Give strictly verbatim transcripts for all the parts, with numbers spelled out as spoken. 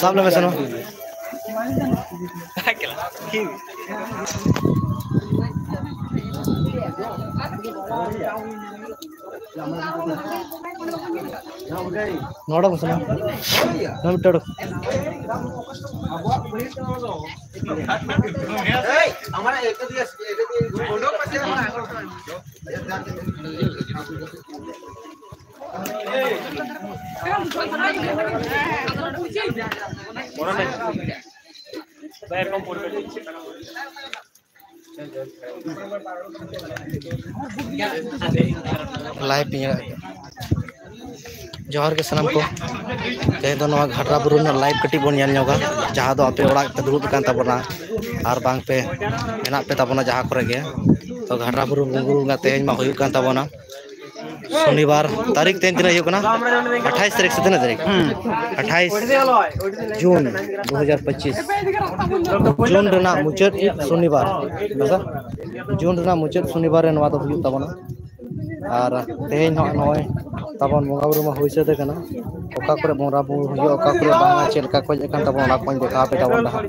ᱥᱟᱵ ᱞᱮ ᱢᱮ ᱥᱮ ᱱᱚᱣᱟ᱾ ᱱᱚᱰᱮ ᱵᱚᱥᱮ ᱱᱟ᱾ ᱱᱚᱰᱮ ᱢᱤᱫᱴᱮᱱ ᱚᱰᱚᱠ᱾ ᱞᱟᱭᱤᱵᱷ ᱤᱧ ᱟᱲᱟᱜ ᱠᱮᱫᱟ᱾ ᱡᱚᱦᱟᱨ ᱜᱮ ᱥᱟᱱᱟᱢ ᱠᱚ᱾ ᱛᱮᱦᱮᱧ ᱫᱚ ᱱᱚᱣᱟ ᱜᱷᱟᱴᱨᱟ ᱵᱩᱨᱩ ᱨᱮᱱᱟᱜ ᱞᱟᱭᱤᱵᱷ ᱠᱟᱹᱴᱤᱡ ᱵᱚᱱ ᱧᱮᱞ ᱧᱚᱜᱟ, ᱡᱟᱦᱟᱸ ᱫᱚ ᱟᱯᱮ ᱚᱲᱟᱜ ᱯᱮ ᱫᱩᱲᱩᱵ ᱟᱠᱟᱱ ᱛᱟᱵᱚᱱᱟ ᱟᱨ ᱵᱟᱝ ᱯᱮ ᱢᱮᱱᱟᱜ ᱯᱮ ᱛᱟᱵᱚᱱᱟ ᱡᱟᱦᱟᱸ ᱠᱚᱨᱮ ᱜᱮ᱾ ᱛᱚ, ᱜᱷᱟᱴᱨᱟ ᱵᱩᱨᱩ ᱵᱚᱸᱜᱟ ᱵᱩᱨᱩ ᱨᱮᱱᱟᱜ ᱛᱮᱦᱮᱧ ᱢᱟ ᱦᱩᱭᱩᱜ ᱠᱟᱱ ᱛᱟᱵᱚᱱᱟ ᱥᱚᱱᱤᱵᱟᱨ᱾ ᱛᱟᱹᱨᱤᱠᱷ ᱛᱮᱦᱮᱧ ᱛᱤᱱᱟᱹᱜ ᱦᱩᱭᱩᱜ ᱠᱟᱱᱟ? ᱟᱴᱷᱟᱤᱥ ᱛᱟᱹᱨᱤᱠᱷ ᱥᱮ ᱛᱤᱱᱟᱹᱜ ᱛᱟᱹᱨᱤᱠᱷ? ᱦᱩᱸ᱾ ᱟᱴᱷᱟᱤᱥ ᱡᱩᱱ ᱫᱩ ᱦᱟᱡᱟᱨ ᱯᱚᱸᱪᱤᱥ᱾ ᱡᱩᱱ ᱨᱮᱱᱟᱜ ᱢᱩᱪᱟᱹᱫ ᱥᱚᱱᱤᱵᱟᱨ, ᱦᱮᱸ ᱥᱮ? ᱡᱩᱱ ᱨᱮᱱᱟᱜ ᱢᱩᱪᱟᱹᱫ ᱥᱚᱱᱤᱵᱟᱨ ᱨᱮ ᱱᱚᱣᱟ ᱫᱚ ᱦᱩᱭᱩᱜ ᱛᱟᱵᱚᱱᱟ᱾ ᱟᱨ ᱛᱮᱦᱮᱧ ᱦᱚᱸ ᱱᱚᱜᱼᱚᱭ ᱛᱟᱵᱚᱱ ᱵᱚᱸᱜᱟ ᱵᱩᱨᱩ ᱢᱟ ᱦᱩᱭ ᱥᱟᱹᱛ ᱟᱠᱟᱱᱟ᱾ ᱚᱠᱟ ᱠᱚᱨᱮ ᱵᱚᱸᱜᱟ ᱵᱩᱨᱩ ᱦᱩᱭᱩᱜᱼᱟ, ᱚᱠᱟ ᱠᱚᱨᱮ ᱵᱟᱝᱟ, ᱪᱮᱫ ᱞᱮᱠᱟ ᱠᱚ ᱦᱮᱡ ᱟᱠᱟᱱ ᱛᱟᱵᱚᱱᱟ, ᱚᱱᱟ ᱠᱚᱧ ᱫᱮᱠᱷᱟᱣ ᱟᱯᱮ ᱛᱟᱵᱚᱱ ᱱᱟᱦᱟᱜ᱾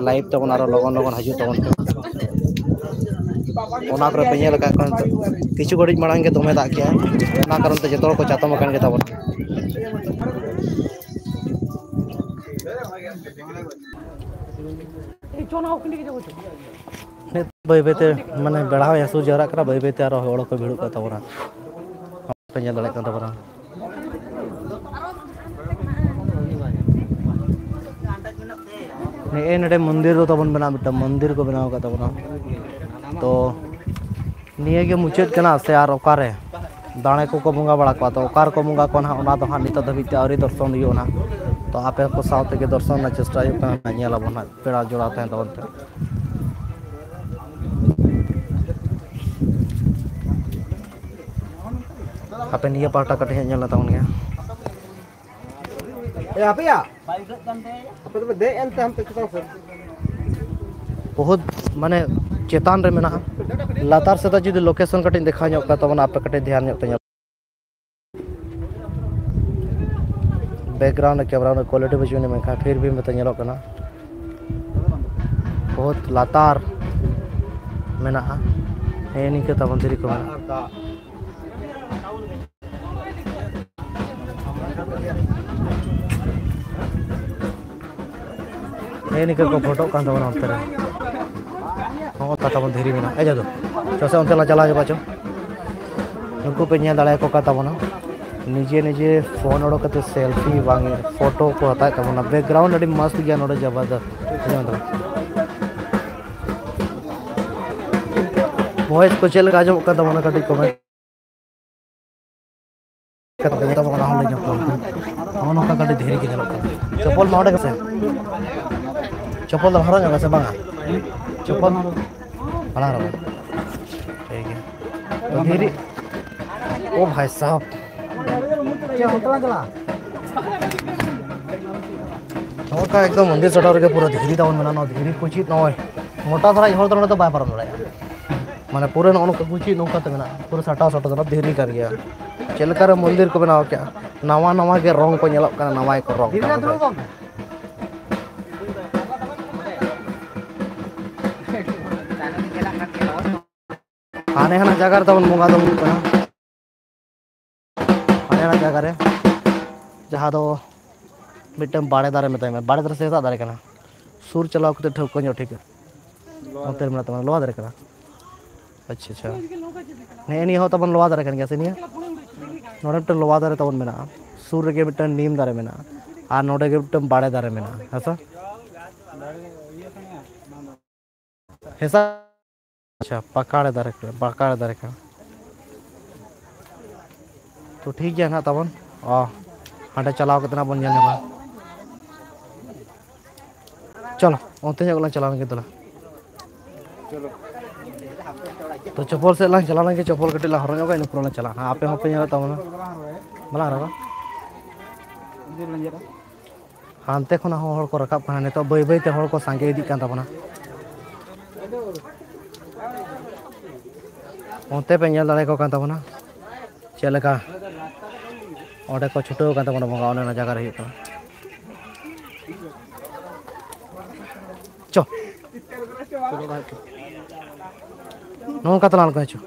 ᱞᱟᱭᱤᱵᱷ ᱛᱟᱵᱚᱱ ᱟᱨᱚ ᱞᱚᱜᱚᱱ ᱞᱚᱜᱚᱱ ᱦᱤᱡᱩᱜ ᱛᱟᱵᱚᱱ ᱯᱮ᱾ ᱚᱱᱟ ᱠᱚᱨᱮ ᱯᱮ ᱧᱮᱞ ᱟᱠᱟᱫ ᱠᱷᱟᱱ, ᱠᱤᱪᱷᱩ ᱜᱷᱟᱹᱲᱤᱡ ᱢᱟᱲᱟᱝ ᱜᱮ ᱫᱚᱢᱮ ᱫᱟᱜ ᱠᱮᱜᱼᱟ, ᱚᱱᱟ ᱠᱟᱨᱚᱱ ᱛᱮ ᱡᱚᱛᱚ ᱦᱚᱲ ᱠᱚ ᱪᱟᱛᱚᱢ ᱟᱠᱟᱱ ᱜᱮ ᱛᱟᱵᱚᱱᱟ᱾ ᱱᱤᱛ ᱵᱟᱹᱭ ᱵᱟᱹᱭ ᱛᱮ, ᱢᱟᱱᱮ, ᱵᱮᱲᱟ ᱦᱚᱸᱭ ᱦᱟᱹᱥᱩᱨ ᱡᱟᱣᱨᱟᱜ ᱠᱟᱱᱟ, ᱵᱟᱹᱭ ᱵᱟᱹᱭ ᱛᱮ ᱟᱨᱚ ᱦᱚᱲ ᱠᱚ ᱵᱷᱤᱲᱚᱜ ᱠᱟᱱ ᱛᱟᱵᱚᱱᱟ᱾ ᱯᱮ ᱧᱮᱞ ᱫᱟᱲᱮᱭᱟᱜ ᱠᱟᱱ ᱛᱟᱵᱚᱱᱟ᱾ ᱱᱮᱜᱼᱮ ᱱᱚᱰᱮ ᱢᱚᱱᱫᱤᱨ ᱫᱚ ᱛᱟᱵᱚᱱ ᱢᱮᱱᱟᱜᱼᱟ, ᱢᱤᱫᱴᱟᱝ ᱢᱚᱱᱫᱤᱨ ᱠᱚ ᱵᱮᱱᱟᱣ ᱟᱠᱟᱫ ᱛᱟᱵᱚᱱᱟ᱾ ᱛᱚ, ᱱᱤᱭᱟᱹ ᱜᱮ ᱢᱩᱪᱟᱹᱫ ᱠᱟᱱᱟ ᱥᱮ ᱟᱨ ᱚᱠᱟᱨᱮ ᱫᱟᱲᱮ ᱠᱚᱠᱚ ᱵᱚᱸᱜᱟ ᱵᱟᱲᱟ ᱠᱚᱣᱟ? ᱛᱚ, ᱚᱠᱟ ᱨᱮᱠᱚ ᱵᱚᱸᱜᱟ ᱠᱚᱣᱟ ᱱᱟᱦᱟᱜ, ᱚᱱᱟ ᱫᱚ ᱦᱟᱸᱜ ᱱᱤᱛᱚᱜ ᱫᱷᱟᱹᱵᱤᱡ ᱛᱮ ᱟᱹᱣᱨᱤ ᱫᱚᱨᱥᱚᱱ ᱦᱩᱭᱩᱜᱼᱟ ᱱᱟᱦᱟᱜ᱾ ᱛᱚ, ᱟᱯᱮ ᱠᱚ ᱥᱟᱶ ᱛᱮᱜᱮ ᱫᱚᱨᱥᱚᱱ ᱨᱮᱱᱟᱜ ᱪᱮᱥᱴᱟ ᱦᱩᱭᱩᱜ ᱠᱟᱱᱟ, ᱧᱮᱞ ᱟᱵᱚᱱ ᱱᱟᱦᱟᱜ ᱯᱮᱲᱟ ᱡᱚᱲᱟᱣ ᱛᱟᱦᱮᱱ ᱛᱟᱵᱚᱱ ᱯᱮ᱾ ᱦᱟᱯᱮ ᱱᱤᱭᱟᱹ ᱯᱟᱦᱴᱟ ᱠᱟᱹᱴᱤᱡ ᱦᱟᱸᱜ ᱧᱮᱞ ᱛᱟᱵᱚᱱ ᱜᱮᱭᱟ᱾ ᱮ, ᱟᱯᱮᱭᱟ? ᱟᱯᱮ ᱫᱚᱯᱮ ᱫᱮᱡ ᱮᱱᱛᱮ ᱦᱟᱱᱛᱮ ᱪᱮᱛᱟᱱ ᱥᱮᱫ᱾ ᱵᱚᱦᱩᱛ, ᱢᱟᱱᱮ, ᱪᱮᱛᱟᱱ ᱨᱮ ᱢᱮᱱᱟᱜᱼᱟ᱾ ᱞᱟᱛᱟᱨ ᱥᱮᱫ ᱡᱩᱫᱤ ᱞᱳᱠᱮᱥᱚᱱ ᱠᱟᱹᱴᱤᱡ ᱫᱮᱠᱷᱟᱣ ᱧᱚᱜ ᱠᱟᱜ ᱛᱟᱵᱚᱱᱟ, ᱟᱯᱮ ᱠᱟᱹᱴᱤᱡ ᱫᱷᱮᱭᱟᱱ ᱧᱚᱜ ᱯᱮ ᱧᱮᱞ᱾ ᱵᱮᱠᱜᱨᱟᱣᱩᱱᱰ ᱨᱮ ᱠᱮᱢᱮᱨᱟ ᱨᱮᱱᱟᱜ ᱠᱳᱣᱟᱞᱤᱴᱤ ᱵᱟᱹᱪᱩᱜ ᱟᱹᱱᱤᱡ, ᱢᱮᱱᱠᱷᱟᱱ ᱯᱷᱤᱨ ᱵᱷᱤ ᱱᱚᱛᱮ ᱧᱮᱞᱚᱜ ᱠᱟᱱᱟ ᱵᱚᱦᱩᱛ ᱞᱟᱛᱟᱨ ᱢᱮᱱᱟᱜᱼᱟ᱾ ᱦᱮᱸ, ᱱᱤᱝᱠᱟᱹ ᱛᱟᱵᱚᱱ ᱫᱷᱤᱨᱤ ᱠᱚ ᱢᱮᱱᱟᱜᱼᱟ᱾ ᱦᱮᱸ, ᱱᱤᱝᱠᱟᱹ ᱠᱚ ᱯᱷᱳᱴᱳᱜ ᱠᱟᱱ ᱛᱟᱵᱚᱱᱟ ᱚᱱᱛᱮ ᱨᱮ᱾ ᱦᱚᱸ, ᱛᱟᱛᱟ ᱵᱚᱱ ᱫᱷᱤᱨᱤ ᱢᱮᱱᱟᱜᱼᱟ᱾ ᱮ ᱡᱟᱫᱩ, ᱪᱚ ᱥᱮ ᱚᱱᱛᱮ ᱞᱟᱝ ᱪᱟᱞᱟᱣ ᱧᱚᱜᱚᱜᱼᱟ ᱪᱚ᱾ ᱱᱩᱠᱩ ᱯᱮ ᱧᱮᱞ ᱫᱟᱲᱮᱭᱟᱠᱚ ᱠᱟᱱ ᱛᱟᱵᱚᱱᱟ, ᱱᱤᱡᱮ ᱱᱤᱡᱮ ᱯᱷᱳᱱ ᱚᱰᱚᱠ ᱠᱟᱛᱮ ᱥᱮᱞᱯᱷᱤ ᱵᱟᱝ ᱯᱷᱳᱴᱳ ᱠᱚ ᱦᱟᱛᱟᱣᱮᱫ ᱛᱟᱵᱚᱱᱟ᱾ ᱵᱮᱠᱜᱨᱟᱣᱩᱱᱰ ᱟᱹᱰᱤ ᱢᱚᱥᱛ ᱜᱮᱭᱟ ᱱᱚᱰᱮ, ᱡᱟᱵᱟᱨᱫᱚᱥ᱾ ᱵᱷᱚᱭᱮᱥ ᱠᱚ ᱪᱮᱫ ᱞᱮᱠᱟ ᱟᱸᱡᱚᱢᱚᱜ ᱠᱟᱱ ᱛᱟᱵᱚᱱᱟ ᱠᱟᱹᱴᱤᱡ ᱠᱚᱢᱮᱱᱴ᱾ ᱠᱟᱛᱮ ᱡᱚᱛᱚ ᱵᱚᱱ ᱚᱱᱟ ᱦᱚᱸᱞᱮ ᱧᱮᱞ ᱠᱚᱣᱟ᱾ ᱱᱚᱜᱼᱚ ᱱᱚᱝᱠᱟ ᱠᱟᱹᱴᱤᱡ ᱫᱷᱤᱨᱤ ᱜᱮ ᱧᱮᱞᱚᱜ ᱠᱟᱱᱟ᱾ ᱪᱚᱯᱚᱞ ᱢᱟ ᱚᱸᱰᱮ ᱜᱮᱥᱮ? ᱪᱚᱯᱚᱞ ᱫᱚ ᱦᱚᱨᱚᱜ ᱧᱚᱜ ᱥᱮ ᱵᱟᱝᱟ? ᱪᱚᱯᱚᱞ ᱢᱟᱲᱟᱝ ᱨᱮ᱾ ᱴᱷᱤᱠ ᱜᱮᱭᱟ᱾ ᱛᱚ ᱫᱷᱤᱨᱤ, ᱳ ᱵᱷᱟᱭ ᱥᱟᱦᱟᱵ᱾ ᱱᱚᱜᱼᱚ ᱱᱚᱝᱠᱟ ᱮᱠᱫᱚᱢ ᱢᱚᱱᱫᱤᱨ ᱪᱚᱴ ᱨᱮᱜᱮ ᱯᱩᱨᱟᱹ ᱫᱷᱤᱨᱤ ᱛᱟᱵᱚᱱ ᱢᱮᱱᱟᱜᱼᱟ᱾ ᱱᱚᱣᱟ ᱫᱷᱤᱨᱤ ᱠᱚ ᱪᱮᱫ ᱱᱚᱜᱼᱚᱭ ᱢᱚᱴᱟ ᱫᱷᱟᱨᱟ ᱦᱚᱲ ᱫᱚ ᱱᱚᱰᱮ ᱫᱚ ᱵᱟᱭ ᱯᱟᱨᱚᱢ ᱫᱟᱲᱮᱭᱟᱜᱼᱟ᱾ ᱢᱟᱱᱮ ᱯᱩᱨᱟᱹ ᱱᱚᱜᱼᱚ ᱱᱚᱝᱠᱟ ᱠᱩᱪᱤ ᱱᱚᱝᱠᱟ ᱛᱮ ᱢᱮᱱᱟᱜᱼᱟ, ᱯᱩᱨᱟᱹ ᱥᱟᱴᱟᱣ ᱥᱟᱴᱟᱣ ᱫᱚ ᱫᱷᱤᱨᱤ ᱠᱟᱱ ᱜᱮᱭᱟ᱾ ᱪᱮᱫ ᱞᱮᱠᱟ ᱨᱮ ᱢᱚᱱᱫᱤᱨ ᱠᱚ ᱵᱮᱱᱟᱣ ᱠᱮᱜᱼᱟ, ᱱᱟᱣᱟ ᱱᱟᱣᱟ ᱜᱮ ᱨᱚᱝ ᱠᱚ ᱧᱮᱞᱚᱜ ᱠᱟᱱᱟ, ᱱᱟᱣᱟ ᱜᱮᱠᱚ ᱨᱚᱝ ᱠᱟᱜᱼᱟ᱾ ᱦᱟᱱᱮ ᱦᱟᱱᱟ ᱡᱟᱭᱜᱟ ᱨᱮ ᱛᱟᱵᱚᱱ ᱵᱚᱸᱜᱟ ᱫᱚ ᱦᱩᱭᱩᱜ ᱠᱟᱱᱟ᱾ ᱦᱟᱱᱮ ᱦᱟᱱᱟ ᱡᱟᱭᱜᱟ ᱨᱮ, ᱡᱟᱦᱟᱸ ᱫᱚ ᱢᱤᱫᱴᱟᱝ ᱵᱟᱲᱮ ᱫᱟᱨᱮ ᱢᱮᱛᱟᱭ ᱢᱮ, ᱵᱟᱲᱮ ᱫᱟᱨᱮ ᱥᱮ ᱦᱮᱸᱥᱟᱜ ᱫᱟᱨᱮ ᱠᱟᱱᱟ, ᱥᱩᱨ ᱪᱟᱞᱟᱣ ᱠᱟᱛᱮ ᱴᱷᱟᱹᱣᱠᱟᱹ ᱧᱚᱜ ᱴᱷᱤᱠᱟ᱾ ᱚᱱᱛᱮ ᱨᱮ ᱢᱮᱱᱟᱜ ᱛᱟᱵᱚᱱᱟ, ᱞᱚᱣᱟ ᱫᱟᱨᱮ ᱠᱟᱱᱟ᱾ ᱟᱪᱪᱷᱟ, ᱟᱪᱪᱷᱟ᱾ ᱱᱮᱜᱼᱮ ᱱᱤᱭᱟᱹ ᱦᱚᱸ ᱛᱟᱵᱚᱱ ᱞᱚᱣᱟ ᱫᱟᱨᱮ ᱠᱟᱱ ᱜᱮᱭᱟ ᱥᱮ ᱱᱤᱭᱟᱹ? ᱱᱚᱰᱮ ᱢᱤᱫᱴᱟᱝ ᱞᱚᱣᱟ ᱫᱟᱨᱮ ᱛᱟᱵᱚᱱ ᱢᱮᱱᱟᱜᱼᱟ, ᱥᱩᱨ ᱨᱮᱜᱮ ᱢᱤᱫᱴᱟᱝ ᱱᱤᱢ ᱫᱟᱨᱮ ᱢᱮᱱᱟᱜᱼᱟ, ᱟᱨ ᱱᱚᱰᱮ ᱜᱮ ᱢᱤᱫᱴᱟᱝ ᱵᱟᱲᱮ ᱫᱟᱨᱮ ᱢᱮᱱᱟᱜᱼᱟ, ᱦᱮᱸ ᱥᱮ? ᱦᱮᱸ ᱥᱮ? ᱟᱪᱪᱷᱟ, ᱯᱟᱠᱟᱲ ᱫᱟᱨᱮ ᱠᱟᱱᱟ, ᱯᱟᱠᱟᱲ ᱫᱟᱨᱮ ᱠᱟᱱᱟ᱾ ᱛᱚ ᱴᱷᱤᱠ ᱜᱮᱭᱟ ᱱᱟᱦᱟᱜ ᱛᱟᱵᱚᱱ, ᱚ, ᱦᱟᱸᱰᱮ ᱪᱟᱞᱟᱣ ᱠᱟᱛᱮ ᱱᱟᱜ ᱵᱚᱱ ᱧᱮᱞ ᱧᱟᱢᱟ᱾ ᱪᱚᱞᱚ, ᱚᱱᱛᱮ ᱧᱚᱜ ᱞᱟᱝ ᱪᱟᱞᱟᱣ ᱞᱮᱱ ᱜᱮ ᱫᱮᱞᱟ᱾ ᱛᱚ ᱪᱚᱯᱚᱞ ᱥᱮᱫ ᱞᱟᱝ ᱪᱟᱞᱟᱣ ᱞᱮᱱ ᱜᱮ, ᱪᱚᱯᱚᱞ ᱠᱟᱹᱴᱤᱡ ᱞᱟᱝ ᱦᱚᱨᱚᱜ ᱧᱚᱜᱟ, ᱤᱱᱟᱹ ᱯᱚᱨᱮ ᱞᱟᱝ ᱪᱟᱞᱟᱜᱼᱟ᱾ ᱦᱮᱸ, ᱟᱯᱮ ᱦᱚᱸ ᱯᱮ ᱧᱮᱞᱮᱫ ᱛᱟᱵᱚᱱᱟ᱾ ᱵᱟᱞᱟᱝ ᱨᱟᱠᱟᱵᱟ᱾ ᱦᱟᱱᱛᱮ ᱠᱷᱚᱱᱟᱜ ᱦᱚᱸ ᱦᱚᱲ ᱠᱚ ᱨᱟᱠᱟᱵ ᱠᱟᱱᱟ᱾ ᱱᱤᱛᱚᱜ ᱵᱟᱹᱭ ᱵᱟᱹᱭ ᱛᱮ ᱦᱚᱲ ᱠᱚ ᱥᱟᱸᱜᱮ ᱤᱫᱤᱜ ᱠᱟᱱ ᱛᱟᱵᱚᱱᱟ᱾ ᱚᱱᱛᱮ ᱯᱮ ᱧᱮᱞ ᱫᱟᱲᱮᱭᱟᱠᱚ ᱠᱟᱱ ᱛᱟᱵᱚᱱᱟ ᱪᱮᱫ ᱞᱮᱠᱟ ᱚᱸᱰᱮ ᱠᱚ ᱪᱷᱩᱴᱟᱹᱣ ᱟᱠᱟᱱ ᱛᱟᱵᱚᱱᱟ ᱵᱚᱸᱜᱟ, ᱚᱱᱮ ᱚᱱᱟ ᱡᱟᱭᱜᱟ ᱨᱮ ᱦᱩᱭᱩᱜ ᱠᱟᱱᱟ᱾ ᱪᱚ, ᱱᱚᱝᱠᱟ ᱛᱟᱞᱟᱝ ᱠᱚ ᱦᱤᱡᱩᱜ᱾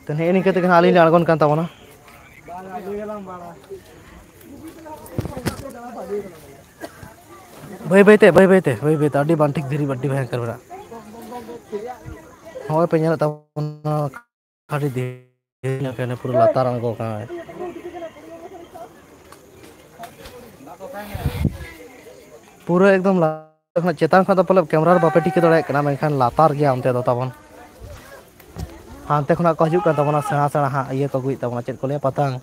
ᱛᱚ, ᱱᱮᱜᱼᱮ ᱱᱤᱝᱠᱟᱹ ᱛᱮᱜᱮ ᱦᱟᱸᱜ ᱟᱹᱞᱤᱧ ᱞᱤᱧ ᱟᱬᱜᱚᱱ ᱠᱟᱱ ᱛᱟᱵᱚᱱᱟ᱾ ᱵᱟᱹᱭ ᱵᱟᱹᱭ ᱛᱮ, ᱵᱟᱹᱭ ᱵᱟᱹᱭ ᱛᱮ, ᱵᱟᱹᱭ ᱵᱟᱹᱭ ᱛᱮ, ᱟᱹᱰᱤ ᱵᱟᱝ ᱴᱷᱤᱠ ᱫᱷᱤᱨᱤ, ᱟᱹᱰᱤ ᱵᱷᱚᱭᱚᱝᱠᱚᱨ ᱢᱮᱱᱟᱜᱼᱟ᱾ ᱱᱚᱜᱼᱚᱭ ᱯᱮ ᱧᱮᱞᱮᱫ ᱛᱟᱵᱚᱱᱟ, ᱟᱹᱰᱤ ᱫᱷᱤᱨᱤ ᱧᱚᱜ ᱠᱟᱱᱟ, ᱯᱩᱨᱟᱹ ᱞᱟᱛᱟᱨ ᱟᱬᱜᱚ ᱠᱟᱱᱟ᱾ ᱯᱩᱨᱟᱹ ᱮᱠᱫᱚᱢ ᱞᱟᱛᱟᱨ ᱠᱷᱚᱱᱟᱜ, ᱪᱮᱛᱟᱱ ᱠᱷᱚᱱᱟᱜ ᱫᱚ ᱯᱟᱞᱮ ᱠᱮᱢᱨᱟ ᱨᱮ ᱵᱟᱯᱮ ᱴᱷᱤᱠᱟᱹ ᱫᱟᱲᱮᱭᱟᱜ ᱠᱟᱱᱟ, ᱢᱮᱱᱠᱷᱟᱱ ᱞᱟᱛᱟᱨ ᱜᱮᱭᱟ ᱚᱱᱛᱮ ᱫᱚ ᱛᱟᱵᱚᱱ᱾ ᱦᱟᱱᱛᱮ ᱠᱷᱚᱱᱟᱜ ᱠᱚ ᱦᱤᱡᱩᱜ ᱠᱟᱱ ᱛᱟᱵᱚᱱᱟ, ᱥᱮᱬᱟ ᱥᱮᱬᱟ ᱦᱟᱸᱜ ᱤᱭᱟᱹ ᱠᱚ ᱟᱹᱜᱩᱭᱮᱫ ᱛᱟᱵᱚᱱᱟ, ᱪᱮᱫ ᱠᱚ ᱞᱟᱹᱭᱟ, ᱯᱟᱛᱟᱝ᱾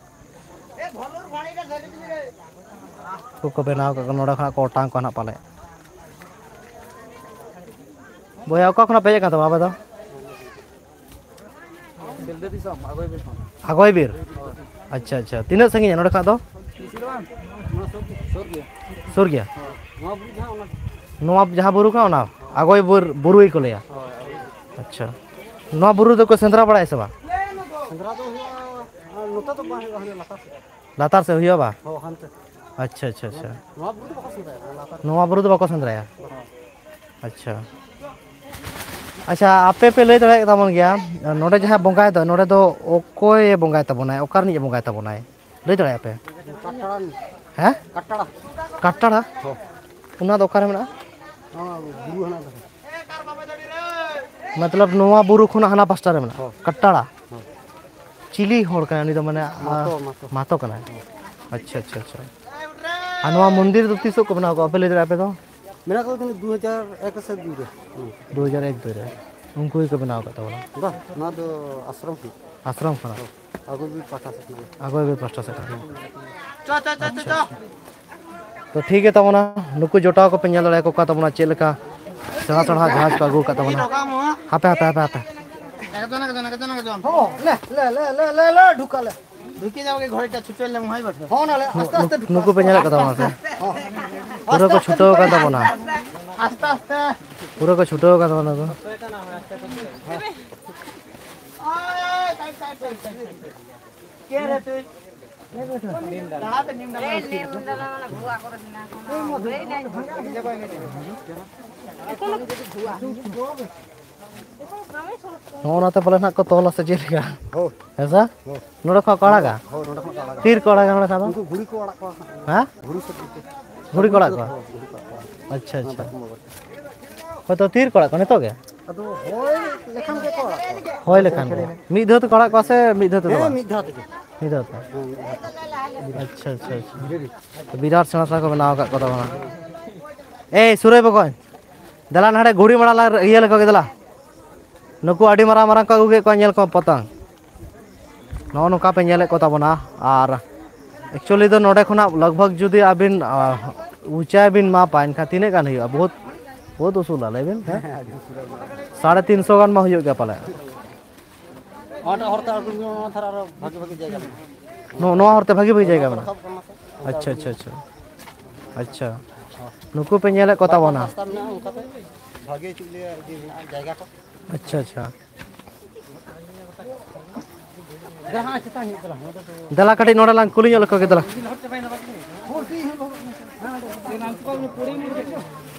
ᱩᱱᱠᱩ ᱠᱚ ᱵᱮᱱᱟᱣ ᱠᱟᱜ ᱠᱚ, ᱱᱚᱸᱰᱮ ᱠᱷᱚᱱᱟᱜ ᱠᱚ ᱚᱴᱟᱝ ᱠᱚᱣᱟ ᱱᱟᱜ ᱯᱟᱞᱮ᱾ ᱵᱚᱭᱦᱟ, ᱚᱠᱟ ᱠᱷᱚᱱᱟᱜ ᱯᱮ ᱦᱮᱡ ᱟᱠᱟᱱ ᱛᱟᱵᱚᱱᱟ ᱟᱯᱮ ᱫᱚ? ᱥᱤᱞᱫᱟᱹ ᱫᱤᱥᱚᱢ, ᱟᱜᱚᱭ ᱵᱤᱨ ᱠᱷᱚᱱ᱾ ᱟᱜᱚᱭ ᱵᱤᱨ? ᱦᱳᱭ᱾ ᱟᱪᱪᱷᱟ, ᱟᱪᱪᱷᱟ᱾ ᱛᱤᱱᱟᱹᱜ ᱥᱟᱺᱜᱤᱧᱟ ᱱᱚᱸᱰᱮ ᱠᱷᱚᱱᱟᱜ ᱫᱚ? ᱵᱮᱥᱤ ᱫᱚ ᱵᱟᱝ, ᱱᱚᱣᱟ ᱥᱩᱨ ᱜᱮ, ᱥᱩᱨ ᱜᱮᱭᱟ᱾ ᱥᱩᱨ ᱜᱮᱭᱟ? ᱦᱳᱭ᱾ ᱱᱚᱣᱟ ᱵᱩᱨᱩ ᱡᱟᱦᱟᱸ, ᱚᱱᱟ᱾ ᱱᱚᱣᱟ ᱡᱟᱦᱟᱸ ᱵᱩᱨᱩ ᱠᱟᱱᱟ, ᱚᱱᱟ? ᱦᱳᱭ᱾ ᱟᱜᱚᱭ ᱵᱩᱨ-, ᱵᱩᱨᱩ ᱜᱮᱠᱚ ᱞᱟᱹᱭᱟ? ᱦᱳᱭ, ᱟᱜᱚᱭ ᱵᱩᱨᱩ᱾ ᱟᱪᱪᱷᱟ᱾ ᱱᱚᱣᱟ ᱵᱩᱨᱩ ᱫᱚᱠᱚ ᱥᱮᱸᱫᱽᱨᱟ ᱵᱟᱲᱟᱭᱟ ᱥᱮ ᱵᱟᱝ? ᱥᱮᱸᱫᱽᱨᱟ ᱫᱚ ᱦᱩᱭᱩᱜᱼᱟ, ᱟᱨ ᱱᱚᱛᱮ ᱫᱚ ᱵᱟᱝ ᱦᱩᱭᱩᱜᱼᱟ, ᱦᱟᱱᱮ ᱞᱟᱛᱟᱨ ᱥᱮᱫ᱾ ᱞᱟᱛᱟᱨ ᱥᱮᱫ ᱦᱩᱭᱩᱜᱼᱟ ᱵᱟ? ᱦᱳᱭ, ᱦᱟᱱᱛᱮ᱾ ᱟᱪᱪᱷᱟ, ᱟᱪᱪᱷᱟ, ᱟᱪᱪᱷᱟ᱾ ᱱᱚᱣᱟ ᱵᱩᱨᱩ ᱫᱚ ᱵᱟᱠᱚ ᱥᱮᱸᱫᱽᱨᱟᱭᱟ, ᱱᱚᱣᱟ ᱞᱟᱛᱟᱨ᱾ ᱱᱚᱣᱟ ᱵᱩᱨᱩ ᱫᱚ ᱵᱟᱠᱚ ᱥᱮᱸᱫᱽᱨᱟᱭᱟ? ᱵᱟᱝ᱾ ᱟᱪᱪᱷᱟ᱾ ᱟᱪᱪᱷᱟ, ᱟᱯᱮ ᱯᱮ ᱞᱟᱹᱭ ᱫᱟᱲᱮᱭᱟᱜ ᱛᱟᱵᱚᱱ ᱜᱮᱭᱟ, ᱱᱚᱰᱮ ᱡᱟᱦᱟᱸ ᱵᱚᱸᱜᱟᱭ ᱫᱚ, ᱱᱚᱰᱮ ᱫᱚ ᱚᱠᱚᱭᱮ ᱵᱚᱸᱜᱟᱭ ᱛᱟᱵᱚᱱᱟᱭ, ᱚᱠᱟ ᱨᱤᱱᱤᱡ ᱵᱚᱸᱜᱟᱭ ᱛᱟᱵᱚᱱᱟᱭ? ᱞᱟᱹᱭ ᱫᱟᱲᱮᱭᱟᱜᱼᱟ ᱯᱮ? ᱠᱟᱴᱟᱲᱟ ᱨᱤᱱᱤᱡ᱾ ᱦᱮᱸ? ᱠᱟᱴᱟᱲᱟ᱾ ᱠᱟᱴᱟᱲᱟ? ᱦᱚᱸ᱾ ᱚᱱᱟ ᱫᱚ ᱚᱠᱟᱨᱮ ᱢᱮᱱᱟᱜᱼᱟ? ᱱᱚᱣᱟ ᱵᱩᱨᱩ ᱦᱟᱱᱟ ᱫᱷᱟᱨᱮ᱾ ᱢᱚᱛᱞᱚᱵ ᱱᱚᱣᱟ ᱵᱩᱨᱩ ᱠᱷᱚᱱᱟᱜ ᱦᱟᱱᱟ ᱯᱟᱥᱴᱟ ᱨᱮ ᱢᱮᱱᱟᱜᱼᱟ? ᱦᱚᱸ᱾ ᱠᱟᱴᱟᱲᱟ? ᱦᱚᱸ᱾ ᱪᱤᱞᱤ ᱦᱚᱲ ᱠᱟᱱᱟᱭ ᱩᱱᱤ ᱫᱚ, ᱢᱟᱱᱮ, ᱟ, ᱢᱟᱛᱚ, ᱢᱟᱛᱚ᱾ ᱢᱟᱛᱚ ᱠᱟᱱᱟᱭ? ᱦᱚᱸ᱾ ᱟᱪᱪᱷᱟ, ᱟᱪᱪᱷᱟ, ᱟᱪᱪᱷᱟ᱾ ᱟᱨ ᱱᱚᱣᱟ ᱢᱚᱱᱫᱤᱨ ᱫᱚ ᱛᱤᱥᱚᱜ ᱠᱚ ᱵᱮᱱᱟᱣ ᱠᱟᱜᱼᱟ, ᱵᱟᱯᱮ ᱞᱟᱹᱭ ᱫᱟᱲᱮᱭᱟᱜᱼᱟ ᱟᱯᱮ ᱫᱚ? ᱢᱮᱱᱟᱜ ᱠᱚᱫᱚ ᱛᱤᱱᱟᱹᱜ, ᱫᱩ ᱦᱟᱡᱟᱨ ᱮᱠ ᱥᱮ ᱫᱩᱭ ᱨᱮ᱾ ᱦᱩᱸ᱾ ᱫᱩ ᱦᱟᱡᱟᱨ ᱮᱠ ᱫᱩᱭ ᱨᱮ᱾ ᱩᱱᱠᱩ ᱜᱮᱠᱚ ᱵᱮᱱᱟᱣ ᱟᱠᱟᱫ ᱛᱟᱵᱚᱱᱟ᱾ ᱵᱟᱝ, ᱱᱚᱣᱟ ᱫᱚ ᱟᱥᱨᱚᱢ ᱠᱟᱱᱟ᱾ ᱟᱥᱨᱚᱢ ᱠᱟᱱᱟ? ᱦᱳᱭ, ᱟᱜᱚᱭ ᱵᱤᱨ ᱯᱟᱦᱴᱟ ᱥᱮᱫ ᱠᱷᱚᱱᱟᱜ᱾ ᱟᱜᱚᱭ ᱵᱤᱨ ᱯᱟᱦᱴᱟ ᱥᱮᱫ ᱠᱷᱚᱱᱟᱜ᱾ ᱪᱚ, ᱪᱚ, ᱪᱚ, ᱪᱚ, ᱟᱪᱪᱷᱟ, ᱪᱚ᱾ ᱟᱪᱪᱷᱟ᱾ ᱛᱚ ᱴᱷᱤᱠ ᱜᱮ ᱛᱟᱵᱚᱱᱟ, ᱱᱩᱠᱩ ᱡᱚᱴᱟᱣ ᱠᱚᱯᱮ ᱧᱮᱞ ᱫᱟᱲᱮᱭᱟᱠᱚ ᱠᱟᱱ ᱛᱟᱵᱚᱱᱟ ᱪᱮᱫ ᱞᱮᱠᱟ ᱥᱮᱬᱟ ᱥᱮᱬᱟ ᱡᱟᱦᱟᱡᱽ ᱠᱚ ᱟᱹᱜᱩ ᱟᱠᱟᱫ ᱛᱟᱵᱚᱱᱟ᱾ ᱦᱟᱯᱮ, ᱦᱟᱯᱮ, ᱦᱟᱯᱮ, ᱦᱟᱯᱮ᱾ ᱮᱠᱫᱚᱢ, ᱮᱠᱫᱚᱢ, ᱮᱠᱫᱚᱢ, ᱮᱠᱫᱚᱢ᱾ ᱦᱚᱸ, ᱞᱮ, ᱞᱮ, ᱞᱮ, ᱞᱮ, ᱞᱮ, ᱰᱷᱩᱠᱟ ᱞᱮ᱾ ᱰᱷᱩᱠᱤ ᱡᱟᱣ ᱜᱮ ᱜᱷᱚᱲᱤ ᱴᱟ ᱪᱷᱩᱴᱟᱹᱣ ᱞᱮ ᱢᱚᱦᱟᱭ ᱵᱟᱴᱷᱟ᱾ ᱦᱚᱸ, ᱱᱟᱞᱮ, ᱟᱥᱛᱮ, ᱟᱥᱛᱮ ᱰᱷᱩᱠᱟ᱾ ᱱᱩᱠᱩ ᱯᱮ ᱧᱮᱞᱮᱫ ᱠᱚ ᱛᱟᱵᱚᱱᱟ ᱥᱮ? ᱦᱚᱸ᱾ ᱯᱩᱨᱟᱹ ᱠᱚ ᱪᱷᱩᱴᱟᱹᱣ ᱟᱠᱟᱱ ᱛᱟᱵᱚᱱᱟ᱾ ᱯᱩᱨᱟᱹ ᱠᱚ ᱪᱷᱩᱴᱟᱹᱣ ᱟᱠᱟᱱ ᱛᱟᱵᱚᱱᱟ ᱠᱚ᱾ ᱱᱚᱜᱼᱚ ᱱᱚᱛᱮ ᱯᱟᱞᱮ ᱱᱟᱜ ᱠᱚ ᱛᱚᱞᱟ ᱥᱮ ᱪᱮᱫ ᱞᱮᱠᱟ? ᱦᱳᱭ᱾ ᱦᱮᱸ ᱥᱮ? ᱦᱳᱭ᱾ ᱱᱚᱰᱮ ᱠᱷᱚᱱ ᱠᱚ ᱟᱲᱟᱜᱟ? ᱦᱳᱭ, ᱱᱚᱰᱮ ᱠᱷᱚᱱ ᱠᱚ ᱟᱲᱟᱜᱟ᱾ ᱛᱤᱨ ᱠᱚ ᱟᱲᱟᱜᱟ ᱱᱚᱰᱮ ᱠᱷᱚᱱ ᱫᱚ? ᱩᱱᱠᱩ ᱜᱷᱩᱲᱤ ᱠᱚ ᱟᱲᱟᱜ ᱠᱚᱣᱟ ᱦᱟᱸᱜ᱾ ᱦᱮᱸ? ᱜᱷᱩᱲᱤ ᱥᱮᱫ ᱜᱮ᱾ ᱜᱷᱩᱲᱤ ᱠᱚ ᱟᱲᱟᱜ ᱠᱚᱣᱟ? ᱦᱳᱭ, ᱜᱷᱩᱲᱤ ᱠᱚ ᱟᱲᱟᱜ ᱠᱚᱣᱟ᱾ ᱟᱪᱪᱷᱟ, ᱟᱪᱪᱷᱟ᱾ ᱦᱳᱭᱛᱚ ᱛᱤᱨ ᱠᱚ ᱟᱲᱟᱜ ᱠᱚᱣᱟ ᱱᱤᱛᱚᱜ ᱜᱮ? ᱟᱫᱚ ᱦᱳᱭ ᱞᱮᱠᱷᱟᱱ ᱜᱮᱠᱚ ᱟᱲᱟᱜ ᱠᱚᱣᱟ᱾ ᱦᱳᱭ ᱞᱮᱠᱷᱟᱱ ᱜᱮ᱾ ᱢᱤᱫ ᱫᱷᱟᱣ ᱛᱮᱠᱚ ᱟᱲᱟᱜ ᱠᱚᱣᱟ ᱥᱮ ᱢᱤᱫ ᱫᱷᱟᱣ ᱛᱮᱫᱚ ᱦᱮᱸ, ᱵᱟᱝ? ᱢᱤᱫ ᱫᱷᱟᱣ ᱛᱮᱜᱮ᱾ ᱢᱤᱫ ᱫᱷᱟᱣ ᱛᱮ? ᱦᱮᱸ, ᱢᱤᱫ ᱫᱷᱟᱣ ᱛᱮ᱾ ᱟᱪᱪᱷᱟ, ᱟᱪᱪᱷᱟ, ᱟᱪᱪᱷᱟ᱾ ᱵᱤᱨᱟᱴ ᱥᱮᱬᱟ ᱥᱮᱬᱟ ᱠᱚ ᱵᱮᱱᱟᱣ ᱟᱠᱟᱫ ᱠᱚ ᱛᱟᱵᱚᱱᱟ᱾ ᱮᱭ ᱥᱩᱨᱟᱹᱭ ᱵᱚᱠᱚᱧ, ᱫᱮᱞᱟ ᱱᱟᱰᱮ ᱜᱷᱩᱲᱤ ᱢᱟᱲᱟ ᱞᱟᱝ ᱤᱭᱟᱹ ᱞᱮᱠᱚ ᱜᱮ ᱫᱮᱞᱟ᱾ ᱱᱩᱠᱩ ᱟᱹᱰᱤ ᱢᱟᱨᱟᱝ ᱢᱟᱨᱟᱝ ᱠᱚ ᱟᱹᱜᱩ ᱠᱮᱫ ᱠᱚᱣᱟ, ᱧᱮᱞ ᱠᱚᱢ ᱯᱚᱛᱟᱝ᱾ ᱱᱚᱜᱼᱚ ᱱᱚᱝᱠᱟ ᱯᱮ ᱧᱮᱞᱮᱫ ᱠᱚ ᱛᱟᱵᱚᱱᱟ᱾ ᱟᱨ actually ᱫᱚ ᱱᱚᱰᱮ ᱠᱷᱚᱱᱟᱜ ᱞᱟᱜᱽ ᱵᱷᱟᱜᱽ ᱡᱩᱫᱤ ᱟᱹᱵᱤᱱ, ᱟᱸ, ᱩᱪᱟᱭ ᱵᱤᱱ ᱢᱟᱯᱟ, ᱮᱱᱠᱷᱟᱱ ᱛᱤᱱᱟᱹᱜ ᱜᱟᱱ ᱦᱩᱭᱩᱜᱼᱟ? ᱵᱚᱦᱩᱛ, ᱵᱚᱦᱩᱛ ᱩᱥᱩᱞᱟ, ᱞᱟᱹᱭ ᱵᱤᱱ, ᱦᱮᱸ? ᱥᱟᱲᱮ ᱛᱤᱱ ᱥᱚ ᱜᱟᱱ ᱢᱟ ᱦᱩᱭᱩᱜ ᱜᱮᱭᱟ ᱯᱟᱞᱮ᱾ ᱚᱱᱟᱴᱟᱜ ᱦᱚᱨᱛᱮ ᱟᱬᱜᱚᱱ ᱢᱮ, ᱚᱱᱟ ᱫᱷᱟᱨᱮ ᱟᱨᱚ ᱵᱷᱟᱜᱮ ᱵᱷᱟᱜᱮ ᱡᱟᱭᱜᱟ ᱢᱮᱱᱟᱜᱼᱟ᱾ ᱱᱚ-, ᱱᱚᱣᱟ ᱦᱚᱨᱛᱮ ᱵᱷᱟᱜᱮ ᱵᱷᱟᱜᱮ ᱡᱟᱭᱜᱟ ᱢᱮᱱᱟᱜᱼᱟ᱾ ᱟᱪᱪᱷᱟ, ᱟᱪᱪᱷᱟ, ᱟᱪᱪᱷᱟ᱾ ᱟᱪᱪᱷᱟ᱾ ᱱᱩᱠᱩ ᱯᱮ ᱧᱮᱞᱮᱫ ᱠᱚ ᱛᱟᱵᱚᱱᱟ᱾ ᱨᱟᱥᱛᱟ ᱢᱮᱱᱟᱜᱼᱟ, ᱚᱱᱠᱟᱛᱮ ᱵᱷᱟᱜᱮ ᱪᱮᱫ ᱞᱟᱹᱭᱟ, ᱤᱭᱟᱹ ᱢᱮᱱᱟᱜᱼᱟ, ᱡᱟᱭᱜᱟ ᱠᱚ᱾ ᱟᱪᱪᱷᱟ, ᱟᱪᱪᱷᱟ᱾ ᱫᱮᱞᱟ ᱠᱟᱹᱴᱤᱡ ᱱᱚᱰᱮ ᱞᱟᱝ ᱠᱩᱞᱤ ᱧᱚᱜ ᱞᱮᱠᱚ ᱜᱮ, ᱫᱮᱞᱟ᱾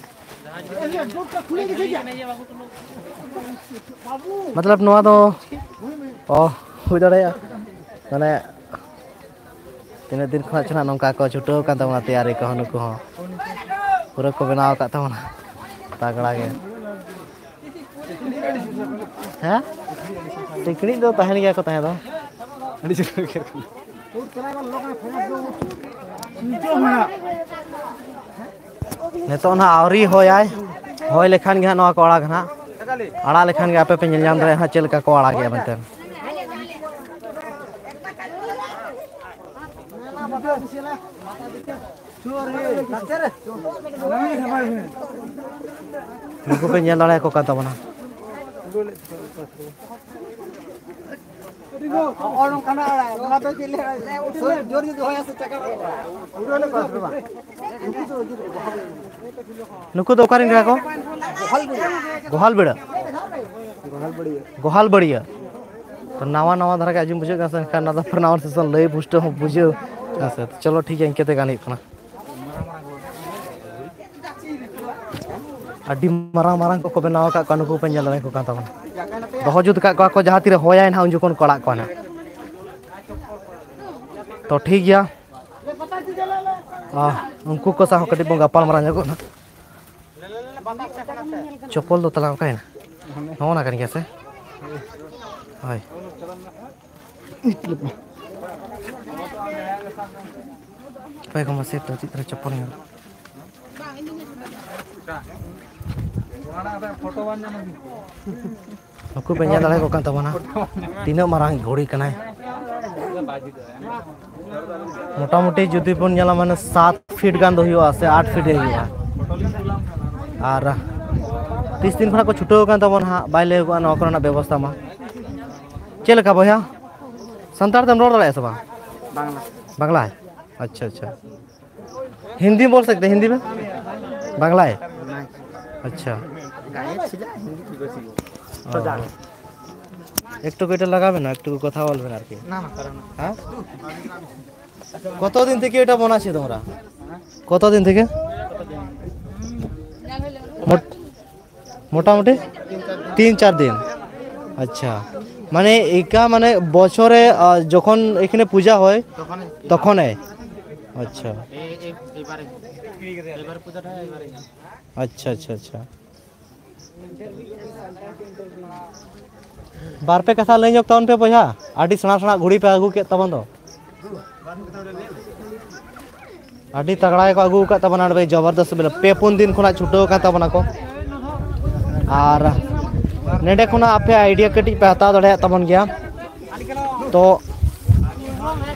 ᱢᱚᱛᱞᱚᱵ ᱱᱚᱣᱟ ᱫᱚ, ᱚ, ᱦᱩᱭ ᱫᱟᱲᱮᱭᱟᱜᱼᱟ, ᱢᱟᱱᱮ, ᱛᱤᱱᱟᱹᱜ ᱫᱤᱱ ᱠᱷᱚᱱᱟᱜ ᱪᱚ ᱱᱟᱜ ᱱᱚᱝᱠᱟ ᱠᱚ ᱪᱷᱩᱴᱟᱹᱣ ᱟᱠᱟᱱ ᱛᱟᱵᱚᱱᱟ ᱛᱮᱭᱟᱨᱤ ᱠᱚᱦᱚᱸ, ᱱᱩᱠᱩ ᱦᱚᱸ ᱯᱩᱨᱟᱹ ᱠᱚ ᱵᱮᱱᱟᱣ ᱟᱠᱟᱫ ᱛᱟᱵᱚᱱᱟ ᱛᱟᱜᱲᱟ ᱜᱮ᱾ ᱦᱮᱸ? ᱥᱤᱠᱲᱤᱡ ᱫᱚ ᱛᱟᱦᱮᱱ ᱜᱮᱭᱟ ᱠᱚ ᱛᱟᱦᱮᱸ ᱫᱚ᱾ ᱟᱹᱰᱤ ᱡᱳᱨ ᱜᱮ ᱜᱮᱨ ᱠᱟᱱᱟ᱾ ᱱᱤᱛᱚᱜ ᱱᱟᱦᱟᱜ ᱟᱹᱣᱨᱤ ᱦᱚᱭᱟᱭ, ᱦᱚᱭ ᱞᱮᱠᱷᱟᱱ ᱜᱮ ᱦᱟᱸᱜ ᱱᱚᱣᱟ ᱠᱚ ᱟᱲᱟᱜᱟ ᱱᱟᱦᱟᱜ᱾ ᱟᱲᱟᱜ ᱞᱮᱠᱷᱟᱱ ᱜᱮ ᱟᱯᱮ ᱯᱮ ᱧᱮᱞ ᱧᱟᱢ ᱫᱟᱲᱮᱭᱟᱜᱼᱟ ᱦᱟᱸᱜ ᱪᱮᱫ ᱞᱮᱠᱟ ᱠᱚ ᱟᱲᱟᱜᱮᱜᱼᱟ ᱢᱮᱱᱛᱮ᱾ ᱱᱩᱠᱩ ᱯᱮ ᱧᱮᱞ ᱫᱟᱲᱮᱭᱟᱠᱚ ᱠᱟᱱ ᱛᱟᱵᱚᱱᱟ᱾ ᱱᱚᱜᱼᱚ ᱱᱚᱝᱠᱟᱱᱟᱜ ᱟᱲᱟᱜ, ᱱᱚᱣᱟ ᱫᱚ ᱪᱮᱫ ᱞᱮᱠᱟ? ᱡᱳᱨ ᱡᱩᱫᱤ ᱦᱚᱭᱟ ᱥᱮ ᱪᱟᱠᱟ ᱨᱟᱠᱟᱵᱼᱟ᱾ ᱩᱰᱟᱹᱣ ᱞᱮ ᱯᱟᱥ ᱫᱚ ᱵᱟᱝ᱾ ᱩᱱᱠᱩ ᱫᱚ ᱤᱭᱟᱹ ᱫᱚ ᱵᱟᱠᱚ ᱱᱩᱠᱩ ᱫᱚ ᱚᱠᱟᱨᱮᱱ ᱠᱟᱱᱟ ᱠᱚ? ᱜᱳᱦᱟᱞ ᱵᱮᱲᱟ᱾ ᱜᱳᱦᱟᱞ ᱵᱟᱹᱲᱤᱭᱟᱹ᱾ ᱛᱚ, ᱱᱟᱣᱟ ᱱᱟᱣᱟ ᱫᱷᱟᱨᱟ ᱜᱮ ᱟᱸᱡᱚᱢ ᱵᱩᱡᱷᱟᱹᱜ ᱠᱟᱱᱟ ᱥᱮ, ᱮᱱᱠᱷᱟᱱ ᱚᱱᱟ ᱫᱚ ᱯᱨᱚᱱᱟᱣᱩᱱᱥᱤᱭᱮᱥᱚᱱ ᱞᱟᱹᱭ ᱯᱩᱥᱴᱟᱹᱣ ᱦᱚᱸ ᱵᱩᱡᱷᱟᱹᱣ᱾ ᱦᱮᱸ ᱥᱮ, ᱪᱚᱞᱚ ᱴᱷᱤᱠ ᱜᱮᱭᱟ, ᱤᱱᱠᱟᱹ ᱛᱮ ᱜᱟᱱ ᱦᱩᱭᱩᱜ ᱠᱟᱱᱟ᱾ ᱟᱹᱰᱤ ᱢᱟᱨᱟᱝ ᱢᱟᱨᱟᱝ ᱠᱚᱠᱚ ᱵᱮᱱᱟᱣ ᱟᱠᱟᱫ ᱠᱚᱣᱟ, ᱱᱩᱠᱩ ᱯᱮ ᱧᱮᱞ ᱫᱟᱲᱮᱭᱟᱠᱚ ᱠᱟᱱ ᱛᱟᱵᱚᱱᱟ᱾ ᱫᱚᱦᱚ ᱡᱩᱛ ᱟᱠᱟᱫ ᱠᱚᱣᱟ ᱠᱚ, ᱡᱟᱦᱟᱸ ᱛᱤᱨᱮ ᱦᱚᱭᱟᱭ ᱱᱟᱦᱟᱜ ᱩᱱ ᱡᱚᱠᱷᱚᱱ ᱠᱚ ᱟᱲᱟᱜ ᱠᱚᱣᱟ ᱱᱟᱦᱟᱜ᱾ ᱛᱚ ᱴᱷᱤᱠ ᱜᱮᱭᱟ, ᱟᱦ, ᱩᱱᱠᱩ ᱠᱚ ᱥᱟᱶ ᱦᱚᱸ ᱠᱟᱹᱴᱤᱡ ᱵᱚᱱ ᱜᱟᱯᱟᱞ ᱢᱟᱨᱟᱣ ᱧᱚᱜᱚᱜ ᱱᱟᱦᱟᱜ᱾ ᱪᱚᱯᱚᱞ ᱫᱚ ᱛᱟᱞᱟᱝ ᱚᱠᱟᱭᱮᱱᱟ? ᱱᱚᱜᱼᱚ ᱱᱟ ᱠᱟᱱ ᱜᱮᱭᱟ ᱥᱮ? ᱦᱳᱭ᱾ ᱦᱟᱯᱮ ᱠᱚ ᱢᱟᱥᱮ ᱛᱚ ᱪᱮᱫ ᱨᱮ ᱪᱚᱯᱚᱞ ᱧᱟᱢ᱾ ᱱᱩᱠᱩ ᱯᱮ ᱧᱮᱞ ᱫᱟᱲᱮᱭᱟᱠᱚ ᱠᱟᱱ ᱛᱟᱵᱚᱱᱟ, ᱛᱤᱱᱟᱹᱜ ᱢᱟᱨᱟᱝ ᱜᱷᱩᱲᱤ ᱠᱟᱱᱟᱭ᱾ ᱢᱚᱴᱟᱢᱩᱴᱤ ᱡᱩᱫᱤ ᱵᱚᱱ ᱧᱮᱞᱟ, ᱢᱟᱱᱮ ᱥᱟᱛ ᱯᱷᱤᱴ ᱜᱟᱱ ᱫᱚ ᱦᱩᱭᱩᱜᱼᱟ ᱥᱮ ᱟᱴ ᱯᱷᱤᱴ ᱜᱮ ᱦᱩᱭᱩᱜᱼᱟ᱾ ᱟᱨ ᱛᱤᱥ ᱫᱤᱱ ᱠᱷᱚᱱᱟᱜ ᱠᱚ ᱪᱷᱩᱴᱟᱹᱣ ᱟᱠᱟᱱ ᱛᱟᱵᱚᱱᱟ ᱦᱟᱸᱜ, ᱵᱟᱭ ᱞᱟᱹᱭᱟᱹᱜᱚᱜᱼᱟ ᱱᱚᱣᱟ ᱠᱚᱨᱮᱱᱟᱜ ᱵᱮᱵᱚᱥᱛᱷᱟ ᱢᱟ᱾ ᱪᱮᱫ ᱞᱮᱠᱟ ᱵᱚᱭᱦᱟ, ᱥᱟᱱᱛᱟᱲ ᱛᱮᱢ ᱨᱚᱲ ᱫᱟᱲᱮᱭᱟᱜᱼᱟ ᱥᱮ ᱵᱟᱝ? ᱵᱟᱝᱞᱟ᱾ ᱵᱟᱝᱞᱟ? ᱟᱪᱪᱷᱟ, ᱟᱪᱪᱷᱟ᱾ हिंदी में बोल सकते हैं, हिंदी में? बांग्ला है? नहीं। अच्छा। गायक छिला हिंदी की बेसी। हाँ। একটু এটা লাগাবে না, একটু কথা বলবেন আর কি। না, না, কারণ হ্যাঁ? কতদিন থেকে এটা বোনা আছে তোমরা? কতদিন থেকে? মোট-, মোটামুটি তিন চার দিন। আচ্ছা, মানে এটা মানে বছরে, আহ, যখন এখানে পূজা হয় তখনই। আচ্ছা। এই, এই, এবারে। এবার পূজাটা এবারে। আচ্ছা, আচ্ছা, আচ্ছা। ᱵᱟᱨ ᱯᱮ ᱠᱟᱛᱷᱟ ᱞᱟᱹᱭ ᱧᱚᱜ ᱛᱟᱵᱚᱱ ᱯᱮ ᱵᱚᱭᱦᱟ, ᱟᱹᱰᱤ ᱥᱮᱬᱟ ᱥᱮᱬᱟ ᱜᱷᱩᱲᱤ ᱯᱮ ᱟᱹᱜᱩ ᱠᱮᱫ ᱛᱟᱵᱚᱱ ᱫᱚ᱾ ᱟᱹᱰᱤ ᱛᱟᱜᱽᱲᱟ ᱜᱮᱠᱚ ᱟᱹᱜᱩ ᱟᱠᱟᱫ ᱛᱟᱵᱚᱱᱟ ᱱᱚᱰᱮ, ᱡᱚᱵᱚᱨᱫᱚᱥᱛ ᱵᱚᱞᱮ ᱯᱮ ᱯᱩᱱ ᱫᱤᱱ ᱠᱷᱚᱱᱟᱜ ᱪᱷᱩᱴᱟᱹᱣ ᱟᱠᱟᱱ ᱛᱟᱵᱚᱱᱟ ᱠᱚ᱾ ᱟᱨ ᱱᱚᱰᱮ ᱠᱷᱚᱱᱟᱜ ᱟᱯᱮ ᱟᱭᱰᱤᱭᱟ ᱠᱟᱹᱴᱤᱡ ᱯᱮ ᱦᱟᱛᱟᱣ ᱫᱟᱲᱮᱭᱟᱜ ᱛᱟᱵᱚᱱ ᱜᱮᱭᱟ᱾ ᱛᱚ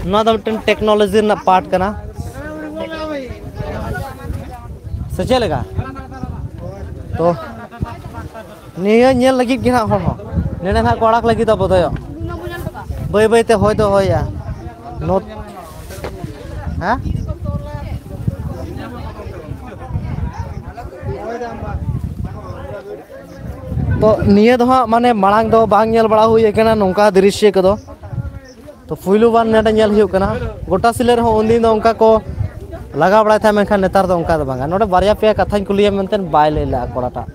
ᱱᱚᱣᱟ ᱫᱚ ᱢᱤᱫᱴᱮᱱ ᱴᱮᱠᱱᱳᱞᱚᱡᱤ ᱨᱮᱱᱟᱜ ᱯᱟᱨᱴ ᱠᱟᱱᱟ, ᱥᱮ ᱪᱮᱫ ᱞᱮᱠᱟ? ᱛᱚ ᱱᱤᱭᱟᱹ ᱧᱮᱞ ᱞᱟᱹᱜᱤᱫ ᱜᱮ ᱦᱟᱸᱜ ᱦᱚᱲ ᱦᱚᱸ ᱱᱚᱰᱮ ᱦᱟᱸᱜ ᱠᱚ ᱟᱲᱟᱜ ᱞᱟᱹᱜᱤᱫ ᱟᱵᱚ ᱫᱚ ᱵᱟᱹᱭ ᱵᱟᱹᱭ ᱛᱮ ᱦᱚᱭ ᱫᱚ ᱦᱚᱭᱟ᱾ ᱱᱚᱛ-, ᱦᱮᱸ? ᱛᱚ ᱱᱤᱭᱟᱹ ᱫᱚ ᱦᱟᱸᱜ ᱢᱟᱱᱮ ᱢᱟᱲᱟᱝ ᱫᱚ ᱵᱟᱝ ᱧᱮᱞ ᱵᱟᱲᱟ ᱦᱩᱭ ᱟᱠᱟᱱᱟ ᱱᱚᱝᱠᱟ ᱫᱨᱤᱥᱥᱚ ᱠᱚᱫᱚ᱾ ᱛᱚ ᱯᱩᱭᱞᱩ ᱵᱟᱨ ᱱᱚᱰᱮ ᱧᱮᱞ ᱦᱩᱭᱩᱜ ᱠᱟᱱᱟ᱾ ᱜᱚᱴᱟ ᱥᱤᱞᱟᱹ ᱨᱮᱦᱚᱸ ᱩᱱᱫᱤᱱ ᱫᱚ ᱚᱱᱠᱟ ᱠᱚ ᱞᱟᱜᱟᱣ ᱵᱟᱲᱟᱭ ᱛᱟᱦᱮᱸᱫ, ᱢᱮᱱᱠᱷᱟᱱ ᱱᱮᱛᱟᱨ ᱫᱚ ᱚᱱᱠᱟ ᱫᱚ ᱵᱟᱝᱟ᱾ ᱱᱚᱰᱮ ᱵᱟᱨᱭᱟ ᱯᱮᱭᱟ ᱠᱟᱛᱷᱟᱧ ᱠᱩᱞᱤᱭᱟ ᱢᱮᱱᱛᱮ ᱵᱟᱭ ᱞᱟᱹᱭ ᱞᱮᱫᱼᱟ ᱠᱚᱲᱟᱴᱟᱜ᱾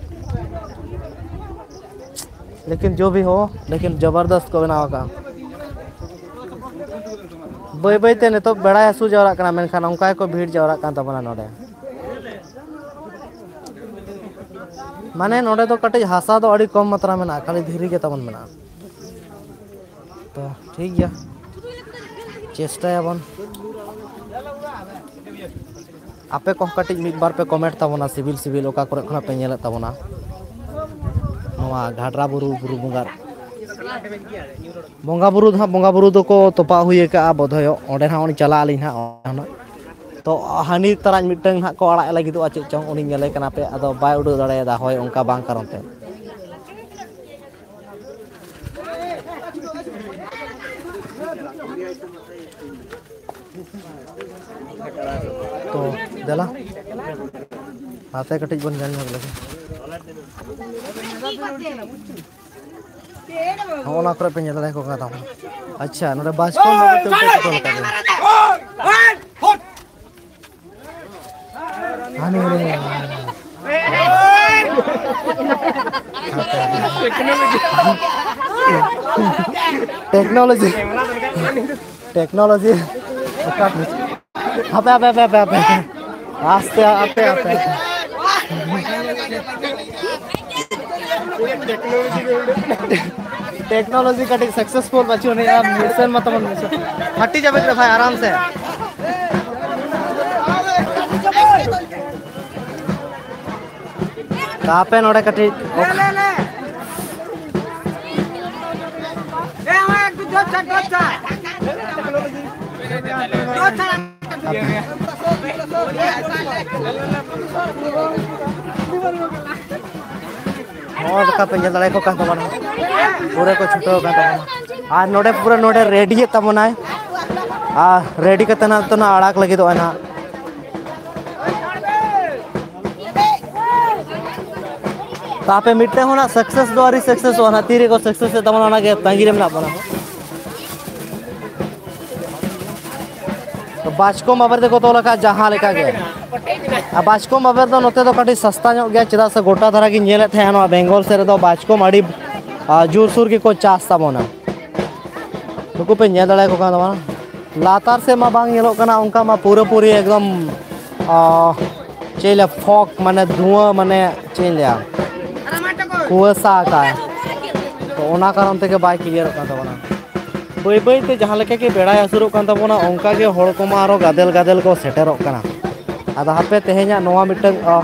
ᱞᱮᱠᱤᱱ ᱡᱚ ᱵᱷᱤ ᱦᱳ, ᱞᱮᱠᱤᱱ ᱡᱚᱵᱚᱨᱫᱚᱥᱛ ᱠᱚ ᱵᱮᱱᱟᱣ ᱟᱠᱟᱫᱼᱟ᱾ ᱵᱟᱹᱭ ᱵᱟᱹᱭ ᱛᱮ ᱱᱤᱛᱚᱜ ᱵᱮᱲᱟᱭ ᱦᱟᱹᱥᱩᱨ ᱡᱟᱣᱨᱟᱜ ᱠᱟᱱᱟ, ᱢᱮᱱᱠᱷᱟᱱ ᱚᱱᱠᱟ ᱜᱮᱠᱚ ᱵᱷᱤᱲ ᱡᱟᱣᱨᱟᱜ ᱠᱟᱱ ᱛᱟᱵᱚᱱᱟ ᱱᱚᱰᱮ᱾ ᱢᱟᱱᱮ ᱱᱚᱰᱮ ᱫᱚ ᱠᱟᱹᱴᱤᱡ ᱦᱟᱥᱟ ᱫᱚ ᱟᱹᱰᱤ ᱠᱚᱢ ᱢᱟᱛᱨᱟ ᱢᱮᱱᱟᱜᱼᱟ, ᱠᱷᱟᱹᱞᱤ ᱫᱷᱤᱨᱤ ᱜᱮ ᱛᱟᱵᱚᱱ ᱢᱮᱱᱟᱜᱼᱟ᱾ ᱛᱚ ᱴᱷᱤᱠ ᱜᱮᱭᱟ, ᱪᱮᱥᱴᱟᱭᱟᱵᱚᱱ᱾ ᱟᱯᱮ ᱠᱚᱦᱚᱸ ᱠᱟᱹᱴᱤᱡ ᱢᱤᱫ ᱵᱟᱨ ᱯᱮ ᱠᱚᱢᱮᱱᱴ ᱛᱟᱵᱚᱱᱟ, ᱥᱤᱵᱤᱞ ᱥᱤᱵᱤᱞ ᱚᱠᱟ ᱠᱚᱨᱮ ᱠᱷᱚᱱᱟᱜ ᱯᱮ ᱧᱮᱞᱮᱫ ᱛᱟᱵᱚᱱᱟ ᱱᱚᱣᱟ ᱜᱷᱟᱰᱨᱟ ᱵᱩᱨᱩ, ᱵᱩᱨᱩ ᱵᱚᱸᱜᱟ᱾ ᱵᱚᱸᱜᱟ ᱵᱩᱨᱩ ᱫᱚ ᱦᱟᱸᱜ, ᱵᱚᱸᱜᱟ ᱵᱩᱨᱩ ᱫᱚᱠᱚ ᱛᱚᱯᱟ ᱦᱩᱭ ᱟᱠᱟᱜᱼᱟ ᱵᱳᱫᱷᱚᱭᱚᱜ, ᱚᱸᱰᱮ ᱦᱟᱸᱜ ᱩᱱᱤ ᱪᱟᱞᱟᱜ ᱟᱹᱞᱤᱧ ᱦᱟᱸᱜ, ᱚᱸᱰᱮ ᱦᱟᱸᱜ᱾ ᱛᱚ ᱦᱟᱹᱱᱤ ᱛᱟᱨᱟᱡ ᱢᱤᱫᱴᱟᱝ ᱦᱟᱸᱜ ᱠᱚ ᱟᱲᱟᱜ ᱞᱟᱹᱜᱤᱫᱚᱜᱼᱟ ᱪᱮᱫ ᱪᱚᱝ, ᱩᱱᱤ ᱧᱮᱞᱮ ᱠᱟᱱᱟ ᱯᱮ, ᱟᱫᱚ ᱵᱟᱭ ᱩᱰᱟᱹᱣ ᱫᱟᱲᱮᱭᱟᱫᱟ ᱦᱚᱭ ᱚᱱᱠᱟ ᱵᱟᱝ ᱠᱟᱨᱚᱱ ᱛᱮ᱾ ᱛᱚ ᱫᱮᱞᱟ, ᱦᱟᱛᱮ ᱠᱟᱹᱴᱤᱡ ᱵᱚᱱ ᱧᱮᱞ ᱧᱚᱜ ᱞᱮᱜᱮ᱾ ᱦᱚᱸᱜᱼᱚ ᱱᱟ ᱠᱚᱨᱮ ᱯᱮ ᱧᱮᱞ ᱫᱟᱲᱮᱭᱟᱠᱚ ᱠᱟᱱᱟ ᱛᱟᱵᱚᱱ᱾ ᱟᱪᱪᱷᱟ, ᱱᱚᱰᱮ ᱵᱟᱪᱠᱚᱢ ᱵᱟᱵᱚᱛ ᱛᱮ ᱢᱤᱫᱴᱮᱡ ᱠᱟᱛᱷᱟ ᱞᱮᱠᱟ ᱜᱮ᱾ ᱦᱟᱱᱮ, ᱦᱟᱱᱮ, ᱦᱟᱱᱮ, ᱦᱟᱱᱮ᱾ Technology, technology. ᱦᱟᱯᱮ, ᱦᱟᱯᱮ, ᱦᱟᱯᱮ, ᱦᱟᱯᱮ, ᱦᱟᱯᱮ᱾ ᱟᱥᱛᱮ, ᱟᱯᱮ, ᱟᱯᱮ, ᱟᱯᱮ᱾ ᱴᱮᱠᱱᱳᱞᱚᱡᱤ ᱠᱟᱹᱴᱤᱡ ᱥᱟᱠᱥᱮᱥᱯᱷᱩᱞ ᱵᱟᱹᱪᱩᱜ ᱟᱹᱱᱤᱡᱼᱟ, ᱢᱤᱥᱚᱱ ᱢᱟ ᱛᱟᱵᱚᱱ ᱢᱤᱥᱚᱱ᱾ ᱯᱷᱟᱴᱤ ᱡᱟᱵᱮ ᱨᱮ ᱵᱷᱟᱭ, ᱟᱨᱟᱢ ᱥᱮ᱾ ᱛᱟᱯᱮ ᱱᱚᱰᱮ ᱠᱟᱹᱴᱤᱡ ᱱᱚᱜᱼᱚ ᱱᱚᱝᱠᱟ ᱯᱮ ᱧᱮᱞ ᱫᱟᱲᱮᱭᱟᱠᱚ ᱠᱟᱱ ᱛᱟᱵᱚᱱᱟ, ᱯᱩᱨᱟᱹ ᱠᱚ ᱪᱷᱩᱴᱟᱹᱣ ᱟᱠᱟᱱ ᱛᱟᱵᱚᱱᱟ᱾ ᱟᱨ ᱱᱚᱰᱮ ᱯᱩᱨᱟᱹ ᱱᱚᱰᱮ ᱨᱮᱰᱤᱭᱮᱫ ᱛᱟᱵᱚᱱᱟᱭ, ᱟᱨ ᱨᱮᱰᱤ ᱠᱟᱛᱮ ᱱᱟᱜ ᱛᱚ ᱱᱟᱜ ᱟᱲᱟᱜ ᱞᱟᱹᱜᱤᱫᱚᱜᱼᱟᱭ ᱱᱟᱜ᱾ ᱟᱯᱮ ᱢᱤᱫᱴᱟᱝ ᱦᱚᱸ ᱱᱟᱜ ᱥᱟᱠᱥᱮᱥ ᱫᱚ ᱟᱹᱣᱨᱤ ᱥᱟᱠᱥᱮᱥᱚᱜᱼᱟ ᱱᱟᱜ, ᱛᱤᱨᱮᱠᱚ ᱥᱟᱠᱥᱮᱥᱮᱫ ᱛᱟᱵᱚᱱᱟ ᱚᱱᱟᱜᱮ ᱛᱟᱺᱜᱤ ᱨᱮ ᱢᱮᱱᱟᱜ ᱵᱚᱱᱟ᱾ ᱛᱚ ᱵᱟᱪᱠᱚᱢ ᱵᱟᱵᱮᱨ ᱛᱮᱠᱚ ᱛᱚᱞ ᱟᱠᱟᱫ ᱡᱟᱦᱟᱸ ᱞᱮᱠᱟ ᱜᱮ᱾ ᱟᱨ ᱵᱟᱪᱠᱚᱢ ᱵᱟᱵᱮᱨ ᱫᱚ ᱱᱚᱛᱮ ᱫᱚ ᱠᱟᱹᱴᱤᱡ ᱥᱚᱥᱛᱟ ᱧᱚᱜ ᱜᱮᱭᱟ, ᱪᱮᱫᱟᱜ ᱥᱮ ᱜᱚᱴᱟ ᱫᱷᱟᱨᱟ ᱜᱤᱧ ᱧᱮᱞᱮᱫ ᱛᱟᱦᱮᱸᱜᱼᱟ ᱱᱚᱣᱟ ᱵᱮᱝᱜᱚᱞ ᱥᱮᱫ ᱨᱮᱫᱚ ᱵᱟᱪᱠᱚᱢ ᱟᱹᱰᱤ, ᱟᱨ, ᱡᱳᱨᱥᱳᱨ ᱜᱮᱠᱚ ᱪᱟᱥ ᱛᱟᱵᱚᱱᱟ᱾ ᱱᱩᱠᱩ ᱯᱮ ᱧᱮᱞ ᱫᱟᱲᱮᱭᱟᱠᱚ ᱠᱟᱱ ᱛᱟᱵᱚᱱᱟ, ᱞᱟᱛᱟᱨ ᱥᱮᱫ ᱢᱟ ᱵᱟᱝ ᱧᱮᱞᱚᱜ ᱠᱟᱱᱟ, ᱚᱱᱠᱟ ᱢᱟ ᱯᱩᱨᱟᱹᱯᱩᱨᱤ ᱮᱠᱫᱚᱢ, ᱟᱨ, ᱪᱮᱫ ᱤᱧ ᱞᱟᱹᱭᱟ, ᱯᱷᱚᱜᱽ, ᱢᱟᱱᱮ ᱫᱷᱩᱣᱟᱹ, ᱢᱟᱱᱮ ᱪᱮᱫ ᱤᱧ ᱞᱟᱹᱭᱟ, ᱠᱩᱣᱟᱹᱥᱟ ᱟᱠᱟᱫ᱾ ᱛᱚ ᱚᱱᱟ ᱠᱟᱨᱚᱱ ᱛᱮᱜᱮ ᱵᱟᱭ ᱠᱞᱤᱭᱟᱨᱚᱜ ᱠᱟᱱ ᱛᱟᱵᱚᱱᱟ᱾ ᱵᱟᱹᱭ ᱵᱟᱹᱭ ᱛᱮ ᱡᱟᱦᱟᱸ ᱞᱮᱠᱟ ᱜᱮ ᱵᱮᱲᱟᱭ ᱦᱟᱹᱥᱩᱨᱚᱜ ᱠᱟᱱ ᱛᱟᱵᱚᱱᱟ, ᱚᱱᱠᱟ ᱜᱮ ᱦᱚᱲ ᱠᱚᱢᱟ ᱟᱨᱚ ᱜᱟᱫᱮᱞ ᱜᱟᱫᱮᱞ ᱠᱚ ᱥᱮᱴᱮᱨᱚᱜ ᱠᱟᱱᱟ᱾ ᱟᱫᱚ ᱦᱟᱯᱮ ᱛᱮᱦᱮᱧᱟᱜ ᱱᱚᱣᱟ ᱢᱤᱫᱴᱟᱝ, ᱟ,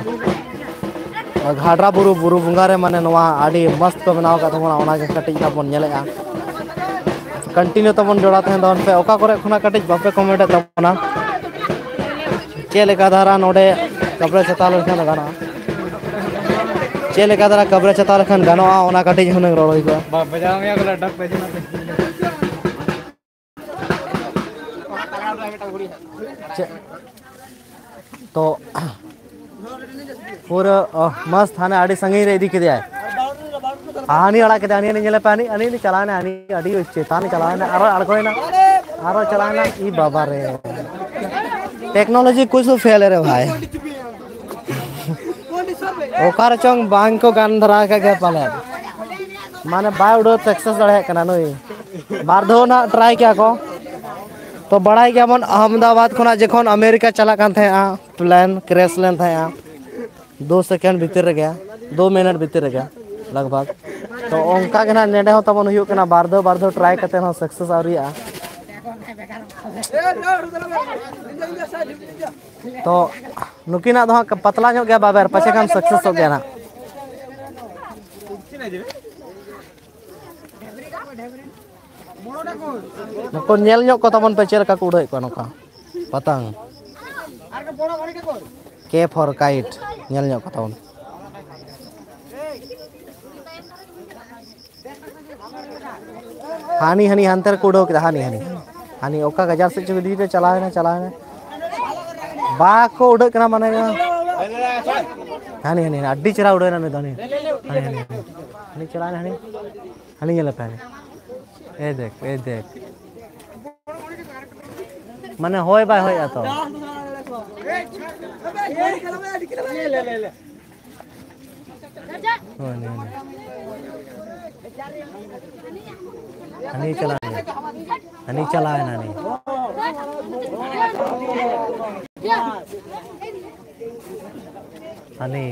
ᱜᱷᱟᱰᱨᱟ ᱵᱩᱨᱩ, ᱵᱩᱨᱩ ᱵᱚᱸᱜᱟ ᱨᱮ ᱢᱟᱱᱮ ᱱᱚᱣᱟ ᱟᱹᱰᱤ ᱢᱚᱥᱛ ᱠᱚ ᱵᱮᱱᱟᱣ ᱟᱠᱟᱫ ᱛᱟᱵᱚᱱᱟ, ᱚᱱᱟ ᱜᱮ ᱠᱟᱹᱴᱤᱡ ᱱᱟᱜ ᱵᱚᱱ ᱧᱮᱞᱮᱜᱼᱟ᱾ ᱠᱚᱱᱴᱤᱱᱤᱭᱩ ᱛᱟᱵᱚᱱ ᱡᱚᱲᱟᱣ ᱛᱟᱦᱮᱱ ᱛᱟᱵᱚᱱ ᱯᱮ᱾ ᱚᱠᱟ ᱠᱚᱨᱮ ᱠᱷᱚᱱᱟᱜ ᱠᱟᱹᱴᱤᱡ ᱵᱟᱯᱮ ᱠᱚᱢᱮᱱᱴ ᱮᱫ ᱛᱟᱵᱚᱱᱟ, ᱪᱮᱫ ᱞᱮᱠᱟ ᱫᱷᱟᱨᱟ ᱱᱚᱰᱮ ᱠᱟᱯᱲᱟ ᱪᱷᱟᱛᱟ ᱞᱮᱱᱠᱷᱟᱱ ᱫᱚ ᱜᱟᱱᱚᱜᱼᱟ? ᱪᱮᱫ ᱞᱮᱠᱟ ᱫᱷᱟᱨᱟ ᱠᱟᱯᱲᱟ ᱪᱷᱟᱛᱟ ᱞᱮᱠᱷᱟᱱ ᱜᱟᱱᱚᱜᱼᱟ, ᱚᱱᱟ ᱠᱟᱹᱴᱤᱡ ᱦᱩᱱᱟᱹᱝ ᱨᱚᱲ ᱦᱩᱭ ᱠᱚᱜᱼᱟ᱾ ᱪᱮᱫ? ᱛᱚ ᱯᱩᱨᱟᱹ, ᱚ, ᱢᱟᱥᱛ ᱦᱟᱱᱮ ᱟᱹᱰᱤ ᱥᱟᱺᱜᱤᱧ ᱨᱮ ᱤᱫᱤ ᱠᱮᱫᱮᱭᱟᱭ᱾ ᱦᱟᱹᱱᱤ ᱟᱲᱟᱜ ᱠᱮᱫᱮᱭᱟ, ᱦᱟᱹᱱᱤ, ᱦᱟᱹᱱᱤ ᱧᱮᱞᱮ ᱯᱮ, ᱦᱟᱹᱱᱤ, ᱦᱟᱹᱱᱤ ᱪᱟᱞᱟᱣᱱᱟ, ᱦᱟᱹᱱᱤ ᱟᱹᱰᱤ ᱪᱮᱛᱟᱱ ᱪᱟᱞᱟᱣᱱᱟ, ᱟᱨᱚ ᱟᱬᱜᱚᱭᱮᱱᱟ, ᱟᱨᱚ ᱪᱟᱞᱟᱣᱱᱟ᱾ ᱤ ᱵᱟᱵᱟ ᱨᱮ, ᱴᱮᱠᱱᱳᱞᱚᱡᱤ ᱠᱩᱪ ᱛᱚ ᱯᱷᱮᱞ ᱦᱮ ᱨᱮ ᱵᱷᱟᱭ᱾ ᱚᱠᱟ ᱨᱮᱪᱚᱝ ᱵᱟᱝ ᱠᱚ ᱜᱟᱱ ᱫᱷᱟᱨᱟ ᱟᱠᱟᱫ ᱜᱮᱭᱟ ᱯᱟᱞᱮ, ᱢᱟᱱᱮ ᱵᱟᱭ ᱩᱰᱟᱹᱣ ᱥᱟᱠᱥᱮᱥ ᱫᱟᱲᱮᱭᱟᱜ ᱠᱟᱱᱟ ᱱᱩᱭ᱾ ᱵᱟᱨ ᱫᱷᱟᱣ ᱱᱟᱜ ᱴᱨᱟᱭ ᱠᱮᱜᱼᱟ ᱠᱚ᱾ ᱛᱚ ᱵᱟᱲᱟᱭ ᱜᱮᱭᱟᱵᱚᱱ ᱟᱦᱢᱮᱫᱟᱵᱟᱫᱽ ᱠᱷᱚᱱᱟᱜ ᱡᱚᱠᱷᱚᱱ ᱟᱢᱮᱨᱤᱠᱟ ᱪᱟᱞᱟᱜ ᱠᱟᱱ ᱛᱟᱦᱮᱸᱜᱼᱟ, ᱯᱞᱮᱱ ᱠᱨᱮᱥ ᱞᱮᱱ ᱛᱟᱦᱮᱸᱜᱼᱟ ᱫᱩ ᱥᱮᱠᱮᱱᱰ ᱵᱷᱤᱛᱤᱨ ᱨᱮᱜᱮ, ᱫᱩ ᱢᱤᱱᱤᱴ ᱵᱷᱤᱛᱤᱨ ᱨᱮᱜᱮ ᱞᱟᱜᱽ ᱵᱷᱟᱜᱽ᱾ ᱛᱚ ᱚᱱᱠᱟ ᱜᱮ ᱱᱟᱜ ᱱᱮᱰᱮ ᱦᱚᱸ ᱛᱟᱵᱚᱱ ᱦᱩᱭᱩᱜ ᱠᱟᱱᱟ, ᱵᱟᱨ ᱫᱷᱟᱣ ᱵᱟᱨ ᱫᱷᱟᱣ ᱴᱨᱟᱭ ᱠᱟᱛᱮ ᱦᱚᱸ ᱥᱟᱠᱥᱮᱥ ᱟᱹᱣᱨᱤᱭᱟᱜᱼᱟ᱾ ᱛᱚ ᱱᱩᱠᱤᱱᱟᱜ ᱫᱚ ᱦᱟᱸᱜ ᱯᱟᱛᱞᱟ ᱧᱚᱜ ᱜᱮᱭᱟ ᱵᱟᱵᱮᱨ, ᱯᱟᱪᱷᱮ ᱠᱷᱟᱱ ᱥᱟᱠᱥᱮᱥᱚᱜ ᱜᱮᱭᱟ ᱱᱟᱜ᱾ ᱱᱩᱠᱩ ᱧᱮᱞ ᱧᱚᱜ ᱠᱚ ᱛᱟᱵᱚᱱ ᱯᱮ, ᱪᱮᱫ ᱞᱮᱠᱟ ᱠᱚ ᱩᱰᱟᱹᱣᱮᱫ ᱠᱚᱣᱟ ᱱᱚᱝᱠᱟ ᱯᱟᱛᱟᱝ᱾ ᱠᱮ ᱯᱷᱚᱨ ᱠᱟᱭᱤᱴ, ᱧᱮᱞ ᱧᱚᱜ ᱠᱚ ᱛᱟᱵᱚᱱ᱾ ᱦᱟᱹᱱᱤ, ᱦᱟᱹᱱᱤ, ᱦᱟᱱᱛᱮ ᱨᱮᱠᱚ ᱩᱰᱟᱹᱣ ᱠᱮᱫᱟ, ᱦᱟᱹᱱᱤ, ᱦᱟᱹᱱᱤ, ᱦᱟᱹᱱᱤ ᱚᱠᱟ ᱜᱟᱡᱟᱲ ᱥᱮᱫ ᱪᱚ ᱤᱫᱤᱭᱮᱫᱟ, ᱪᱟᱞᱟᱣᱮᱱᱟ, ᱪᱟᱞᱟᱣᱮᱱᱟ᱾ ᱵᱟᱠᱚ ᱩᱰᱟᱹᱜ ᱠᱟᱱᱟ, ᱢᱟᱱᱮ ᱦᱟᱹᱱᱤ, ᱦᱟᱹᱱᱤ, ᱦᱟᱹᱱᱤ, ᱟᱹᱰᱤ ᱪᱮᱦᱨᱟ ᱩᱰᱟᱹᱣ ᱮᱱᱟ ᱱᱩᱭ ᱫᱚ, ᱦᱟᱹᱱᱤ, ᱦᱟᱹᱱᱤ, ᱦᱟᱹᱱᱤ, ᱦᱟᱹᱱᱤ᱾ ᱦᱟᱹᱱᱤ ᱪᱟᱞᱟᱣ ᱮᱱᱟ, ᱦᱟᱹᱱᱤ᱾ ᱦᱟᱹᱱᱤ ᱧᱮᱞᱮ ᱯᱮ, ᱦᱟᱹᱱᱤ᱾ ᱮ ᱫᱮᱠ, ᱮ ᱫᱮᱠ᱾ ᱢᱟᱱᱮ ᱦᱚᱭ ᱵᱟᱭ ᱦᱚᱭᱮᱜᱼᱟ ᱛᱚ᱾ ᱦᱳᱭ, ᱦᱳᱭ, ᱦᱳᱭ᱾ ᱦᱟᱹᱱᱤ ᱪᱟᱞᱟᱣ ᱮᱱᱟ᱾ ᱦᱟᱹᱱᱤ ᱪᱟᱞᱟᱣ ᱮᱱᱟ ᱦᱟᱹᱱᱤ᱾ ᱦᱟᱹᱱᱤ᱾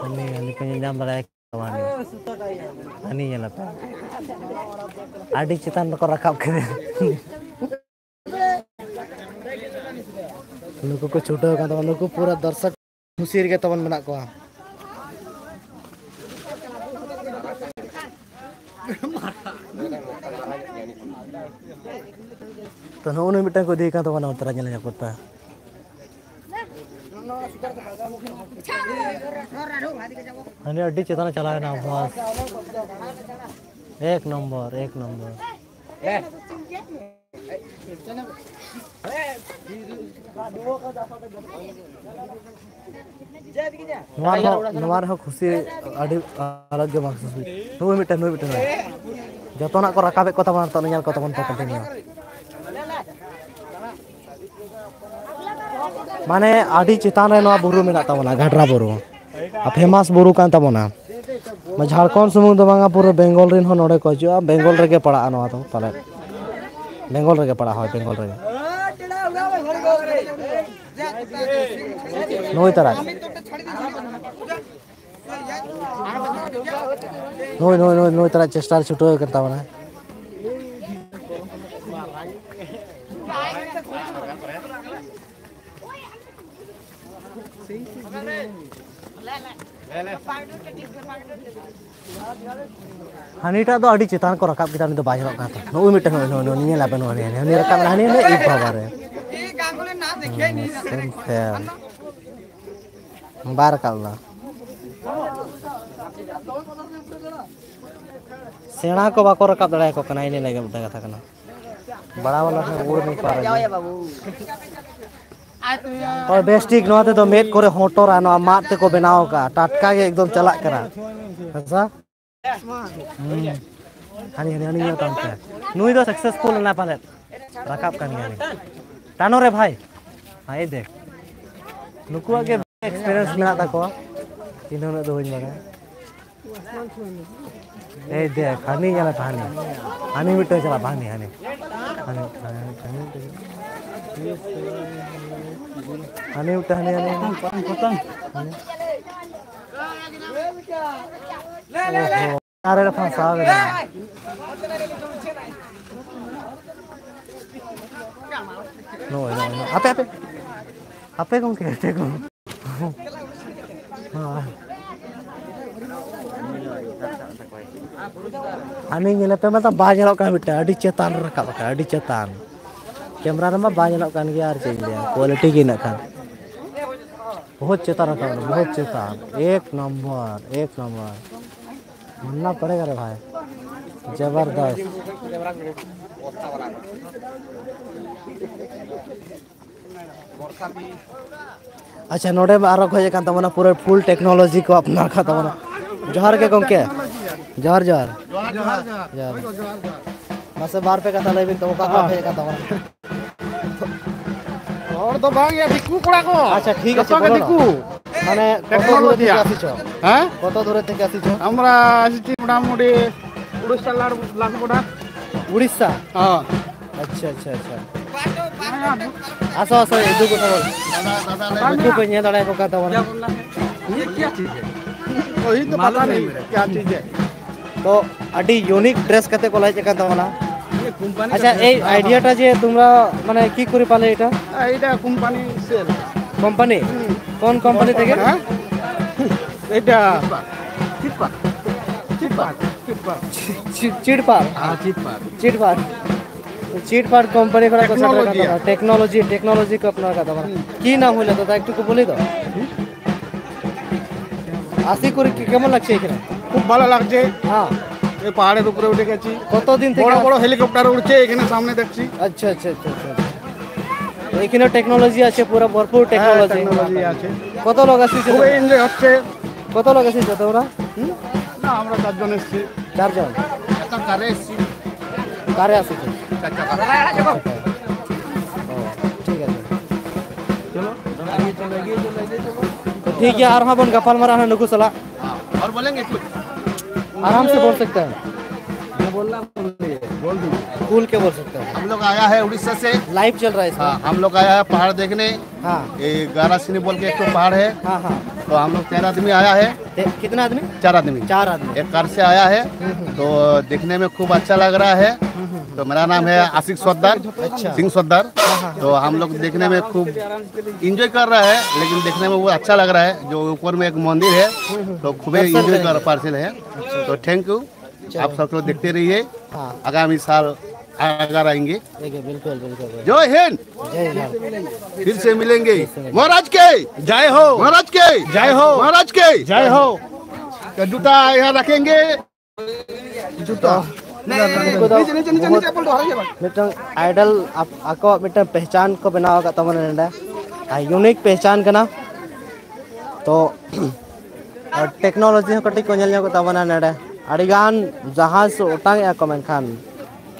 ᱦᱟᱹᱱᱤ, ᱦᱟᱹᱱᱤ ᱠᱚ ᱧᱮᱞ ᱧᱟᱢ ᱫᱟᱲᱮᱭᱟᱭ ᱠᱟᱱᱟ ᱦᱟᱹᱱᱤ᱾ ᱦᱟᱹᱱᱤ ᱧᱮᱞ ᱟᱯᱮ᱾ ᱟᱹᱰᱤ ᱪᱮᱛᱟᱱ ᱨᱮᱠᱚ ᱨᱟᱠᱟᱵ ᱠᱮᱫᱮᱭᱟ᱾ ᱱᱩᱠᱩ ᱠᱚ ᱪᱷᱩᱴᱟᱹᱣ ᱟᱠᱟᱱ ᱛᱟᱵᱚᱱᱟ, ᱱᱩᱠᱩ ᱯᱩᱨᱟᱹ ᱫᱚᱨᱥᱚᱠ ᱠᱷᱩᱥᱤ ᱨᱮᱜᱮ ᱛᱟᱵᱚᱱ ᱢᱮᱱᱟᱜ ᱠᱚᱣᱟ᱾ ᱛᱚ, ᱱᱩᱜᱼᱩ ᱱᱩᱭ ᱢᱤᱫᱴᱟᱝ ᱠᱚ ᱤᱫᱤᱭᱮ ᱠᱟᱱ ᱛᱟᱵᱚᱱᱟ, ᱚᱱᱛᱮ ᱨᱮ ᱧᱮᱞ ᱧᱟᱢᱚᱜ ᱠᱟᱱᱟ᱾ ᱦᱟᱹᱱᱤ ᱟᱹᱰᱤ ᱪᱮᱛᱟᱱ ᱮ ᱪᱟᱞᱟᱣ ᱮᱱᱟ ᱵᱚᱥ᱾ ᱮᱠ ᱱᱚᱢᱵᱚᱨ, ᱮᱠ ᱱᱚᱢᱵᱚᱨ᱾ ᱱᱚᱣᱟ ᱨᱮᱦᱚᱸ, ᱱᱚᱣᱟ ᱨᱮᱦᱚᱸ ᱠᱷᱩᱥᱤ, ᱟᱹᱰᱤ ᱟᱞᱟᱜᱽ ᱜᱮ ᱢᱟᱦᱥᱩᱥ ᱦᱩᱭᱩᱜ᱾ ᱱᱩᱭ ᱢᱤᱫᱴᱮᱱ, ᱱᱩᱭ ᱢᱤᱫᱴᱮᱱ, ᱡᱚᱛᱚᱱᱟᱜ ᱠᱚ ᱨᱟᱠᱟᱵᱮᱫ ᱠᱚ ᱛᱟᱵᱚᱱᱟ, ᱱᱤᱛᱚᱜ ᱧᱮᱞ ᱠᱚ ᱛᱟᱵᱚᱱ ᱯᱮ continue᱾ ᱢᱟᱱᱮ ᱟᱹᱰᱤ ᱪᱮᱛᱟᱱ ᱨᱮ ᱱᱚᱣᱟ ᱵᱩᱨᱩ ᱢᱮᱱᱟᱜ ᱛᱟᱵᱚᱱᱟ, ᱜᱷᱟᱰᱨᱟ ᱵᱩᱨᱩ᱾ ᱟᱨ famous ᱵᱩᱨᱩ ᱠᱟᱱ ᱛᱟᱵᱚᱱᱟ᱾ ᱱᱚᱣᱟ ᱡᱷᱟᱲᱠᱷᱚᱸᱰ ᱥᱩᱢᱩᱝ ᱫᱚ ᱵᱟᱝᱟ, ᱯᱩᱨᱟᱹ ᱵᱮᱝᱜᱚᱞ ᱨᱮᱱ ᱦᱚᱸ ᱱᱚᱰᱮ ᱠᱚ ᱦᱤᱡᱩᱜᱼᱟ᱾ ᱵᱮᱝᱜᱚᱞ ᱨᱮᱜᱮ ᱯᱟᱲᱟᱜᱼᱟ ᱱᱚᱣᱟ ᱫᱚ ᱯᱟᱞᱮᱫ᱾ ᱵᱮᱝᱜᱚᱞ ᱨᱮᱜᱮ ᱯᱟᱲᱟᱜᱼᱟ, ᱦᱳᱭ, ᱵᱮᱝᱜᱚᱞ ᱨᱮᱜᱮ᱾ ᱱᱩᱭ ᱛᱟᱨᱟ᱾ ᱱᱩᱭ, ᱱᱩᱭ, ᱱᱩᱭ, ᱱᱩᱭ ᱛᱟᱨᱟ ᱪᱮᱥᱴᱟ ᱨᱮ ᱪᱷᱩᱴᱟᱹᱣ ᱟᱠᱟᱱ ᱛᱟᱵᱚᱱᱟ᱾ ᱦᱟᱹᱱᱤᱴᱟᱜ ᱫᱚ ᱟᱹᱰᱤ ᱪᱮᱛᱟᱱ ᱠᱚ ᱨᱟᱠᱟᱵ ᱠᱮᱫᱟ, ᱩᱱᱤ ᱫᱚ ᱵᱟᱭ ᱧᱮᱞᱚᱜ ᱠᱟᱱ ᱛᱟᱦᱮᱸᱫ᱾ ᱱᱩᱜᱼᱩᱭ ᱢᱤᱫᱴᱟᱝ, ᱱᱩᱜᱼᱩᱭ, ᱱᱩᱜᱼᱩᱭ, ᱱᱩᱜᱼᱩᱭ ᱧᱮᱞ ᱟᱯᱮ, ᱱᱩᱜᱼᱩᱭ, ᱱᱩᱜᱼᱩᱭ ᱨᱟᱠᱟᱵ ᱮᱱᱟ, ᱦᱟᱹᱱᱤ, ᱦᱟᱹᱱᱤ, ᱮ ᱵᱟᱵᱟ ᱨᱮ᱾ ᱦᱩᱸ, ᱥᱮᱢ ᱯᱷᱮᱞ᱾ ᱵᱟᱭ ᱨᱟᱠᱟᱵ ᱞᱮᱱᱟ᱾ ᱥᱮᱬᱟ ᱠᱚ ᱵᱟᱠᱚ ᱨᱟᱠᱟᱵ ᱫᱟᱲᱮᱭᱟᱠᱚ ᱠᱟᱱᱟ, ᱤᱱᱟᱹ ᱞᱟᱹᱜᱤᱫ ᱢᱤᱫᱴᱟᱝ ᱠᱟᱛᱷᱟ ᱠᱟᱱᱟ᱾ ᱵᱟᱲᱟ ᱵᱟᱞᱟ ᱴᱷᱮᱱ ᱩᱲ ᱱᱤ ᱯᱟᱨᱟ ᱡᱮ᱾ ᱦᱳᱭ, ᱵᱮᱥ ᱴᱷᱤᱠ᱾ ᱱᱚᱣᱟ ᱛᱮᱫᱚ ᱢᱮᱫ ᱠᱚᱨᱮ ᱦᱚᱸ ᱚᱴᱚᱨᱟ, ᱱᱚᱣᱟ ᱢᱟᱫ ᱛᱮᱠᱚ ᱵᱮᱱᱟᱣ ᱟᱠᱟᱫᱼᱟ, ᱴᱟᱴᱠᱟ ᱜᱮ ᱮᱠᱫᱚᱢ ᱪᱟᱞᱟᱜ ᱠᱟᱱᱟ᱾ ᱦᱮᱸ ᱥᱮ? ᱦᱩᱸ᱾ ᱦᱟᱹᱱᱤ, ᱦᱟᱹᱱᱤ, ᱦᱟᱹᱱᱤ ᱧᱮᱞ ᱛᱟᱢ ᱥᱮ᱾ ᱱᱩᱭ ᱫᱚ ᱥᱟᱠᱥᱮᱥᱯᱷᱩᱞ ᱮᱱᱟ ᱯᱟᱞᱮᱫ᱾ ᱨᱟᱠᱟᱵ ᱠᱟᱱ ᱜᱮᱭᱟ ᱱᱩᱭ᱾ ᱴᱟᱱᱚ ᱨᱮ ᱵᱷᱟᱭ᱾ ᱦᱮᱸ, ᱮᱭ ᱫᱮᱠᱷ᱾ ᱱᱩᱠᱩᱣᱟᱜ ᱜᱮ ᱮᱠᱥᱯᱤᱨᱤᱭᱮᱱᱥ ᱢᱮᱱᱟᱜ ᱛᱟᱠᱚᱣᱟ᱾ ᱤᱧ ᱫᱚ ᱩᱱᱟᱹᱜ ᱫᱚ ᱵᱟᱹᱧ ᱵᱟᱲᱟᱭᱟ᱾ ᱮᱭ ᱫᱮᱠᱷ, ᱦᱟᱹᱱᱤ ᱧᱮᱞᱮ ᱯᱮ, ᱦᱟᱹᱱᱤ᱾ ᱦᱟᱹᱱᱤ ᱢᱤᱫᱴᱟᱝ ᱪᱟᱞᱟᱜ, ᱦᱟᱹᱱᱤ, ᱦᱟᱹᱱᱤ᱾ ᱦᱟᱹᱱᱤ, ᱦᱟᱹᱱᱤ, ᱦᱟᱹᱱᱤ ᱢᱤᱫᱴᱟᱝ᱾ ᱦᱟᱹᱱᱤ ᱢᱤᱫᱴᱟᱝ, ᱦᱟᱹᱱᱤ, ᱦᱟᱹᱱᱤ, ᱦᱟᱹᱱᱤ᱾ ᱦᱟᱹᱱᱤ᱾ ᱚᱦᱚ᱾ ᱟᱨᱮ ᱨᱮ ᱯᱷᱟᱸᱥᱟᱣ ᱠᱟᱱᱟ᱾ ᱱᱚᱜᱼᱚᱭ, ᱱᱚᱜᱼᱚᱭ, ᱱᱚᱜᱼᱚᱭ᱾ ᱦᱟᱯᱮ, ᱦᱟᱯᱮ᱾ ᱦᱟᱯᱮ ᱜᱚᱢᱠᱮ, ᱦᱟᱯᱮ ᱜᱚᱢᱠᱮ᱾ ᱦᱳᱭ᱾ ᱦᱟᱹᱱᱤ ᱧᱮᱞᱮ ᱯᱮ, ᱢᱮᱛᱟᱢ ᱵᱟᱭ ᱧᱮᱞᱚᱜ ᱠᱟᱱᱟ ᱢᱤᱫᱴᱟᱝ, ᱟᱹᱰᱤ ᱪᱮᱛᱟᱱ ᱨᱮ ᱨᱟᱠᱟᱵ ᱟᱠᱟᱱᱟ, ᱟᱹᱰᱤ ᱪᱮᱛᱟᱱ᱾ ᱠᱮᱢᱨᱟ ᱨᱮᱢᱟ ᱵᱟᱭ ᱧᱮᱞᱚᱜ ᱠᱟᱱ ᱜᱮᱭᱟ, ᱟᱨ ᱪᱮᱫ ᱤᱧ ᱞᱟᱹᱭᱟ, ᱠᱳᱣᱟᱞᱤᱴᱤ ᱜᱮ ᱤᱱᱟᱹᱜ ᱠᱷᱟᱱ᱾ ᱵᱚᱦᱩᱛ ᱪᱮᱛᱟᱱ ᱨᱟᱠᱟᱵ ᱮᱱᱟ, ᱵᱚᱦᱩᱛ ᱪᱮᱛᱟᱱ, ᱮᱠ ᱱᱚᱢᱵᱚᱨ, ᱮᱠ ᱱᱚᱢᱵᱚᱨ᱾ ᱢᱟᱱᱱᱟ ᱯᱟᱲᱮᱜᱟ ᱨᱮ ᱵᱷᱟᱭ, ᱡᱚᱵᱚᱨᱫᱚᱥᱛ᱾ ᱟᱪᱪᱷᱟ, ᱱᱚᱰᱮ ᱢᱟ ᱟᱨᱚ ᱠᱚ ᱦᱮᱡ ᱟᱠᱟᱱ ᱛᱟᱵᱚᱱᱟ, ᱯᱩᱨᱟᱹ ᱯᱷᱩᱞ ᱴᱮᱠᱱᱳᱞᱚᱡᱤ ᱠᱚ ᱟᱯᱱᱟᱨ ᱟᱠᱟᱫ ᱛᱟᱵᱚᱱᱟ᱾ ᱡᱚᱦᱟᱨ ᱜᱮ ᱜᱚᱢᱠᱮ, ᱡᱚᱦᱟᱨ, ᱡᱚᱦᱟᱨ᱾ ᱡᱚᱦᱟᱨ, ᱡᱚᱦᱟᱨ᱾ ᱢᱟᱥᱮ ᱵᱟᱨ ᱯᱮ ᱠᱟᱛᱷᱟ ᱞᱟᱹᱭ ᱵᱤᱱ ᱛᱚ, ᱚᱠᱟ ᱠᱷᱚᱱ ᱯᱮ ᱦᱮᱡ ᱟᱠᱟᱱ ᱛᱟᱵᱚᱱᱟ? ᱦᱚᱲ ᱫᱚ ᱵᱟᱝ ᱭᱟ, ᱫᱤᱠᱩ ᱠᱚᱲᱟ ᱠᱚ᱾ ᱟᱪᱪᱷᱟ, ᱴᱷᱤᱠ ᱟᱪᱷᱮ, ᱡᱚᱛᱚ ᱜᱮ ᱵᱚᱞᱚ ᱱᱟ᱾ ᱫᱤᱠᱩ᱾ ᱢᱟᱱᱮ, ᱠᱚᱛᱚ ᱫᱩᱨᱮ ᱴᱮᱠᱱᱳᱞᱚᱡᱤᱭᱟ᱾ ᱛᱷᱮᱠᱮ ᱟᱥᱤᱪᱷᱚ? ᱦᱮᱸ? ᱠᱚᱛᱚ ᱫᱩᱨᱮ ᱛᱷᱮᱠᱮ ᱟᱥᱤᱪᱷᱚ? আমরা আসছি মোটামুটি উড়িষ্যা লাল, লালপোড়া। উড়িষ্যা? হ্যাঁ। আচ্ছা, আচ্ছা, আচ্ছা। আসো, আসো, এই দুটো খবর। দাদা, দাদা, ᱞᱟᱹᱭ ᱢᱮ᱾ ᱩᱱᱠᱩ ᱯᱮ ᱧᱮᱞ ᱫᱟᱲᱮᱭᱟᱠᱚ ᱠᱟᱱ ᱛᱟᱵᱚᱱᱟ᱾ ये क्या चीज़ है? वही तो पता नहीं क्या चीज़ है। ᱛᱚ, ᱟᱹᱰᱤ ᱤᱭᱩᱱᱤᱠ ᱰᱨᱮᱥ ᱠᱟᱛᱮ ᱠᱚ ᱦᱮᱡ ᱟᱠᱟᱱ ᱛᱟᱵᱚᱱᱟ᱾ ᱟᱪᱪᱷᱟ, ᱮᱭ ᱟᱭᱰᱤᱭᱟᱴᱟ ᱡᱮ ᱛᱩᱢᱨᱟ ᱢᱟᱱᱮ ᱠᱤ ᱠᱚᱨᱮ ᱯᱟᱞᱮ ᱮᱴᱟ? এইটা কোম্পানি সেল। কোম্পানি? কোন কোম্পানি থেকে? হ্যাঁ? এটা চিটপার। চিটপার। চিটপার। চিটপার। হ্যাঁ, চিটপার। চিটপার। চিটপার কোম্পানি করে টেকনোলজি। টেকনোলজি, টেকনোলজি কে আপনার কথা। কি নাম হইলো দাদা, একটু বলি দাও। আসি করি কি, কেমন লাগছে এখানে? খুব ভালো লাগছে। হ্যাঁ। এই পাহাড়ের উপরে উঠে গেছি। কতদিন থেকে বড় আস- বড় হেলিকপ্টার উড়ছে এখানে সামনে দেখছি। আচ্ছা, আচ্ছা, আচ্ছা, আচ্ছা। এখানে টেকনোলজি আছে, পুরো ভরপুর টেকনোলজি। টেকনোলজি আছে। কত লোক আসছে? খুবই এনজয় হচ্ছে। কত লোক আসছে তোমরা? হুম? না, আমরা চারজন এসেছি। চারজন? একটা কারে এসেছি। কারে আসছে? চার চাকা। ও, ঠিক আছে। চলো। তো ঠিক আছে, আর হ্যাঁ বোন, গাপাল মারা হ্যাঁ নুকু সালা। हाँ, और बोलेंगे कुछ? आराम से बोल सकते हैं। मैं बोल रहा हूँ, बोल दीजिए। खुल के बोल सकते हैं। हम लोग आया है उड़ीसा से। लाइव चल रहा है इसका। हाँ, हम लोग आया है पहाड़ देखने। हाँ। ये गारा सिनी बोल के एक तो पहाड़ है। हाँ, हाँ। तो हम लोग चार आदमी आया है। ते-, कितना आदमी? चार आदमी। चार आदमी। एक कार से आया है। हम्म, हम्म। तो देखने में खूब अच्छा लग रहा है। हम्म, हम्म। तो मेरा नाम है आशिक सरदार, अच्छा। सिंह सरदार। हाँ, हाँ, हाँ। तो हम लोग देखने में खूब एंजॉय कर रहा है, लेकिन देखने में वो अच्छा लग रहा है। जो ऊपर में एक मंदिर है, हम्म, हम्म, तो हम्म। खूबे दर्शन एंजॉय कर करेंगे। पार्सल है। अच्छा। तो थैंक यू। चलो। आप सब लोग देखते रहिए। हाँ। आगामी साल अगर आएंगे। ठीक है, बिल्कुल, बिल्कुल, बिल्कुल। जय हिंद। जय हिंद। फिर से मिलेंगे। फिर से मिलेंगे। महाराज के जय हो। महाराज के जय हो। महाराज के जय हो। तो जूता यहाँ रखेंगे। जूता। ᱩᱱᱠᱩ ᱫᱚ ᱵᱚᱦᱩᱛ ᱢᱤᱫᱴᱟᱝ ᱟᱭᱰᱚᱞ ᱟᱠᱚᱣᱟᱜ ᱢᱤᱫᱴᱟᱝ ᱯᱮᱦᱪᱟᱱ ᱠᱚ ᱵᱮᱱᱟᱣ ᱟᱠᱟᱫ ᱛᱟᱵᱚᱱᱟ ᱱᱚᱰᱮ, ᱟᱨ ᱤᱭᱩᱱᱤᱠ ᱯᱮᱦᱪᱟᱱ ᱠᱟᱱᱟ᱾ ᱛᱚ ᱟᱨ ᱴᱮᱠᱱᱳᱞᱚᱡᱤ ᱦᱚᱸ ᱠᱟᱹᱴᱤᱡ ᱠᱚ ᱧᱮᱞ ᱧᱚᱜ ᱠᱮᱫ ᱛᱟᱵᱚᱱᱟ ᱱᱚᱰᱮ᱾ ᱟᱹᱰᱤᱜᱟᱱ ᱡᱟᱦᱟᱡᱽ ᱚᱴᱟᱝ ᱮᱫᱼᱟ ᱠᱚ, ᱢᱮᱱᱠᱷᱟᱱ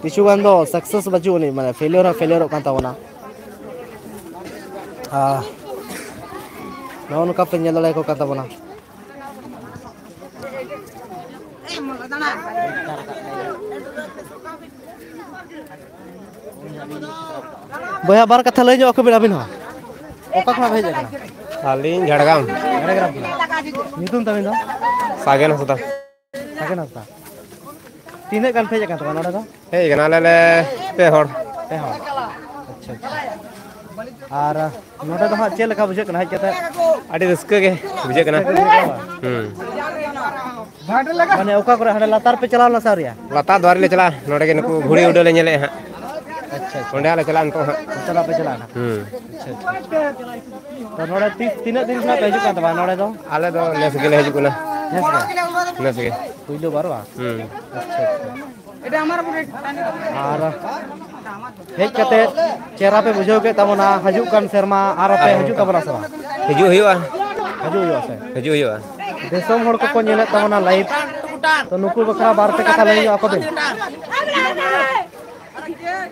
ᱠᱤᱪᱷᱩ ᱜᱟᱱ ᱫᱚ ᱥᱟᱠᱥᱮᱥ ᱵᱟᱹᱪᱩᱜ ᱟᱹᱱᱤᱡ, ᱢᱟᱱᱮ ᱯᱷᱮᱞᱤᱭᱚᱨ ᱦᱚᱸ ᱯᱷᱮᱞᱤᱭᱚᱨᱚᱜ ᱠᱟᱱ ᱛᱟᱵᱚᱱᱟ᱾ ᱟᱨ ᱱᱚᱜᱼᱚ ᱱᱚᱝᱠᱟ ᱯᱮ ᱧᱮᱞ ᱫᱟᱲᱮᱭᱟᱠᱚ ᱠᱟᱱ ᱛᱟᱵᱚᱱᱟ᱾ ᱵᱚᱭᱦᱟ, ᱵᱟᱨ ᱠᱟᱛᱷᱟ ᱞᱟᱹᱭ ᱧᱚᱜ ᱟᱠᱚ ᱵᱤᱱ ᱟᱹᱵᱤᱱ ᱦᱚᱸ᱾ ᱚᱠᱟ ᱠᱷᱚᱱᱟᱜ ᱵᱤᱱ ᱦᱮᱡ ᱟᱠᱟᱱᱟ? ᱟᱹᱞᱤᱧ ᱡᱷᱟᱲᱜᱨᱟᱢ᱾ ᱡᱷᱟᱲᱜᱨᱟᱢ ᱠᱷᱚᱱᱟᱜ᱾ ᱧᱩᱛᱩᱢ ᱛᱟᱵᱤᱱ ᱫᱚ? ᱥᱟᱜᱮᱱ ᱦᱟᱸᱥᱫᱟ᱾ ᱥᱟᱜᱮᱱ ᱦᱟᱸᱥᱫᱟ᱾ ᱛᱤᱱᱟᱹᱜ ᱜᱟᱱ ᱯᱮ ᱦᱮᱡ ᱟᱠᱟᱱ ᱛᱟᱵᱚᱱᱟ ᱱᱚᱰᱮ ᱫᱚ? ᱦᱮᱡ ᱟᱠᱟᱱᱟᱞᱮ ᱯᱮ ᱦᱚᱲ᱾ ᱯᱮ ᱦᱚᱲ? ᱟᱪᱪᱷᱟ, ᱟᱪᱪᱷᱟ᱾ ᱟᱨ ᱱᱚᱰᱮ ᱫᱚ ᱦᱟᱸᱜ ᱪᱮᱫ ᱞᱮᱠᱟ ᱵᱩᱡᱷᱟᱹᱜ ᱠᱟᱱᱟ ᱦᱮᱡ ᱠᱟᱛᱮ? ᱟᱹᱰᱤ ᱨᱟᱹᱥᱠᱟᱹ ᱜᱮ ᱵᱩᱡᱷᱟᱹᱜ ᱠᱟᱱᱟ᱾ ᱨᱟᱹᱥᱠᱟᱹ ᱜᱮ ᱵᱩᱡᱷᱟᱹᱜ ᱠᱟᱱᱟ? ᱦᱩᱸ᱾ ᱢᱟᱱᱮ ᱚᱠᱟ ᱠᱚᱨᱮ, ᱦᱟᱸᱰᱮ ᱞᱟᱛᱟᱨ ᱯᱮ ᱪᱟᱞᱟᱣ ᱞᱮᱱᱟ ᱥᱮ ᱟᱹᱣᱨᱤᱭᱟ? ᱞᱟᱛᱟᱨ ᱫᱚ ᱟᱹᱣᱨᱤ ᱞᱮ ᱪᱟᱞᱟᱜᱼᱟ, ᱱᱚᱰᱮ ᱜᱮ ᱱᱩᱠᱩ ᱜᱷᱩᱲᱤ ᱩᱰᱟᱹᱣ ᱞᱮ ᱧᱮᱞᱮᱫᱼᱟ ᱦᱟᱸᱜ᱾ ᱟᱪᱪᱷᱟ, ᱟᱪᱪᱷᱟ᱾ ᱚᱸᱰᱮ ᱦᱟᱸᱜ ᱞᱮ ᱪᱟᱞᱟᱜᱼᱟ ᱱᱤᱛᱚᱜ ᱦᱟᱸᱜ᱾ ᱚᱱᱛᱮ ᱫᱚ ᱯᱮ ᱪᱟᱞᱟᱜᱼᱟ ᱦᱟᱸᱜ? ᱦᱩᱸ᱾ ᱟᱪᱪᱷᱟ, ᱟᱪᱪᱷᱟ᱾ ᱛᱚ ᱱᱚᱰᱮ ᱛᱤᱥ, ᱛᱤᱱᱟᱹᱜ ᱫᱤᱱ ᱠᱷᱚᱱᱟᱜ ᱯᱮ ᱦᱤᱡᱩᱜ ᱠᱟᱱ ᱛᱟᱵᱚᱱᱟ ᱱᱚᱰᱮ ᱫᱚ? ᱟᱞᱮ ᱫᱚ ᱱᱮᱥ ᱜᱮᱞᱮ ᱦᱤᱡᱩᱜ ᱠᱟᱱᱟ᱾ ᱱᱮᱥ ᱜᱮ? ᱱᱮᱥ ᱜᱮ᱾ ᱯᱩᱭᱞᱩ ᱵᱟᱨ ᱵᱟᱝ? ᱦᱩᱸ᱾ ᱟᱪᱪᱷᱟ, ᱟᱪᱪᱷᱟ᱾ ᱟᱨ ᱦᱮᱡ ᱠᱟᱛᱮ ᱪᱮᱦᱨᱟ ᱯᱮ ᱵᱩᱡᱷᱟᱹᱣ ᱠᱮᱫ ᱛᱟᱵᱚᱱᱟ, ᱦᱤᱡᱩᱜ ᱠᱟᱱ ᱥᱮᱨᱢᱟ ᱟᱨᱚ ᱯᱮ ᱦᱤᱡᱩᱜ ᱛᱟᱵᱚᱱᱟ ᱥᱮ ᱵᱟᱝ? ᱦᱤᱡᱩᱜ ᱦᱩᱭᱩᱜᱼᱟ᱾ ᱦᱤᱡᱩᱜ ᱦᱩᱭᱩᱜᱼᱟ ᱥᱮ? ᱦᱤᱡᱩᱜ ᱦᱩᱭᱩᱜᱼᱟ᱾ ᱫᱤᱥᱚᱢ ᱦᱚᱲ ᱠᱚᱠᱚ ᱧᱮᱞᱮᱫ ᱛᱟᱵᱚᱱᱟ ᱞᱟᱭᱤᱵᱷ, ᱛᱚ ᱱᱩᱠᱩ ᱵᱟᱠᱷᱨᱟ ᱵᱟᱨ ᱯᱮ ᱠᱟᱛᱷᱟ ᱞᱟᱹᱭ ᱧᱚᱜ ᱟᱠᱚ ᱵᱤᱱ᱾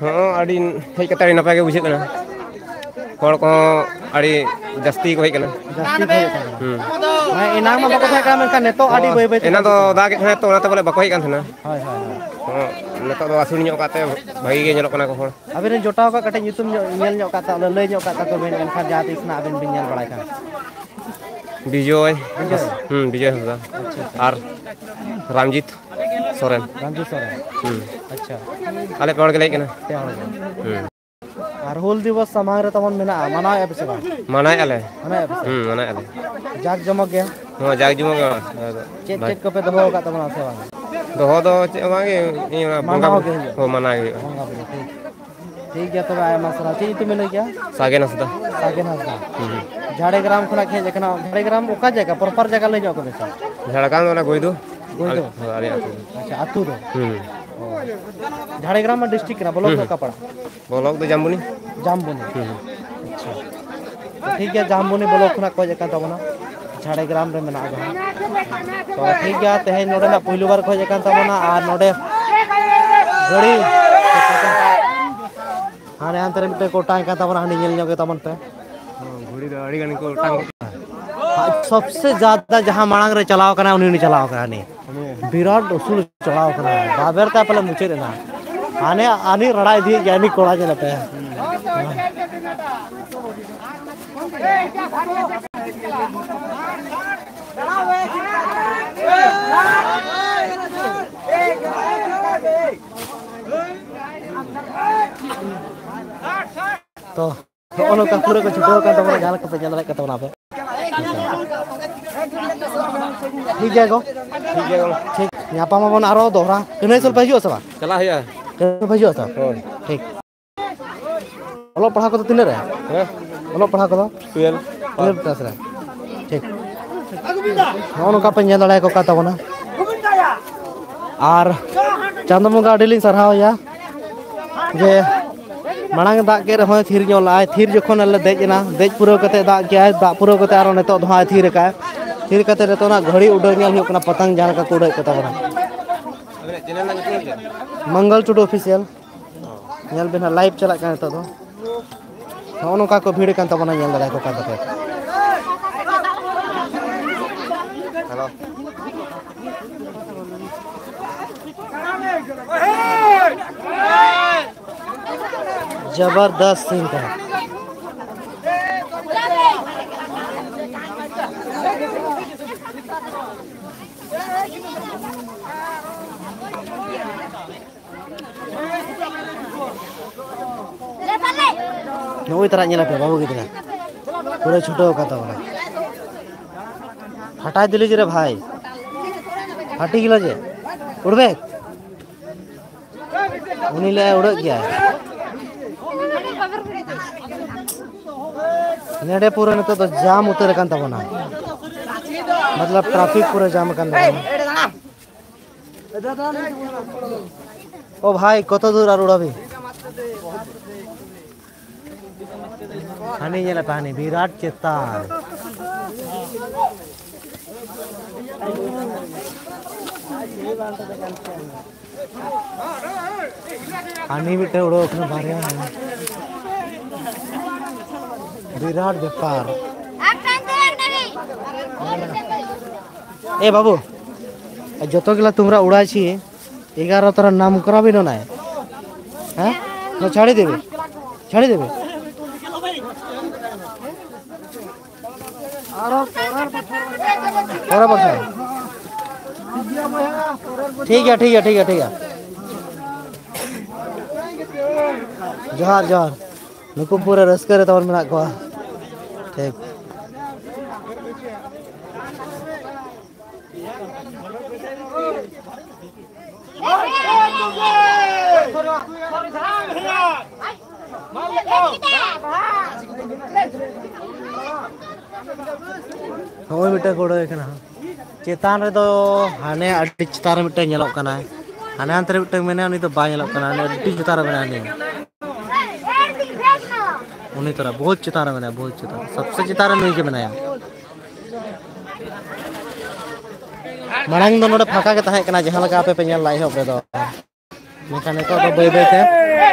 ᱦᱚᱸ, ᱟᱹᱰᱤ ᱦᱮᱡ ᱠᱟᱛᱮ ᱟᱹᱰᱤ ᱱᱟᱯᱟᱭ ᱜᱮ ᱵᱩᱡᱷᱟᱹᱜ ᱠᱟᱱᱟ᱾ ᱦᱚᱲ ᱠᱚᱦᱚᱸ ᱟᱹᱰᱤ ᱡᱟᱹᱥᱛᱤ ᱠᱚ ᱦᱮᱡ ᱠᱟᱱᱟ᱾ ᱡᱟᱹᱥᱛᱤ ᱠᱚ ᱦᱮᱡ ᱠᱟᱱᱟ᱾ ᱦᱩᱸ᱾ ᱢᱟᱱᱮ ᱮᱱᱟᱝ ᱢᱟ ᱵᱟᱠᱚ ᱛᱟᱦᱮᱸ ᱠᱟᱱᱟ, ᱢᱮᱱᱠᱷᱟᱱ ᱱᱤᱛᱚᱜ ᱟᱹᱰᱤ ᱵᱟᱹᱭ ᱵᱟᱹᱭ ᱛᱮ ᱮᱱᱟᱝ ᱫᱚ ᱡᱟᱹᱥᱛᱤᱜ ᱠᱟᱱᱟ᱾ ᱫᱟᱜ ᱮᱫ ᱛᱟᱦᱮᱸᱫ ᱛᱚ, ᱚᱱᱟᱛᱮ ᱵᱚᱞᱮ ᱵᱟᱠᱚ ᱦᱮᱡ ᱠᱟᱱ ᱛᱟᱦᱮᱱᱟ᱾ ᱦᱳᱭ, ᱦᱳᱭ, ᱦᱳᱭ᱾ ᱦᱚᱸ, ᱱᱤᱛᱚᱜ ᱫᱚ ᱟᱹᱥᱩᱲ ᱧᱚᱜ ᱠᱟᱜ ᱛᱮ ᱵᱷᱟᱹᱜᱤ ᱜᱮ ᱧᱮᱞᱚᱜ ᱠᱟᱱᱟ ᱠᱚ ᱦᱚᱲ᱾ ᱟᱵᱮᱱ ᱨᱮᱱ ᱡᱚᱴᱟᱣ ᱠᱚᱣᱟᱜ ᱠᱟᱹᱴᱤᱡ ᱧᱩᱛᱩᱢ ᱧᱚᱜ, ᱧᱮᱞ ᱧᱚᱜ ᱠᱟᱜ ᱛᱟ-, ᱞᱟᱹᱭ ᱧᱚᱜ ᱠᱟᱜ ᱛᱟᱠᱚ ᱵᱮᱱ, ᱮᱱᱠᱷᱟᱱ ᱡᱟᱦᱟᱸ ᱛᱤᱥ ᱱᱟᱜ ᱟᱵᱮᱱ ᱵᱮᱱ ᱧᱮᱞ ᱵᱟᱲᱟᱭ ᱠᱷᱟᱱ᱾ ᱵᱤᱡᱚᱭ᱾ ᱵᱤᱡᱚᱭ? ᱦᱩᱸ, ᱵᱤᱡᱚᱭ ᱦᱟᱸᱥᱫᱟ᱾ ᱟᱪᱪᱷᱟ, ᱟᱪᱪᱷᱟ᱾ ᱟᱨ ᱨᱟᱢᱡᱤᱛ ᱥᱚᱨᱮᱱ᱾ ᱨᱟᱢᱡᱤᱛ ᱥᱚᱨᱮᱱ᱾ ᱦᱩᱸ᱾ ᱟᱪᱪᱷᱟ᱾ ᱟᱞᱮ ᱯᱮ ᱦᱚᱲ ᱜᱮᱞᱮ ᱦᱮᱡ ᱠᱟᱱᱟ᱾ ᱯᱮ ᱦᱚᱲ ᱜᱮ᱾ ᱦᱩᱸ᱾ ᱟᱨ ᱦᱩᱞ ᱫᱤᱵᱚᱥ ᱥᱟᱢᱟᱝ ᱨᱮ ᱛᱟᱵᱚᱱ ᱢᱮᱱᱟᱜᱼᱟ, ᱢᱟᱱᱟᱣᱮᱫᱼᱟ ᱯᱮ ᱥᱮ ᱵᱟᱝ? ᱢᱟᱱᱟᱣᱮᱫᱼᱟ ᱞᱮ᱾ ᱢᱟᱱᱟᱣᱮᱫᱼᱟ ᱯᱮ ᱥᱮ? ᱦᱩᱸ, ᱢᱟᱱᱟᱣᱮᱫᱼᱟ ᱞᱮ᱾ ᱡᱟᱠ ᱡᱚᱢᱚᱠ ᱜᱮ? ᱦᱚᱸ, ᱡᱟᱠ ᱡᱚᱢᱚᱠ ᱜᱮ ᱢᱟᱱᱟᱣ᱾ ᱪᱮᱫ, ᱪᱮᱫ ᱠᱚᱯᱮ ᱫᱚᱦᱚ ᱟᱠᱟᱫ ᱛᱟᱵᱚᱱᱟ ᱥᱮ ᱵᱟᱝ? ᱫᱚᱦᱚ ᱫᱚ ᱪᱮᱫ ᱦᱚᱸ ᱵᱟᱝ ᱜᱮ, ᱤᱭᱟᱹ, ᱚᱱᱟ ᱵᱚᱸᱜᱟ ᱢᱟᱱᱟᱣ ᱵᱩᱨᱩ᱾ ᱜᱮ ᱦᱩᱭᱩᱜᱼᱟ᱾ ᱦᱚᱸ, ᱢᱟᱱᱟᱣ ᱜᱮ ᱦᱩᱭᱩᱜᱼᱟ᱾ ᱵᱚᱸᱜᱟ ᱵᱩᱨᱩ, ᱴᱷᱤᱠ᱾ ᱴᱷᱤᱠ ᱜᱮᱭᱟ, ᱛᱚᱵᱮ ᱟᱭᱢᱟ ᱥᱟᱨᱦᱟᱣ᱾ ᱪᱮᱫ ᱧᱩᱛᱩᱢ ᱵᱮᱱ ᱞᱟᱹᱭ ᱠᱮᱜᱼᱟ? ᱥᱟᱜᱮᱱ ᱦᱟᱸᱥᱫᱟ᱾ ᱥᱟᱜᱮᱱ ᱦᱟᱸᱥᱫᱟ᱾ ᱦᱩᱸ, ᱦᱩᱸ᱾ ᱡᱷᱟᱲᱜᱨᱟᱢ ᱠᱷᱚᱱᱟᱜ ᱦᱮᱡ ᱟᱠᱟᱱᱟ᱾ ᱡᱷᱟᱲᱜᱨᱟᱢ ᱚᱠᱟ ᱡᱟᱭᱜᱟ? ᱯᱨᱚᱯᱟᱨ ᱡᱟᱭᱜᱟ ᱞᱟᱹᱭ ᱧᱚᱜ ᱠᱟᱵᱮᱱ ᱥᱮ? ᱡᱷᱟᱲᱜᱨᱟᱢ ᱫᱚ ᱚᱱᱟ ᱜᱚᱭᱫᱩ᱾ ᱜᱚᱭᱫᱩ? ᱟᱞᱮ, ᱦᱳᱭ, ᱟᱞᱮ ᱟᱹᱛᱩ᱾ ᱟᱪᱪᱷᱟ, ᱟᱹᱛᱩ ᱫᱚ? ᱦᱩᱸ᱾ ᱚ᱾ ᱡᱷᱟᱲᱜᱨᱟᱢ ᱢᱟ ᱰᱤᱥᱴᱨᱤᱠᱴ ᱠᱟᱱᱟ, ᱵᱞᱚᱠ ᱦᱩᱸ, ᱫᱚ ᱦᱩᱸ᱾ ᱚᱠᱟ ᱯᱟᱲᱟ? ᱵᱞᱚᱠ ᱫᱚ ᱡᱟᱢᱵᱚᱱᱤ᱾ ᱡᱟᱢᱵᱚᱱᱤ᱾ ᱦᱩᱸ, ᱦᱩᱸ᱾ ᱟᱪᱪᱷᱟ᱾ ᱴᱷᱤᱠ ᱜᱮᱭᱟ, ᱡᱟᱢᱵᱚᱱᱤ ᱵᱞᱚᱠ ᱠᱷᱚᱱᱟᱜ ᱠᱚ ᱦᱮᱡ ᱟᱠᱟᱱ ᱛᱟᱵᱚᱱᱟ, ᱡᱷᱟᱲᱜᱨᱟᱢ ᱨᱮ ᱢᱮᱱᱟᱜᱼᱟ ᱡᱟᱦᱟᱸ᱾ ᱛᱚ ᱴᱷᱤᱠ ᱜᱮᱭᱟ, ᱛᱮᱦᱮᱧ ᱱᱚᱰᱮᱱᱟᱜ ᱯᱩᱭᱞᱩ ᱵᱟᱨ ᱠᱚ ᱦᱮᱡ ᱟᱠᱟᱱ ᱛᱟᱵᱚᱱᱟ, ᱟᱨ ᱱᱚᱰᱮ ᱜᱟᱹᱲᱤ ᱦᱟᱱᱮ ᱦᱟᱱᱛᱮ ᱨᱮ ᱢᱤᱫᱴᱮᱱ ᱠᱚ ᱚᱴᱟᱝ ᱟᱠᱟᱱ ᱛᱟᱵᱚᱱᱟ, ᱦᱟᱺᱰᱤ ᱧᱮᱞ ᱧᱚᱜ ᱜᱮ ᱛᱟᱵᱚᱱ ᱯᱮ᱾ ᱦᱚᱸ, ᱜᱷᱩᱲᱤ ᱫᱚ ᱟᱹᱰᱤ ᱜᱟᱱ ᱜᱮᱠᱚ ᱚᱴᱟᱝ ᱠᱮᱫᱟ᱾ ᱟᱨ ᱥᱚᱵᱥᱮ ᱡᱟᱫᱟ ᱡᱟᱦᱟᱸ ᱢᱟᱲᱟᱝ ᱨᱮ ᱪᱟᱞᱟᱣ ᱠᱟᱱᱟ, ᱩᱱᱤ, ᱩᱱᱤ ᱪᱟᱞᱟᱣ ᱠᱟᱱᱟ, ᱦᱟᱹᱱᱤ᱾ ᱦᱟᱹᱱᱤ᱾ ᱵᱤᱨᱟᱴ ᱩᱥᱩᱞ ᱪᱟᱞᱟᱣ ᱠᱟᱱᱟ, ᱵᱟᱵᱮᱨ ᱛᱮ ᱯᱟᱞᱮ ᱢᱩᱪᱟᱹᱫ ᱮᱱᱟ᱾ ᱦᱟᱱᱮ ᱦᱟᱹᱱᱤ ᱨᱟᱲᱟ ᱤᱫᱤᱭᱮᱫ ᱜᱮᱭᱟ, ᱦᱟᱹᱱᱤ ᱠᱚᱲᱟ ᱧᱮᱞ ᱯᱮ᱾ ᱛᱚ ᱱᱚᱜᱼᱚ ᱱᱚᱝᱠᱟ ᱯᱩᱨᱟᱹ ᱠᱚ ᱪᱷᱩᱴᱟᱹᱣ ᱟᱠᱟᱱ ᱛᱟᱵᱚᱱᱟ, ᱡᱟᱦᱟᱸ ᱞᱮᱠᱟ ᱯᱮ ᱧᱮᱞ ᱫᱟᱲᱮᱭᱟᱜ ᱠᱟᱱ ᱛᱟᱵᱚᱱᱟ ᱟᱯᱮ᱾ ᱴᱷᱤᱠ ᱜᱮᱭᱟ ᱜᱚ᱾ ᱴᱷᱤᱠ ᱜᱮᱭᱟ ᱜᱚ᱾ ᱴᱷᱤᱠ, ᱧᱟᱯᱟᱢ ᱟᱵᱚᱱ ᱟᱨᱚ ᱫᱚᱦᱲᱟ᱾ ᱠᱟᱹᱱᱟᱹᱭᱥᱚᱞ ᱯᱮ ᱦᱤᱡᱩᱜᱼᱟ ᱥᱮ ᱵᱟᱝ? ᱪᱟᱞᱟᱜ ᱦᱩᱭᱩᱜᱼᱟ᱾ ᱠᱟᱹᱱᱟᱹᱭᱥᱚᱞ ᱯᱮ ᱦᱤᱡᱩᱜᱼᱟ ᱛᱚ? ᱦᱳᱭ᱾ ᱴᱷᱤᱠ᱾ ᱚᱞᱚᱜ ᱯᱟᱲᱦᱟᱣ ᱠᱚᱫᱚ ᱛᱤᱱᱟᱹᱜ ᱨᱮ? ᱦᱮᱸ? ᱚᱞᱚᱜ ᱯᱟᱲᱦᱟᱣ ᱠᱚᱫᱚ? ᱴᱩᱭᱮᱞᱵᱷ᱾ ᱴᱩᱭᱮᱞᱵᱷ ᱠᱞᱟᱥ ᱨᱮ᱾ ᱴᱷᱤᱠ᱾ ᱱᱚᱜᱼᱚ ᱱᱚᱝᱠᱟ ᱯᱮ ᱧᱮᱞ ᱫᱟᱲᱮᱭᱟᱠᱚ ᱠᱟᱱ ᱛᱟᱵᱚᱱᱟ᱾ ᱟᱨ ᱪᱟᱸᱫᱚ ᱵᱚᱸᱜᱟ ᱟᱹᱰᱤ ᱞᱤᱧ ᱥᱟᱨᱦᱟᱣᱮᱭᱟ ᱡᱮ ᱢᱟᱲᱟᱝ ᱮ ᱫᱟᱜ ᱠᱮᱫ ᱨᱮᱦᱚᱸᱭ ᱛᱷᱤᱨ ᱧᱚᱜ ᱞᱟᱜᱼᱟᱭ᱾ ᱛᱷᱤᱨ ᱡᱚᱠᱷᱚᱱ ᱟᱞᱮ ᱫᱮᱡ ᱮᱱᱟ, ᱫᱮᱡ ᱯᱩᱨᱟᱹᱣ ᱠᱟᱛᱮ ᱫᱟᱜ ᱠᱮᱜᱼᱟᱭ, ᱫᱟᱜ ᱯᱩᱨᱟᱹᱣ ᱠᱟᱛᱮ ᱟᱨᱚ ᱱᱤᱛᱚᱜ ᱫᱚ ᱦᱟᱸᱜ ᱮ ᱛᱷᱤᱨ ᱟᱠᱟᱫᱼᱟᱭ᱾ ᱛᱷᱤᱨ ᱠᱟᱛᱮ ᱱᱤᱛᱚᱜ ᱚᱱᱟ ᱜᱷᱟᱹᱲᱤ ᱩᱰᱟᱹᱣ ᱧᱮᱞ ᱦᱩᱭᱩᱜ ᱠᱟᱱᱟ, ᱯᱟᱛᱟᱝ ᱡᱟᱦᱟᱸ ᱞᱮᱠᱟ ᱠᱚ ᱩᱰᱟᱹᱣᱮᱫ ᱠᱚ ᱛᱟᱵᱚᱱᱟ᱾ ᱢᱚᱝᱜᱚᱞ ᱴᱩᱰᱩ ᱚᱯᱷᱤᱥᱤᱭᱟᱞ᱾ ᱧᱮᱞ ᱵᱤᱱ ᱦᱟᱸᱜ, ᱞᱟᱭᱤᱵᱷ ᱪᱟᱞᱟᱜ ᱠᱟᱱᱟ ᱱᱤᱛᱚᱜ ᱫᱚ᱾ ᱱᱚᱜᱼᱚ ᱱᱚᱝᱠᱟ ᱠᱚ ᱵᱷᱤᱲ ᱟᱠᱟᱱ ᱛᱟᱵᱚᱱᱟ, ᱧᱮᱞ ᱫᱟᱲᱮᱭᱟᱠᱚ ᱠᱟᱱ ᱛᱟᱯᱮ᱾ ᱡᱚᱵᱚᱨᱫᱚᱥᱛ ᱥᱤᱱ ᱠᱟᱱᱟ᱾ ᱱᱚᱜᱼᱚᱭ ᱛᱟᱨᱟ ᱧᱮᱞ ᱯᱮ ᱵᱟᱹᱵᱩ ᱜᱤᱫᱽᱨᱟᱹ ᱯᱩᱨᱟᱹ ᱪᱷᱩᱴᱟᱹᱣ ᱟᱠᱟᱱ ᱛᱟᱵᱚᱱᱟ᱾ ᱦᱟᱴᱟᱭ ᱫᱤᱞᱤ ᱡᱮ ᱨᱮ ᱵᱷᱟᱭ, ᱦᱟᱹᱴᱤ ᱜᱮᱞᱟ ᱡᱮ ᱩᱲᱵᱮᱠ᱾ ᱩᱱᱤ ᱞᱮ ᱩᱲᱟᱹᱜ ᱜᱮᱭᱟ᱾ ᱱᱚᱰᱮ ᱯᱩᱨᱟᱹ ᱱᱤᱛᱚᱜ ᱫᱚ ᱡᱟᱢ ᱩᱛᱟᱹᱨ ᱟᱠᱟᱱ ᱛᱟᱵᱚᱱᱟ, ᱢᱚᱛᱞᱚᱵ ᱴᱨᱟᱯᱷᱤᱠ ᱯᱩᱨᱟᱹ ᱡᱟᱢ ᱟᱠᱟᱱ ᱛᱟᱵᱚᱱᱟ᱾ ᱳ ᱵᱷᱟᱭ, ᱠᱚᱛᱚ ᱫᱩᱨ ᱟᱨ ᱩᱲᱟᱵᱤᱱ? ᱦᱟᱹᱱᱤ ᱧᱮᱞᱮ ᱯᱮ, ᱦᱟᱹᱱᱤ ᱵᱤᱨᱟᱴ ᱪᱮᱛᱟᱱ᱾ ᱦᱟᱹᱱᱤ ᱢᱤᱫᱴᱮᱱ ᱩᱲᱟᱹᱣ ᱠᱟᱱᱟ, ᱵᱟᱨᱭᱟ ᱦᱟᱹᱱᱤ᱾ ᱵᱤᱨᱟᱴ ᱵᱮᱯᱟᱨ᱾ ᱮ ᱵᱟᱹᱵᱩ, ᱡᱚᱛᱚ ᱜᱮᱞᱟ ᱛᱩᱢᱨᱟ ᱩᱲᱟᱭ ᱪᱷᱤ, ᱮᱜᱟᱨᱚ ᱛᱟᱨᱟ ᱱᱟᱢ ᱠᱚᱨᱟ ᱵᱤᱱ ᱚᱱᱟᱭ᱾ ᱦᱮᱸ? ᱱᱚ ᱪᱷᱟᱲᱤ ᱫᱮᱵᱮ, ᱪᱷᱟᱲᱤ ᱫᱮᱵᱮ᱾ ᱯᱚᱨᱮ ᱵᱚᱪᱷᱚᱨ᱾ ᱴᱷᱤᱠ ᱜᱮᱭᱟ, ᱴᱷᱤᱠ ᱜᱮᱭᱟ, ᱴᱷᱤᱠ ᱜᱮᱭᱟ, ᱴᱷᱤᱠ ᱜᱮᱭᱟ᱾ ᱡᱚᱦᱟᱨ, ᱡᱚᱦᱟᱨ᱾ ᱱᱩᱠᱩ ᱯᱩᱨᱟᱹ ᱨᱟᱹᱥᱠᱟᱹ ᱨᱮ ᱛᱟᱵᱚᱱ ᱢᱮᱱᱟᱜ ᱠᱚᱣᱟ᱾ ᱴᱷᱤᱠ᱾ ᱱᱚᱜᱼᱚᱭ ᱢᱤᱫᱴᱮᱱ ᱠᱚ ᱩᱰᱟᱹᱣᱮ ᱠᱟᱱᱟ᱾ ᱪᱮᱛᱟᱱ ᱨᱮᱫᱚ ᱦᱟᱱᱮ ᱟᱹᱰᱤ ᱪᱮᱛᱟᱱ ᱨᱮ ᱢᱤᱫᱴᱮᱱ ᱧᱮᱞᱚᱜ ᱠᱟᱱᱟᱭ᱾ ᱦᱟᱱᱮ ᱦᱟᱱᱛᱮ ᱨᱮ ᱢᱤᱫᱴᱟᱝ ᱢᱮᱱᱟᱭᱟ, ᱩᱱᱤ ᱫᱚ ᱵᱟᱭ ᱧᱮᱞᱚᱜ ᱠᱟᱱᱟ, ᱦᱟᱱᱮ ᱟᱹᱰᱤ ᱪᱮᱛᱟᱱ ᱨᱮ ᱢᱮᱱᱟᱭᱟ ᱩᱱᱤ᱾ ᱩᱱᱤ ᱛᱚᱨᱟ ᱵᱚᱦᱩᱛ ᱪᱮᱛᱟᱱ ᱨᱮ ᱢᱮᱱᱟᱭᱟ, ᱵᱚᱦᱩᱛ ᱪᱮᱛᱟᱱ, ᱥᱚᱵᱥᱮ ᱪᱮᱛᱟᱱ ᱨᱮ ᱱᱩᱭ ᱜᱮ ᱢᱮᱱᱟᱭᱟ᱾ ᱢᱟᱲᱟᱝ ᱫᱚ ᱱᱚᱰᱮ ᱯᱷᱟᱸᱠᱟ ᱜᱮ ᱛᱟᱦᱮᱸ ᱠᱟᱱᱟ, ᱡᱟᱦᱟᱸ ᱞᱮᱠᱟ ᱟᱯᱮ ᱯᱮ ᱧᱮᱞ ᱞᱮᱫᱟ ᱮᱦᱚᱵ ᱨᱮᱫᱚ᱾ ᱢᱮᱱᱠᱷᱟᱱ ᱱᱤᱛᱚᱜ ᱫᱚ ᱵᱟᱹᱭ ᱵᱟᱹᱭ ᱛᱮ,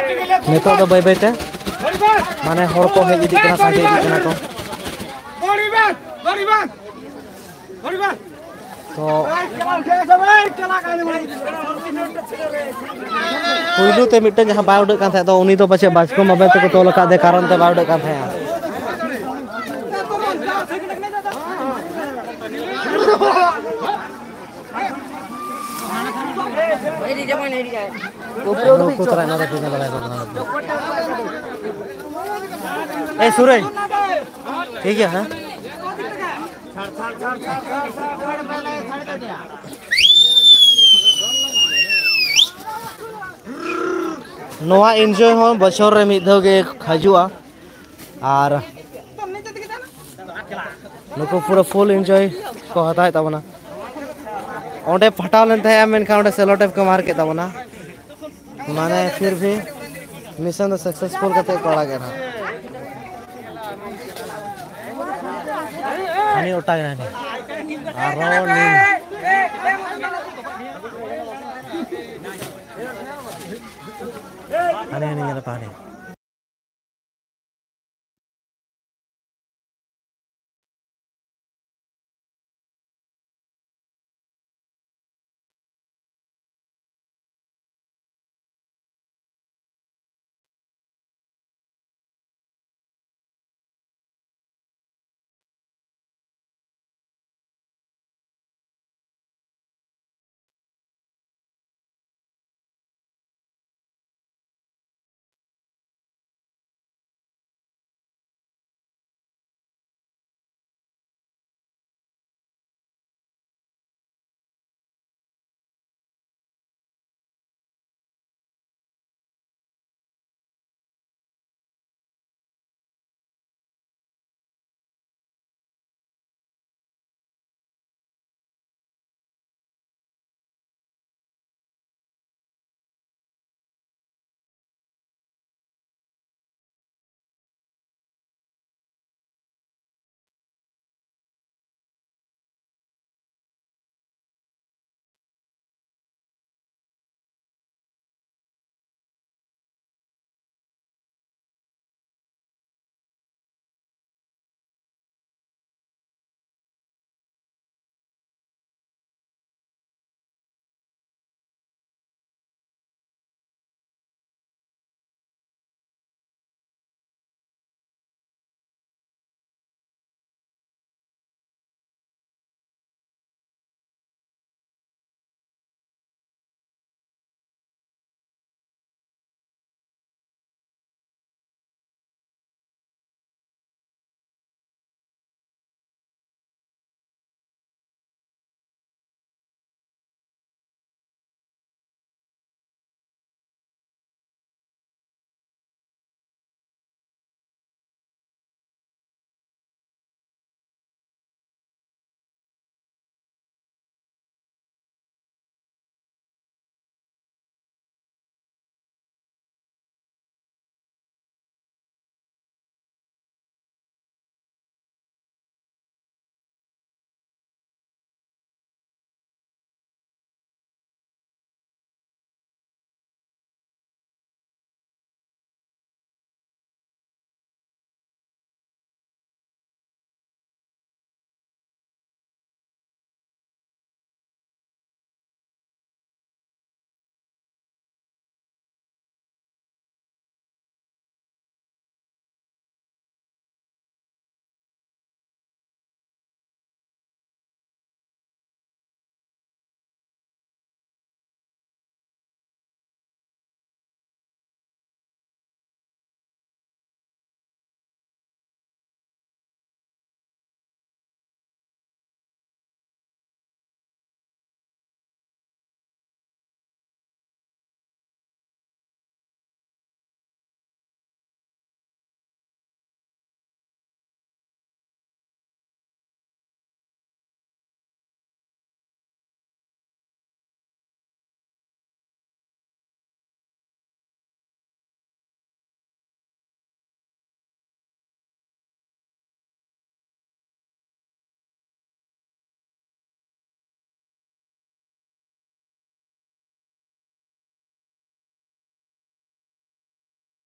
ᱱᱤᱛᱚᱜ ᱫᱚ ᱵᱟᱹᱭ ᱵᱟᱹᱭ ᱛᱮ ᱢᱟᱱᱮ ᱦᱚᱲ ᱠᱚ ᱦᱮᱡ ᱤᱫᱤᱜ ᱠᱟᱱᱟ, ᱥᱟᱸᱜᱮ ᱤᱫᱤᱜ ᱠᱟᱱᱟ ᱠᱚ᱾ ᱛᱚ ᱯᱩᱭᱞᱩ ᱛᱮ ᱢᱤᱫᱴᱮᱱ ᱡᱟᱦᱟᱸ ᱵᱟᱭ ᱩᱰᱟᱹᱜ ᱠᱟᱱ ᱛᱟᱦᱮᱸᱫ ᱫᱚ, ᱩᱱᱤ ᱫᱚ ᱯᱟᱪᱮᱫ ᱵᱟᱪᱠᱚᱢ ᱵᱟᱵᱮᱨ ᱛᱮᱠᱚ ᱛᱚᱞ ᱟᱠᱟᱫ ᱛᱮ ᱠᱟᱨᱚᱱ ᱛᱮ ᱵᱟᱭ ᱩᱰᱟᱹᱜ ᱠᱟᱱ ᱛᱟᱦᱮᱸᱫᱼᱟ᱾ ᱮ ᱥᱩᱨᱟᱹᱭ, ᱴᱷᱤᱠ ᱜᱮᱭᱟ, ᱦᱮᱸ᱾ ᱱᱚᱣᱟ enjoy ᱦᱚᱸ ᱵᱚᱪᱷᱚᱨ ᱨᱮ ᱢᱤᱫ ᱫᱷᱟᱣ ᱜᱮ ᱦᱤᱡᱩᱜᱼᱟ᱾ ᱟᱨ ᱱᱩᱠᱩ ᱯᱩᱨᱟᱹ full enjoy ᱠᱚ ᱦᱟᱛᱟᱣᱮᱫ ᱛᱟᱵᱚᱱᱟ᱾ ᱚᱸᱰᱮ ᱯᱷᱟᱴᱟᱣ ᱞᱮᱱ ᱛᱟᱦᱮᱸᱜᱼᱟ, ᱢᱮᱱᱠᱷᱟᱱ ᱚᱸᱰᱮ cello tape ᱠᱚ ᱢᱟᱨ ᱠᱮᱫ ᱛᱟᱵᱚᱱᱟ᱾ ᱢᱟᱱᱮ ᱯᱷᱤᱨ ᱵᱷᱤ mission ᱫᱚ successful ᱠᱟᱛᱮ ᱠᱚ ᱟᱲᱟᱜ ᱮᱱᱟ᱾ ᱦᱟᱹᱱᱤ ᱚᱴᱟᱝ ᱮᱱᱟ, ᱦᱟᱹᱱᱤ᱾ ᱟᱨᱦᱚᱸ ᱱᱤ-, ᱦᱟᱹᱱᱤ, ᱦᱟᱹᱱᱤ ᱧᱮᱞ ᱯᱮ, ᱦᱟᱹᱱᱤ᱾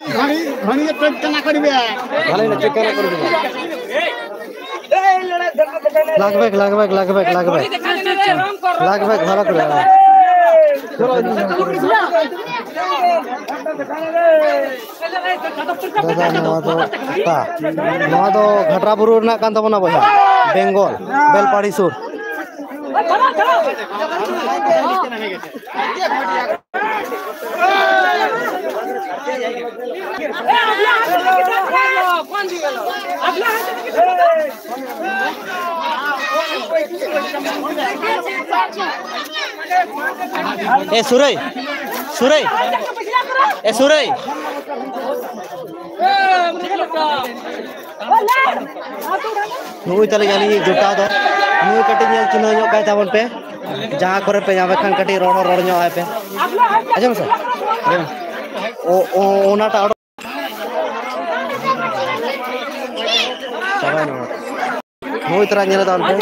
ଘଣି ଘଣି ପେଟନା କରିବେ। ଘଣି ନା ଚିକେନ କରିବେ। ଲାଗିବେ, ଲାଗିବେ, ଲାଗିବେ, ଲାଗିବେ। ଲାଗିବେ, ଘର କରିବେ। ᱫᱟᱫᱟ, ᱱᱚᱣᱟ ᱫᱚ ᱚᱠᱟ? ᱱᱚᱣᱟ ᱫᱚ ᱜᱷᱟᱴᱨᱟ ᱵᱩᱨᱩ ᱨᱮᱱᱟᱜ ᱠᱟᱱ ᱛᱟᱵᱚᱱᱟ ᱵᱚᱭᱦᱟ, ᱵᱮᱝᱜᱚᱞ, ᱵᱮᱞᱯᱟᱦᱟᱲᱤ ᱥᱩᱨ᱾ ᱮ ᱥᱩᱨᱟᱹᱭ, ᱥᱩᱨᱟᱹᱭ, ᱮ ᱥᱩᱨᱟᱹᱭ᱾ ᱱᱩᱜᱼᱩᱭ ᱛᱟᱞᱮ ᱟᱹᱞᱤᱧ ᱡᱚᱴᱟᱣ ᱫᱚ, ᱱᱩᱭ ᱠᱟᱹᱴᱤᱡ ᱧᱮᱞ ᱪᱤᱱᱦᱟᱹᱣ ᱧᱚᱜ ᱠᱟᱭ ᱛᱟᱵᱚᱱ ᱯᱮ, ᱡᱟᱦᱟᱸ ᱠᱚᱨᱮ ᱯᱮ ᱧᱟᱢᱮ ᱠᱷᱟᱱ ᱠᱟᱹᱴᱤᱡ ᱨᱚᱲ ᱦᱚᱸ ᱨᱚᱲ ᱧᱚᱜ ᱟᱭ ᱯᱮ᱾ ᱟᱸᱡᱚᱢ ᱥᱮ? ᱚ, ᱚ, ᱚᱱᱟᱴᱟᱜ ᱚᱰᱚᱠ᱾ ᱪᱟᱵᱟᱭᱮᱱᱟ ᱚᱱᱟ᱾ ᱱᱩᱭ ᱛᱚᱨᱟ ᱧᱮᱞ ᱛᱟᱵᱚᱱ ᱯᱮ᱾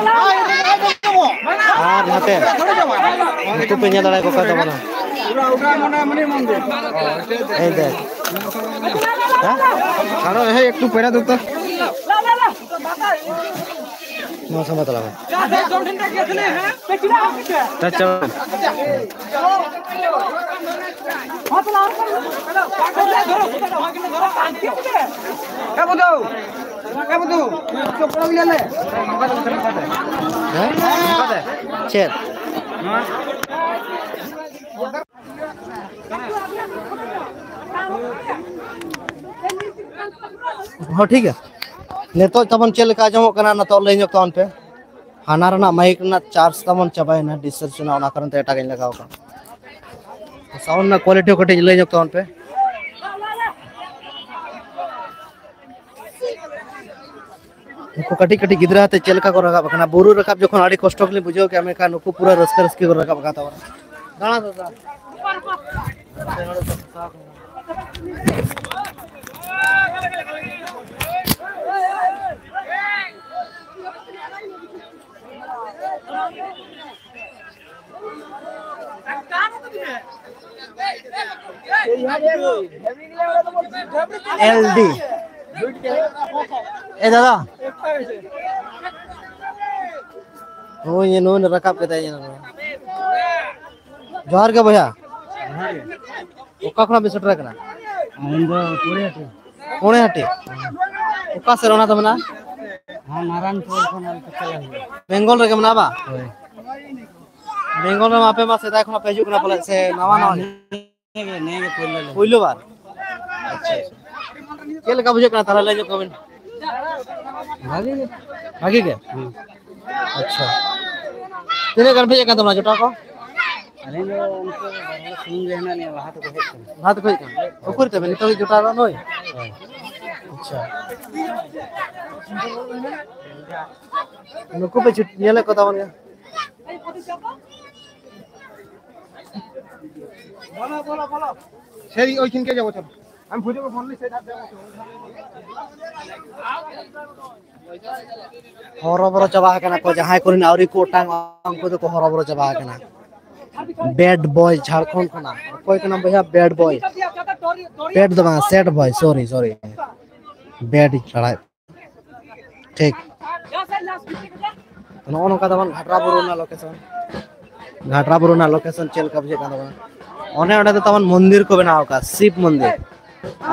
ᱟᱨ ᱱᱚᱛᱮ ᱱᱩᱠᱩ ᱯᱮ ᱧᱮᱞ ᱫᱟᱲᱮᱭᱟᱠᱚ ᱠᱟᱱ ᱛᱟᱵᱚᱱᱟ᱾ ᱮᱭ ᱫᱮᱠᱷ᱾ ᱦᱮᱸ? ᱟᱨᱚ ᱦᱮᱸ, ᱮᱠᱴᱩ ᱯᱮᱨᱟ ᱫᱚ ᱛᱚ᱾ ᱱᱚᱣᱟ ᱥᱟᱢᱵᱟ ᱛᱟᱞᱟ ᱨᱮ᱾ ᱟᱪᱪᱷᱟ᱾ ᱦᱮᱸ? ᱪᱮᱫ? ᱦᱚᱸ, ᱴᱷᱤᱠ ᱜᱮᱭᱟ᱾ ᱱᱤᱛᱚᱜ ᱛᱟᱵᱚᱱ ᱪᱮᱫ ᱞᱮᱠᱟ ᱟᱸᱡᱚᱢᱚᱜ ᱠᱟᱱᱟ, ᱱᱤᱛᱚᱜ ᱞᱟᱹᱭ ᱧᱚᱜ ᱛᱟᱵᱚᱱ ᱯᱮ᱾ ᱦᱟᱱᱟ ᱨᱮᱱᱟᱜ ᱢᱟᱭᱤᱠ ᱨᱮᱱᱟᱜ ᱪᱟᱨᱡᱽ ᱛᱟᱵᱚᱱ ᱪᱟᱵᱟᱭᱮᱱᱟ, ᱰᱤᱥᱪᱟᱨᱡᱽ ᱨᱮᱱᱟᱜ, ᱚᱱᱟ ᱠᱟᱨᱚᱱ ᱛᱮ ᱮᱴᱟᱜ ᱤᱧ ᱞᱟᱜᱟᱣ ᱠᱟᱜᱼᱟ᱾ ᱥᱟᱣᱩᱱᱰ ᱨᱮᱱᱟᱜ ᱠᱳᱣᱟᱞᱤᱴᱤ ᱦᱚᱸ ᱠᱟᱹᱴᱤᱡ ᱞᱟᱹᱭ ᱧᱚᱜ ᱛᱟᱵᱚᱱ ᱯᱮ᱾ ᱱᱩᱠᱩ ᱠᱟᱹᱴᱤᱡ ᱠᱟᱹᱴᱤᱡ ᱜᱤᱫᱽᱨᱟᱹ ᱟᱛᱮ ᱪᱮᱫ ᱞᱮᱠᱟ ᱠᱚ ᱨᱟᱠᱟᱵ ᱟᱠᱟᱱᱟ᱾ ᱵᱩᱨᱩ ᱨᱟᱠᱟᱵ ᱡᱚᱠᱷᱚᱱ ᱟᱹᱰᱤ ᱠᱚᱥᱴᱚ ᱜᱮᱞᱤᱧ ᱵᱩᱡᱷᱟᱹᱣ ᱠᱮᱜᱼᱟ, ᱢᱮᱱᱠᱷᱟᱱ ᱱᱩᱠᱩ ᱯᱩᱨᱟᱹ ᱨᱟᱹᱥᱠᱟᱹ ᱨᱟᱹᱥᱠᱟᱹ ᱠᱚ ᱨᱟᱠᱟᱵ ᱟᱠᱟᱱ ᱛᱟᱵᱚᱱᱟ᱾ ᱫᱟᱬᱟ ᱫᱟᱫᱟ᱾ ᱮᱞ ᱰᱤ᱾ ᱮ ᱫᱟᱫᱟ, ᱱᱩᱭ, ᱱᱩᱭ ᱨᱟᱠᱟᱵ ᱠᱮᱫᱟᱭ, ᱧᱮᱞ ᱢᱮ᱾ ᱡᱚᱦᱟᱨ ᱜᱮ ᱵᱚᱭᱦᱟ᱾ ᱚᱠᱟ ᱠᱷᱚᱱᱟᱜ ᱵᱤᱱ ᱥᱮᱴᱮᱨ ᱟᱠᱟᱱᱟ? ᱤᱧ ᱫᱚ ᱯᱩᱨᱤ ᱟᱹᱛᱩ᱾ ᱯᱩᱬᱮ ᱦᱟᱹᱴᱤ? ᱚᱠᱟ ᱥᱮᱫ ᱚᱱᱟ ᱫᱚ ᱢᱮᱱᱟᱜᱼᱟ? ᱦᱮᱸ, ᱱᱟᱨᱟᱭᱚᱱᱯᱩᱨ ᱠᱷᱚᱱ ᱚᱱᱛᱮ ᱪᱟᱞᱟᱜ ᱦᱩᱭᱩᱜᱼᱟ᱾ ᱵᱮᱝᱜᱚᱞ ᱨᱮᱜᱮ ᱢᱮᱱᱟᱜᱼᱟ ᱵᱟᱝ? ᱦᱳᱭ᱾ ᱵᱮᱝᱜᱚᱞ ᱨᱮᱢᱟ ᱟᱯᱮ ᱢᱟ ᱥᱮᱫᱟᱭ ᱠᱷᱚᱱᱟᱜ ᱯᱮ ᱦᱤᱡᱩᱜ ᱠᱟᱱᱟ ᱯᱟᱞᱮ, ᱥᱮ ᱱᱟᱣᱟ ᱱᱟᱣᱟ ᱜᱮ? ᱱᱤᱭᱟᱹ ᱜᱮ, ᱱᱤᱭᱟᱹ ᱜᱮ ᱯᱳᱭᱞᱳ ᱞᱮ᱾ ᱯᱳᱭᱞᱳ ᱵᱟᱨ? ᱟᱪᱪᱷᱟ, ᱟᱪᱪᱷᱟ᱾ ᱪᱮᱫ ᱞᱮᱠᱟ ᱵᱩᱡᱷᱟᱹᱜ ᱠᱟᱱᱟ ᱛᱟᱦᱞᱮ, ᱞᱟᱹᱭ ᱧᱚᱜ ᱠᱟᱜ ᱵᱤᱱ? ᱵᱷᱟᱜᱮ ᱜᱮ᱾ ᱵᱷᱟᱜᱮ ᱜᱮ? ᱦᱩᱸ᱾ ᱟᱪᱪᱷᱟ᱾ ᱛᱤᱱᱟᱹᱜ ᱜᱟᱱ ᱯᱮ ᱦᱮᱡ ᱟᱠᱟᱱ ᱛᱟᱵᱚᱱᱟ ᱡᱚᱴᱟᱣ ᱠᱚ? ᱟᱹᱞᱤᱧ ᱫᱚ ᱩᱱᱠᱩ ᱵᱟᱨ ᱦᱚᱲ ᱥᱩᱢᱩᱝ ᱜᱮ ᱦᱮᱱᱟᱜ ᱞᱤᱧᱟ, ᱞᱟᱦᱟ ᱛᱮᱠᱚ ᱦᱮᱡ ᱠᱟᱱᱟ᱾ ᱞᱟᱦᱟ ᱛᱮᱠᱚ ᱦᱮᱡ ᱠᱟᱱᱟ? ᱩᱠᱩᱨ ᱛᱟᱵᱮᱱ ᱱᱤᱛᱚᱜ ᱡᱚᱴᱟᱣ ᱫᱚ ᱱᱩᱭ? ᱦᱳᱭ᱾ ᱟᱪᱪᱷᱟ᱾ ᱱᱩᱠᱩ ᱯᱮ ᱪᱷᱩᱴ-, ᱧᱮᱞᱮᱫ ᱠᱚ ᱛᱟᱵᱚᱱ ᱜᱮᱭᱟ᱾ সেই ওইখানকে যাবো, চলো। আমি বুঝে ফোন নিয়ে সেই ধার যাবো। হরবরো ᱪᱟᱵᱟ ᱟᱠᱟᱱᱟ ᱠᱚ, ᱡᱟᱦᱟᱸᱭ ᱠᱚᱨᱮᱱ ᱟᱹᱣᱨᱤ ᱠᱚ ᱚᱴᱟᱝ, ᱩᱱᱠᱩ ᱫᱚᱠᱚ ᱦᱚᱨᱚᱵᱚᱨᱚ ᱪᱟᱵᱟ ᱟᱠᱟᱱᱟ᱾ ᱵᱮᱰ ᱵᱚᱭ ᱡᱷᱟᱲᱠᱷᱚᱸᱰ ᱠᱷᱚᱱᱟᱜ᱾ ᱚᱠᱚᱭ ᱠᱟᱱᱟᱢ ᱵᱚᱭᱦᱟ? ᱵᱮᱰ ᱵᱚᱭ᱾ ᱵᱮᱰ ᱫᱚ ᱵᱟᱝ, ᱥᱮᱰ ᱵᱚᱭ, ᱥᱚᱨᱤ, ᱥᱚᱨᱤ᱾ ᱵᱮᱰ ᱞᱟᱲᱟᱭ᱾ ᱴᱷᱤᱠ᱾ ᱱᱚᱜᱼᱚ ᱱᱚᱝᱠᱟ ᱛᱟᱵᱚᱱ ᱜᱷᱟᱴᱨᱟ ᱵᱩᱨᱩ ᱨᱮᱱᱟᱜ ᱞᱳᱠᱮᱥᱚᱱ᱾ ᱜᱷᱟᱴᱨᱟ ᱵᱩᱨᱩ ᱨᱮᱱᱟᱜ ᱞᱳᱠᱮᱥᱚᱱ ᱪᱮᱫ ᱞᱮᱠᱟ ᱵᱩᱡᱷᱟᱹᱜ ᱠᱟᱱ ᱛᱟᱵᱚᱱᱟ? ᱚᱱᱮ ᱚᱸᱰᱮ ᱫᱚ ᱛᱟᱵᱚᱱ ᱢᱚᱱᱫᱤᱨ ᱠᱚ ᱵᱮᱱᱟᱣ ᱟᱠᱟᱫ, ᱥᱤᱵ ᱢᱚᱱᱫᱤᱨ᱾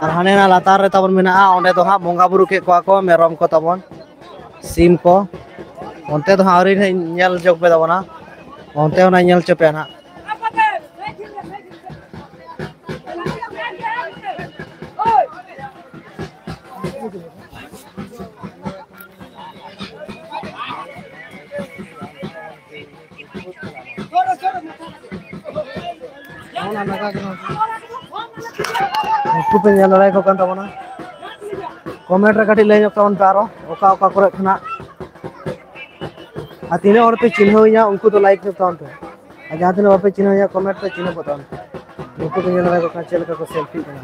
ᱟᱨ ᱦᱟᱱᱮ ᱚᱱᱟ ᱞᱟᱛᱟᱨ ᱨᱮ ᱛᱟᱵᱚᱱ ᱢᱮᱱᱟᱜᱼᱟ, ᱚᱸᱰᱮ ᱫᱚ ᱦᱟᱸᱜ ᱵᱚᱸᱜᱟ ᱵᱩᱨᱩ ᱠᱮᱫ ᱠᱚᱣᱟ ᱠᱚ, ᱢᱮᱨᱚᱢ ᱠᱚ ᱛᱟᱵᱚᱱ, ᱥᱤᱢ ᱠᱚ᱾ ᱚᱱᱛᱮ ᱫᱚ ᱦᱟᱸᱜ ᱟᱹᱣᱨᱤ ᱧᱮᱞ ᱡᱚᱜ ᱯᱮ ᱛᱟᱵᱚᱱᱟ, ᱚᱱᱛᱮ ᱦᱚᱸ ᱧᱮᱞ ᱦᱚᱪᱚ ᱯᱮᱭᱟ ᱱᱟᱦᱟᱜ᱾ ᱩᱱᱠᱩ ᱯᱮ ᱧᱮᱞ ᱫᱟᱲᱮᱭᱟᱠᱚ ᱠᱟᱱ ᱛᱟᱵᱚᱱᱟ᱾ ᱠᱚᱢᱮᱱᱴ ᱨᱮ ᱠᱟᱹᱴᱤᱡ ᱞᱟᱹᱭ ᱧᱚᱜ ᱛᱟᱵᱚᱱ ᱯᱮ ᱟᱨᱚ, ᱚᱠᱟ ᱚᱠᱟ ᱠᱚᱨᱮ ᱠᱷᱚᱱᱟᱜ᱾ ᱟᱨ ᱛᱤᱱᱟᱹᱜ ᱦᱚᱲ ᱯᱮ ᱪᱤᱱᱦᱟᱹᱣᱤᱧᱟ, ᱩᱱᱠᱩ ᱫᱚ ᱞᱟᱭᱤᱠ ᱧᱚᱜ ᱛᱟᱵᱚᱱ ᱯᱮ᱾ ᱟᱨ ᱡᱟᱦᱟᱸ ᱛᱤᱱᱟᱹᱜ ᱵᱟᱯᱮ ᱪᱤᱱᱦᱟᱹᱣᱤᱧᱟ, ᱠᱚᱢᱮᱱᱴ ᱨᱮ ᱪᱤᱱᱦᱟᱹᱣ ᱠᱚ ᱛᱟᱵᱚᱱ ᱯᱮ᱾ ᱱᱩᱠᱩ ᱯᱮ ᱧᱮᱞ ᱫᱟᱲᱮᱭᱟᱠᱚ ᱠᱟᱱᱟ ᱪᱮᱫ ᱞᱮᱠᱟ ᱠᱚ ᱥᱮᱞᱯᱷᱤᱜ ᱠᱟᱱᱟ᱾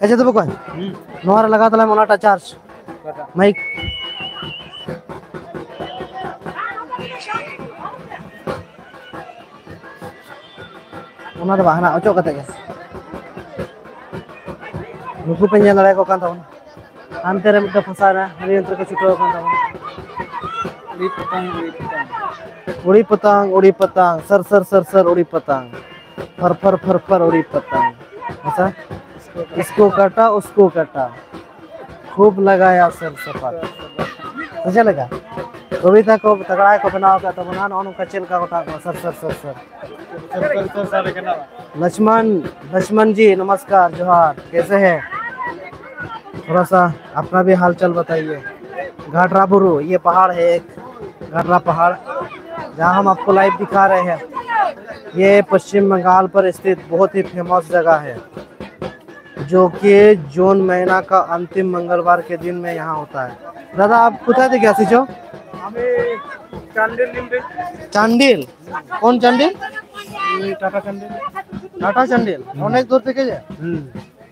ᱟᱪᱪᱷᱟ, ᱛᱚᱵᱮ ᱚᱠᱚᱭ? ᱦᱩᱸ᱾ ᱱᱚᱣᱟ ᱨᱮ ᱞᱟᱜᱟᱣ ᱛᱟᱞᱟᱝ ᱢᱮ ᱚᱱᱟᱴᱟᱜ ᱪᱟᱨᱡᱽ᱾ ᱚᱠᱟᱴᱟᱜ? ᱢᱟᱭᱤᱠ᱾ ᱚᱱᱟ ᱫᱚ ᱵᱟᱝ, ᱦᱟᱱᱟ ᱚᱪᱚᱜ ᱠᱟᱛᱮ ᱜᱮ᱾ ᱱᱩᱠᱩ ᱯᱮ ᱧᱮᱞ ᱫᱟᱲᱮᱭᱟᱠᱚ ᱠᱟᱱ ᱛᱟᱵᱚᱱᱟ᱾ ᱦᱟᱱᱛᱮ ᱨᱮ ᱢᱤᱫᱴᱮᱱ ᱯᱷᱟᱸᱥᱟᱣ ᱮᱱᱟ, ᱦᱟᱹᱱᱤ ᱚᱱᱛᱮ ᱨᱮᱠᱚ ᱪᱷᱩᱴᱟᱹᱣ ᱟᱠᱟᱱ ᱛᱟᱵᱚᱱᱟ᱾ ᱩᱲᱤ ᱯᱚᱛᱟᱝ, ᱩᱲᱤ ᱯᱚᱛᱟᱝ᱾ ᱩᱲᱤ ᱯᱚᱛᱟᱝ, ᱩᱲᱤ ᱯᱚᱛᱟᱝ, ᱥᱟᱨ ᱥᱟᱨ ᱥᱟᱨ ᱥᱟᱨ ᱩᱲᱤ ᱯᱚᱛᱟᱝ, ᱯᱷᱟᱨ ᱯᱷᱟᱨ ᱯᱷᱟᱨ ᱯᱷᱟᱨ ᱩᱲᱤ ᱯᱚᱛᱟᱝ᱾ ᱟᱪᱪᱷᱟ, इसको काटा, उसको काटा, खूब लगाया सर सफर᱾ ᱪᱮᱫ ᱞᱮᱠᱟ ᱠᱚᱵᱤᱛᱟ ᱠᱚ ᱛᱟᱜᱲᱟ ᱠᱚ ᱵᱮᱱᱟᱣ ᱟᱠᱟᱫ ᱛᱟᱵᱚᱱᱟ, ᱱᱚᱜᱼᱚ ᱱᱚᱝᱠᱟ ᱪᱮᱫ ᱞᱮᱠᱟ ᱜᱚᱴᱟ ᱠᱚ ᱥᱟᱨ ᱥᱟᱨ ᱥᱟᱨ ᱥᱟᱨ᱾ लक्ष्मण, लक्ष्मण जी नमस्कार, जोहार, कैसे हैं? थोड़ा सा अपना भी हालचाल बताइए। घाटरा बुरु, ये पहाड़ है एक, घाटरा पहाड़, जहाँ हम आपको लाइव दिखा रहे हैं। ये पश्चिम बंगाल पर स्थित बहुत ही फेमस जगह है, जो कि जून महीना का अंतिम मंगलवार के दिन में यहाँ होता है। দাদা, आप কোথা থেকে আসিছো? আমি চান্ডিল নিমডি। চান্ডিল? কোন চান্ডিল? এই টাটা চান্ডিল। টাটা চান্ডিল? অনেক দূর থেকে যে? হুম।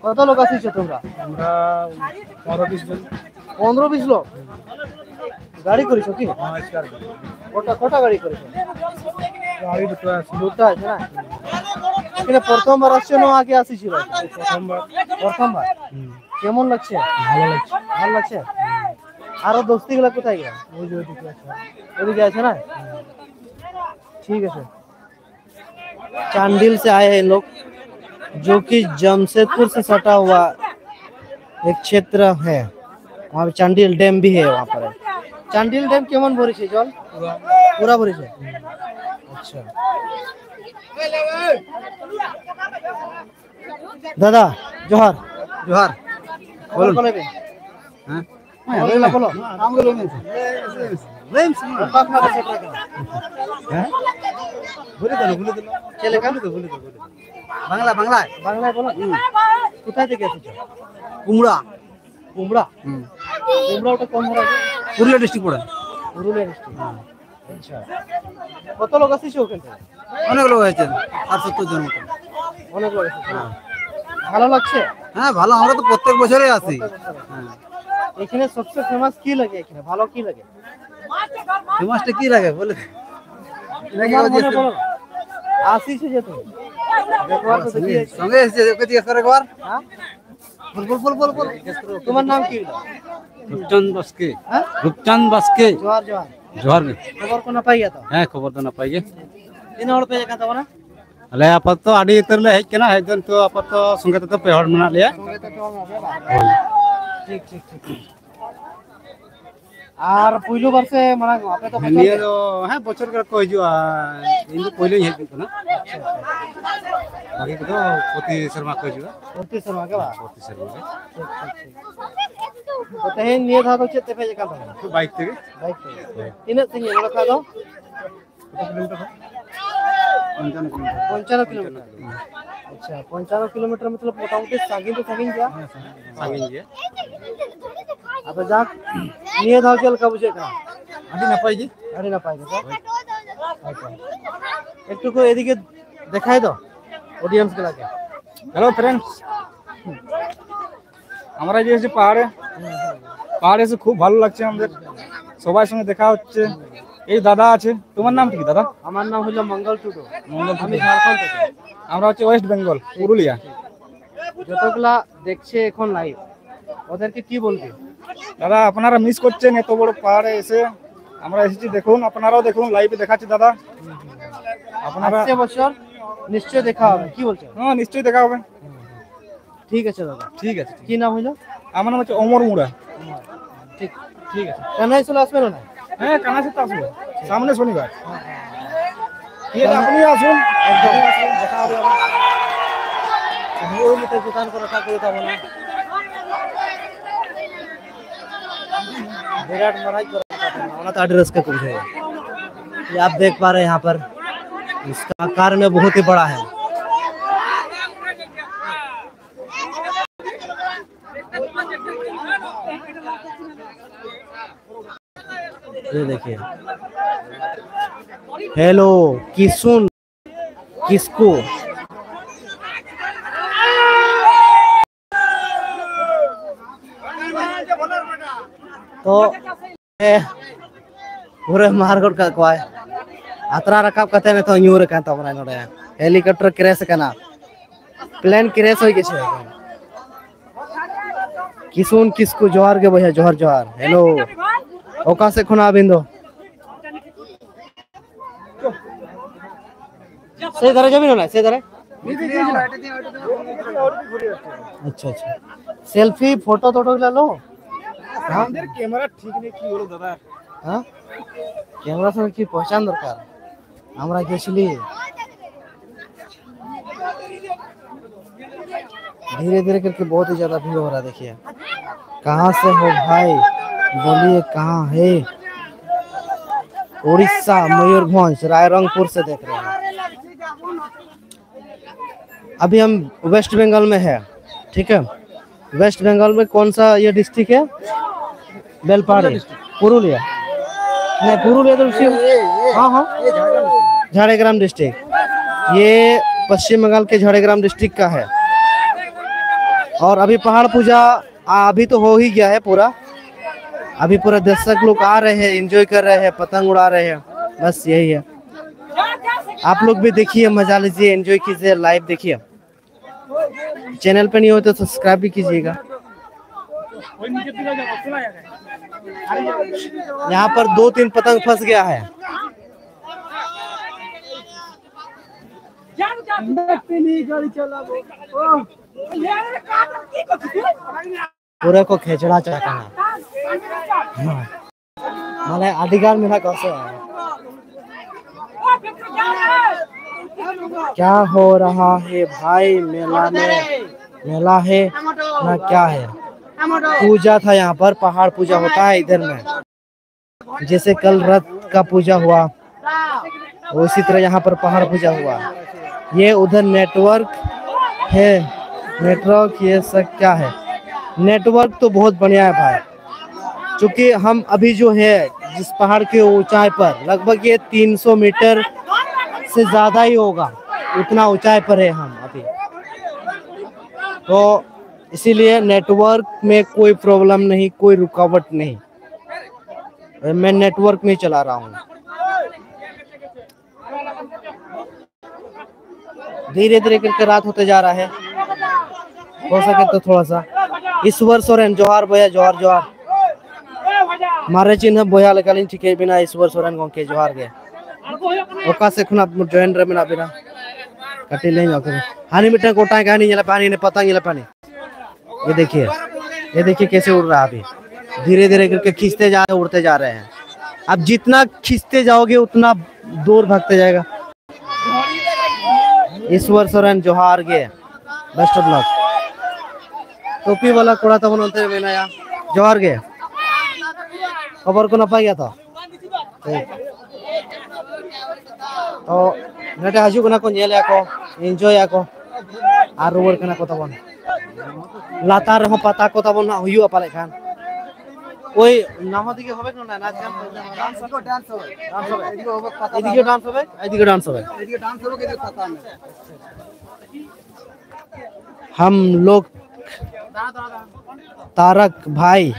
কত লোক আসিছো তোমরা? আমরা পনেরো বিশ জন। পনেরো বিশ লোক? গাড়ি করেছো কি? হ্যাঁ, স্কর্পিও। কটা, কটা গাড়ি করেছো? গাড়ি দুটো আছে। দুটো আছে না? এখানে প্রথমবার আসছো না আগে আসিছিল? প্রথমবার। প্রথমবার? হুম। কেমন লাগছে? ভালো লাগছে। ভালো লাগছে? আরো দোস্তিগুলো কোথায় গেল? ওই যে ওইদিকে আছে। ওইদিকে আছে না? ঠিক আছে। चांडिल से आए हैं लोग, जो कि जमशेदपुर से सटा हुआ एक क्षेत्र है। वहाँ पे चांडिल डैम भी है, वहाँ पर है। চান্ডিল ড্যাম কেমন ভরেছে জল? পুরা ভরেছে? আচ্ছা। দাদা, জোহার। জোহার। খবর বলুন। বলো, বলো। হ্যাঁ? হ্যাঁ, খবর বলো। বলো। নাম বলো, রিমস। Rims, rims. ᱚᱠᱟ ᱠᱷᱚᱱᱟᱜ ᱯᱮ ᱥᱮᱴᱮᱨ ᱟᱠᱟᱱᱟ? ᱦᱮᱸ? ᱵᱷᱩᱞᱤ ᱫᱚ, ᱵᱷᱩᱞᱤ ᱫᱚ᱾ ᱪᱮᱫ ᱞᱮᱠᱟ? ᱵᱷᱩᱞᱤ ᱫᱚ, ᱵᱷᱩᱞᱤ ᱫᱚ, ᱵᱷᱩᱞᱤ ᱫᱚ। বাংলা, বাংলা। বাংলায় বলো। হুম। কোথায় থেকে এসেছো? কুমড়া। কুমড়া? হুম। কুমড়া ওটা কোন ধরনের? পুরুলিয়া ডিস্ট্রিক্ট পড়ে। পুরুলিয়া ডিস্ট্রিক্ট। হ্যাঁ। আচ্ছা। কত লোক আসিছো ওখান থেকে? অনেক লোক হয়েছে, ষাট সত্তর জন মতো। অনেক লোক আসিছো? হ্যাঁ। ভালো লাগছে? হ্যাঁ, ভালো, আমরা তো প্রত্যেক বছরই আসি। প্রত্যেক বছর। হ্যাঁ। এখানে সবচেয়ে ফেমাস কি লাগে এখানে? ভালো কি লাগে? ফেমাসটা কি লাগে বলে? তোমার মনে বলো। আসিছো যে তুমি? ᱥᱚᱸᱜᱮ ᱥᱚᱸᱜᱮ ᱮᱥᱮ ᱪᱮᱫ ᱠᱚ ᱪᱤᱠᱟᱹ ᱠᱚᱨᱮ ᱠᱚ ᱟᱨ? ᱦᱮᱸ? ᱵᱚᱞ, ᱵᱚᱞ, ᱵᱚᱞ, ᱵᱚᱞ, ᱵᱚᱞ᱾ তোমার নাম কি? রূপচাঁদ বাস্কে। হ্যাঁ? রূপচাঁদ বাস্কে। জোহার, জোহার। ᱡᱚᱦᱟᱨ ᱜᱮ᱾ ᱠᱷᱚᱵᱚᱨ ᱠᱚ ᱱᱟᱯᱟᱭ ᱜᱮᱭᱟ ᱛᱚ? ᱦᱮᱸ, ᱠᱷᱚᱵᱚᱨ ᱫᱚ ᱱᱟᱯᱟᱭ ᱜᱮ᱾ ᱛᱤᱱᱟᱹᱜ ᱦᱚᱲ ᱯᱮ ᱦᱮᱡ ᱟᱠᱟᱱ ᱛᱟᱵᱚᱱᱟ? ᱟᱞᱮ ᱟᱯᱟᱛᱚᱛᱚ ᱟᱹᱰᱤ ᱩᱛᱟᱹᱨ ᱞᱮ ᱦᱮᱡ ᱠᱟᱱᱟ, ᱦᱮᱡ ᱫᱚ ᱱᱤᱛᱚᱜ ᱟᱯᱟᱛᱚᱛᱚ ᱥᱚᱸᱜᱮ ᱛᱮᱫᱚ ᱯᱮ ᱦᱚᱲ ᱢᱮᱱᱟᱜ ᱞᱮᱭᱟ᱾ ᱥᱚᱸᱜᱮ ᱛᱮᱫᱚ ᱯᱮ ᱦᱚᱲ ᱢᱮᱱᱟᱜ ᱯᱮᱭᱟ ᱵᱟᱝ? ᱦᱳᱭ᱾ ᱴᱷᱤᱠ, ᱴᱷᱤᱠ, ᱴᱷᱤᱠ, ᱴᱷᱤᱠ᱾ ᱟᱨ ᱯᱩᱭᱞᱩ ᱵᱟᱨ ᱥᱮ ᱢᱟᱲᱟᱝ ᱟᱯᱮ ᱫᱚ ᱵᱚᱪᱷᱚᱨ ᱱᱤᱭᱟᱹ ᱜᱮ? ᱫᱚ, ᱦᱮᱸ, ᱵᱚᱪᱷᱚᱨ ᱜᱮ ᱠᱚ ᱦᱤᱡᱩᱜᱼᱟ᱾ ᱤᱧ ᱫᱚ ᱯᱳᱭᱞᱳᱧ ᱦᱮᱡ ᱠᱟᱱᱟ᱾ ᱵᱟᱹᱠᱤ ᱠᱚᱫᱚ ᱯᱨᱚᱛᱤ ᱥᱮᱨᱢᱟ ᱠᱚ ᱦᱤᱡᱩᱜᱼᱟ᱾ ᱯᱨᱚᱛᱤ ᱥᱮᱨᱢᱟ ᱜᱮ ᱵᱟᱝ? ᱯᱨᱚᱛᱤ ᱥᱮᱨᱢᱟ ᱜᱮ᱾ ᱴᱷᱤᱠ, ᱴᱷᱤᱠ, ᱴᱷᱤᱠ᱾ ᱛᱚ, ᱛᱮᱦᱮᱧ ᱱᱤᱭᱟᱹ ᱫᱷᱟᱣ ᱫᱚ ᱪᱮᱫ ᱛᱮᱯᱮ ᱦᱮᱡ ᱟᱠᱟᱱ ᱛᱟᱵᱚᱱᱟ? ᱵᱟᱭᱤᱠ ᱛᱮᱜᱮ᱾ ᱵᱟᱭᱤᱠ ᱛᱮᱜᱮ᱾ ᱦᱳᱭ᱾ ᱛᱤᱱᱟᱹᱜ ᱥᱟᱺᱜᱤᱧ ᱱᱚᱰᱮ ᱠᱷᱚᱱ ᱫᱚ? ᱯᱚᱧᱪᱟᱱᱱᱚ ᱠᱤᱞᱳᱢᱤᱴᱟᱨ᱾ ᱯᱚᱧᱪᱟᱱᱱᱚ ᱠᱤᱞᱳᱢᱤᱴᱟᱨ᱾ ᱟᱪᱪᱷᱟ, ᱯᱚᱧᱪᱟᱱᱱᱚ ᱠᱤᱞᱳᱢᱤᱴᱟᱨ ᱢᱚᱛᱞᱚᱵ ᱢᱚᱴᱟᱢᱩᱴᱤ ᱥᱟᱺᱜᱤᱧ ᱫᱚ ᱥᱟᱺᱜᱤᱧ ᱜᱮᱭᱟ᱾ ᱥᱟᱺᱜᱤᱧ ᱜᱮᱭᱟ᱾ ᱟᱫᱚ ᱡᱟᱠ, ᱱᱤᱭᱟᱹ ᱫᱷᱟᱣ ᱪᱮᱫ ᱞᱮᱠᱟ ᱵᱩᱡᱷᱟᱹᱜ ᱠᱟᱱᱟ? ᱟᱹᱰᱤ ᱱᱟᱯᱟᱭ ᱜᱮ᱾ ᱟᱹᱰᱤ ᱱᱟᱯᱟᱭ ᱜᱮ, ᱛᱚ? ᱦᱳᱭ᱾ ᱟᱪᱪᱷᱟ᱾ একটু ᱠᱚ ᱮᱫᱤᱠᱮ ᱫᱮᱠᱷᱟᱭ ᱫᱚ, ᱚᱰᱤᱭᱮᱱᱥ ᱠᱚ ᱞᱟᱹᱜᱤᱫ᱾ হ্যালো ফ্রেন্ডস, আমরা যে এসেছি পাহাড়ে, পাহাড়ে এসে খুব ভালো লাগছে আমাদের, সবার সঙ্গে দেখা হচ্ছে। এই দাদা আছে, তোমার নাম কি দাদা? আমার নাম হলো মঙ্গল টুডু। মঙ্গল আমি টুডু। ঝাড়খণ্ড থেকে। আমরা হচ্ছে ওয়েস্ট বেঙ্গল, পুরুলিয়া। যতগুলা দেখছে এখন লাইভ, ওদেরকে কি বলবে? দাদা, আপনারা মিস করছেন এত বড় পাহাড়ে এসে। আমরা এসেছি, দেখুন, আপনারাও দেখুন, লাইভে দেখাচ্ছি দাদা। আপনারা আসছে বছর নিশ্চয় দেখা হবে, কি বলছো? হ্যাঁ, নিশ্চয়ই দেখা হবে। ঠিক আছে দাদা। ঠিক আছে, ঠিক কি আছে। নাম হইলো? আমার নাম হচ্ছে অমর মুড়া। ঠিক। ঠিক আছে। কানাই চলে আসবে না? হ্যাঁ, কানাই তো আসবো। সামনে শনিবার। ঠিক আছে, আপনিও আসুন। একদম। দেখা হবে আবার। ওই মুখে দোকান করে থাকবে, যাবো না। বিরাট মারাই করে থাকবে, ওনার তো আড্রেস কে কুছ है। ये आप देख पा रहे हैं यहाँ पर, इसका आकार में बहुत ही बड़ा है। ये देखिए, हेलो, किसुन, किसको? ᱛᱚ, ᱮ, ᱯᱩᱨᱟᱹ ᱢᱟᱨ ᱜᱚᱫ ᱠᱟᱜ ᱠᱚᱣᱟᱭ᱾ ᱟᱛᱨᱟ ᱨᱟᱠᱟᱵ ᱠᱟᱛᱮ ᱱᱤᱛᱚᱜ ᱧᱩᱨ ᱟᱠᱟᱱ ᱛᱟᱵᱚᱱᱟᱭ ᱱᱚᱰᱮ᱾ ᱦᱮᱞᱤᱠᱚᱯᱴᱟᱨ ᱠᱨᱮᱥ ᱟᱠᱟᱱᱟ, ᱯᱞᱮᱱ ᱠᱨᱮᱥ ᱦᱩᱭ ᱜᱮᱪᱷᱮ᱾ ᱠᱤᱥᱩᱱ ᱠᱤᱥᱠᱩ, ᱡᱚᱦᱟᱨ ᱜᱮ ᱵᱚᱭᱦᱟ, ᱡᱚᱦᱟᱨ ᱡᱚᱦᱟᱨ᱾ ᱦᱮᱞᱳ, ᱚᱠᱟ ᱥᱮᱫ ᱠᱷᱚᱱᱟᱜ ᱟᱹᱵᱤᱱ ᱫᱚ? ᱥᱮ ᱫᱷᱟᱨᱮ ᱡᱟᱹᱢᱤᱱ ᱦᱚᱸ ᱱᱟᱭ, ᱥᱮ ᱫᱷᱟᱨᱮ᱾ ᱟᱪᱪᱷᱟ, ᱟᱪᱪᱷᱟ᱾ ᱥᱮᱞᱯᱷᱤ ᱯᱷᱳᱴᱳ ᱴᱳᱴᱳ ᱜᱮᱞᱟ ᱞᱳ᱾ ᱦᱮᱸ? ᱠᱮᱢᱮᱨᱟ ᱴᱷᱤᱠ ᱱᱮᱭ ᱠᱤ ᱵᱚᱞᱚ ᱫᱟᱫᱟ? ᱦᱮᱸ? ᱠᱮᱢᱮᱨᱟ ᱥᱚᱸᱜᱮ ᱠᱤ ᱯᱚᱦᱪᱟᱱ ᱫᱚᱨᱠᱟᱨ? ᱟᱢᱨᱟ ᱜᱮᱪᱷᱞᱤ। धीरे धीरे करके बहुत ही ज्यादा भीड़ हो रहा है। देखिए, कहाँ से हो भाई, बोलिए कहाँ है? उड़ीसा, मयूरभंज, रायरंगपुर से देख रहे हैं। अभी हम वेस्ट बंगाल में है, ठीक है। वेस्ट बंगाल में कौन सा ये डिस्ट्रिक्ट है? बेलपाहाड़ी, पुरुलिया। नहीं, पुरुलिया तो उसी, हाँ, हाँ, झाड़ग्राम डिस्ट्रिक्ट। ये पश्चिम बंगाल के झाड़ग्राम डिस्ट्रिक्ट का है। और अभी पहाड़ पूजा, आ, अभी तो हो ही गया है पूरा। अभी पूरा दर्शक लोग आ रहे हैं, एंजॉय कर रहे हैं, पतंग उड़ा रहे हैं, बस यही है। आप लोग भी देखिए, मजा लीजिए, एंजॉय कीजिए, लाइव देखिए। चैनल पे नहीं हो तो सब्सक्राइब भी कीजिएगा। यहाँ पर दो तीन पतंग फंस गया है। ᱯᱩᱨᱟᱹ ᱠᱚ ᱠᱷᱮᱪᱲᱟ ᱪᱟᱞᱟᱜ ᱠᱟᱱᱟ᱾ ᱦᱮᱸ᱾ ᱢᱟᱱᱮ ᱟᱹᱰᱤ ᱜᱟᱱ ᱢᱮᱱᱟᱜ ᱠᱚᱣᱟ ᱥᱮ᱾ क्या हो रहा है भाई, मेला में, मेला है ना क्या है? पूजा था यहाँ पर, पहाड़ पूजा होता है इधर में। जैसे कल रथ का पूजा हुआ, उसी तरह यहाँ पर पहाड़ पूजा हुआ। ये उधर नेटवर्क है, नेटवर्क ये सब क्या है? नेटवर्क तो बहुत बढ़िया है भाई, क्योंकि हम अभी जो है जिस पहाड़ के ऊंचाई पर, लगभग ये तीन सौ मीटर से ज़्यादा ही होगा, उतना ऊंचाई पर है हम अभी। तो इसीलिए नेटवर्क में कोई प्रॉब्लम नहीं, कोई रुकावट नहीं। मैं नेटवर्क में चला रहा हूँ। धीरे धीरे करके रात होते जा रहा है। हो सके तो थोड़ा सा। ईश्वर सोरेन, जोहार ᱵᱚᱭᱦᱟ, ᱡᱚᱦᱟᱨ ᱡᱚᱦᱟᱨ᱾ ᱢᱟᱨᱮ ᱪᱤᱱᱦᱟᱹ ᱵᱚᱭᱦᱟ ᱞᱮᱠᱟᱞᱤᱧ ᱴᱷᱤᱠᱟᱹᱭᱮᱫ ᱵᱤᱱᱟ, ᱤᱥᱣᱚᱨ ᱥᱚᱨᱮᱱ ᱜᱚᱢᱠᱮ, ᱡᱚᱦᱟᱨ ᱜᱮ᱾ ᱚᱠᱟ ᱥᱮᱫ ᱠᱷᱚᱱᱟᱜ ᱡᱚᱭᱮᱱ ᱨᱮ ᱢᱮᱱᱟᱜ ᱵᱤᱱᱟ? ᱠᱟᱹᱴᱤᱡ ᱞᱟᱹᱭ ᱧᱚᱜ ᱠᱚᱵᱤᱱ᱾ ᱦᱟᱹᱱᱤ ᱢᱤᱫᱴᱟᱝ ᱠᱚᱴᱟᱭ ᱠᱟᱹᱦᱱᱤ ᱧᱮᱞ ᱯᱮ, ᱦᱟᱹᱱᱤ ᱯᱟᱛᱟ ᱧᱮᱞ ᱯᱮ, ᱦᱟᱹᱱᱤ᱾ ये देखिए, ये देखिए कैसे उड़ रहा है अभी। धीरे धीरे करके खींचते जा रहे हैं, उड़ते जा रहे हैं। अब जितना खींचते जाओगे उतना दूर भागते जाएगा। ईश्वर सोरेन, जोहार ᱜᱮ, best of luck। ᱴᱳᱯᱤ ᱵᱟᱞᱟ ᱠᱚᱲᱟ ᱛᱟᱵᱚᱱ ᱚᱱᱛᱮ ᱨᱮ ᱢᱮᱱᱟᱭᱟ, ᱡᱚᱦᱟᱨ ᱜᱮ᱾ ᱠᱷᱚᱵᱚᱨ ᱠᱚ ᱱᱟᱯᱟᱭ ᱜᱮᱭᱟ ᱛᱚ? ᱴᱷᱤᱠ᱾ ᱛᱚ ᱱᱚᱰᱮ ᱦᱤᱡᱩᱜ ᱠᱟᱱᱟ ᱠᱚ, ᱧᱮᱞᱮᱜᱼᱟ ᱠᱚ, enjoy ᱮᱜᱼᱟ ᱠᱚ, ᱟᱨ ᱨᱩᱣᱟᱹᱲ ᱠᱟᱱᱟ ᱠᱚ ᱛᱟᱵᱚᱱ᱾ ᱞᱟᱛᱟᱨ ᱨᱮᱦᱚᱸ ᱯᱟᱛᱟ ᱠᱚ ᱛᱟᱵᱚᱱ ᱦᱟᱸᱜ ᱦᱩᱭᱩᱜᱼᱟ ᱯᱟᱞᱮ ᱠᱷᱟᱱ। ওই নামা দিকে হবে না, নাচ গান হবে? ডান্স হবে, ডান্স হবে। এদিকে হবে পাতা, এদিকে ডান্স হবে, এদিকে ডান্স হবে। এদিকে ডান্স হবে, এদিকে পাতা হবে। हम लोग तारक भाई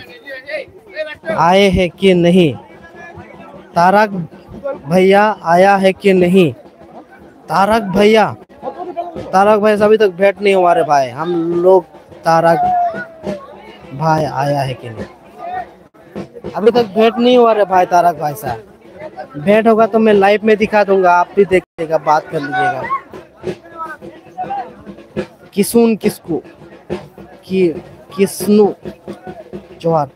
आए हैं कि नहीं? तारक भैया आया है कि नहीं? तारक भैया, तारक भाई से अभी तक भेंट नहीं हुआ रे भाई। हम लोग तारक भाई आया है कि नहीं? अभी तक भेंट नहीं हुआ रे भाई तारक भाई साहब। भेंट होगा तो मैं लाइव में दिखा दूंगा, आप भी देखिएगा, बात कर लीजिएगा। ᱠᱤᱥᱩᱱ ᱠᱤᱥᱠᱩ, ᱠᱤ ᱠᱤᱥᱱᱩ ᱡᱚᱦᱟᱨ᱾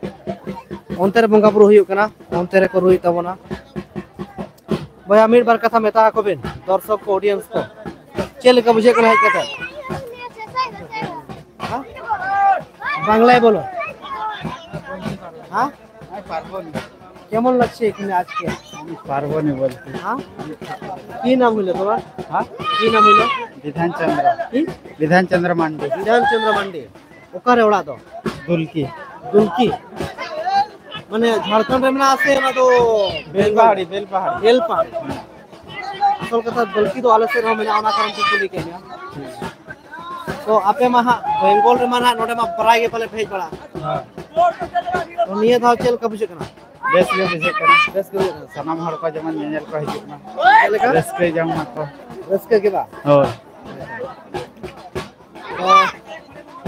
ᱚᱱᱛᱮ ᱨᱮ ᱵᱚᱸᱜᱟ ᱵᱩᱨᱩ ᱦᱩᱭᱩᱜ ᱠᱟᱱᱟ, ᱚᱱᱛᱮ ᱨᱮᱠᱚ ᱨᱩᱭᱮᱫ ᱛᱟᱵᱚᱱᱟ᱾ ᱵᱚᱭᱦᱟ, ᱢᱤᱫ ᱵᱟᱨ ᱠᱟᱛᱷᱟ ᱢᱮᱛᱟ ᱟᱠᱚ ᱵᱤᱱ, ᱫᱚᱨᱥᱚᱠ ᱠᱚ, ᱚᱰᱤᱭᱮᱱᱥ ᱠᱚ, ᱪᱮᱫ ᱞᱮᱠᱟ ᱵᱩᱡᱷᱟᱹᱜ ᱠᱟᱱᱟ ᱦᱮᱡ ᱠᱟᱛᱮ? ᱦᱮᱸ? বাংলায় বলো। হ্যাঁ? পারবো না। কেমন লাগছে এখানে আজকে? আমি পারবো না বলতে। হ্যাঁ? কি নাম হইল তোমার? হ্যাঁ? কি নাম হইল? বিধানচন্দ্র। কি? বিধানচন্দ্র মান্ডি। বিধানচন্দ্র মান্ডি। ᱚᱠᱟᱨᱮ ᱚᱲᱟᱜ ᱫᱚ? ᱫᱩᱞᱠᱤ᱾ ᱫᱩᱞᱠᱤ? ᱢᱟᱱᱮ ᱡᱷᱟᱲᱠᱷᱚᱸᱰ ᱨᱮ ᱢᱮᱱᱟᱜᱼᱟ ᱥᱮ ᱚᱱᱟ ᱫᱚ ᱵᱮᱞᱯᱟᱦᱟᱲᱤ, ᱵᱮᱞᱯᱟᱦᱟᱲᱤ᱾ ᱵᱮᱞᱯᱟᱦᱟᱲᱤ᱾ ᱟᱥᱚᱞ ᱠᱟᱛᱷᱟ ᱫᱩᱞᱠᱤ ᱫᱚ ᱟᱞᱮ ᱥᱮᱫ ᱨᱮᱦᱚᱸ ᱢᱮᱱᱟᱜᱼᱟ, ᱚᱱᱟ ᱠᱟᱨᱚᱱ ᱛᱮ ᱠᱩᱞᱤ ᱠᱮᱫ ᱢᱮᱭᱟ᱾ ᱛᱚ ᱟᱯᱮ ᱢᱟ ᱦᱟᱸᱜ ᱵᱮᱝᱜᱚᱞ ᱨᱮᱢᱟ ᱦᱟᱸᱜ ᱱᱚᱰᱮ ᱢᱟ ᱯᱨᱟᱭ ᱜᱮ ᱯᱟᱞᱮ ᱯᱮ ᱦᱮᱡ ᱵᱟᱲᱟᱜᱼᱟ᱾ ᱦᱮᱸ᱾ ᱛᱚ ᱱᱤᱭᱟᱹ ᱫᱷᱟᱣ ᱪᱮᱫ ᱞᱮᱠᱟ ᱵᱩᱡᱷᱟᱹᱜ ᱠᱟᱱᱟ? ᱵᱮᱥ ᱜᱮ ᱵᱩᱡᱷᱟᱹᱜ ᱠᱟᱱᱟ᱾ ᱵᱮᱥ ᱜᱮ ᱵᱩᱡᱷᱟᱹᱜ ᱠᱟᱱᱟ᱾ ᱥᱟᱱᱟᱢ ᱦᱚᱲ ᱠᱚ ᱡᱮᱢᱚᱱ ᱧᱮᱧᱮᱞ ᱠᱚ ᱦᱤᱡᱩᱜ ᱢᱟ᱾ ᱪᱮᱫ ᱞᱮᱠᱟ? ᱨᱟᱹᱥᱠᱟᱹ ᱡᱚᱝ ᱢᱟᱠᱚ᱾ ᱨᱟᱹᱥᱠᱟᱹ ᱜᱮ ᱵᱟ? ᱦᱳᱭ᱾ ᱛᱚ,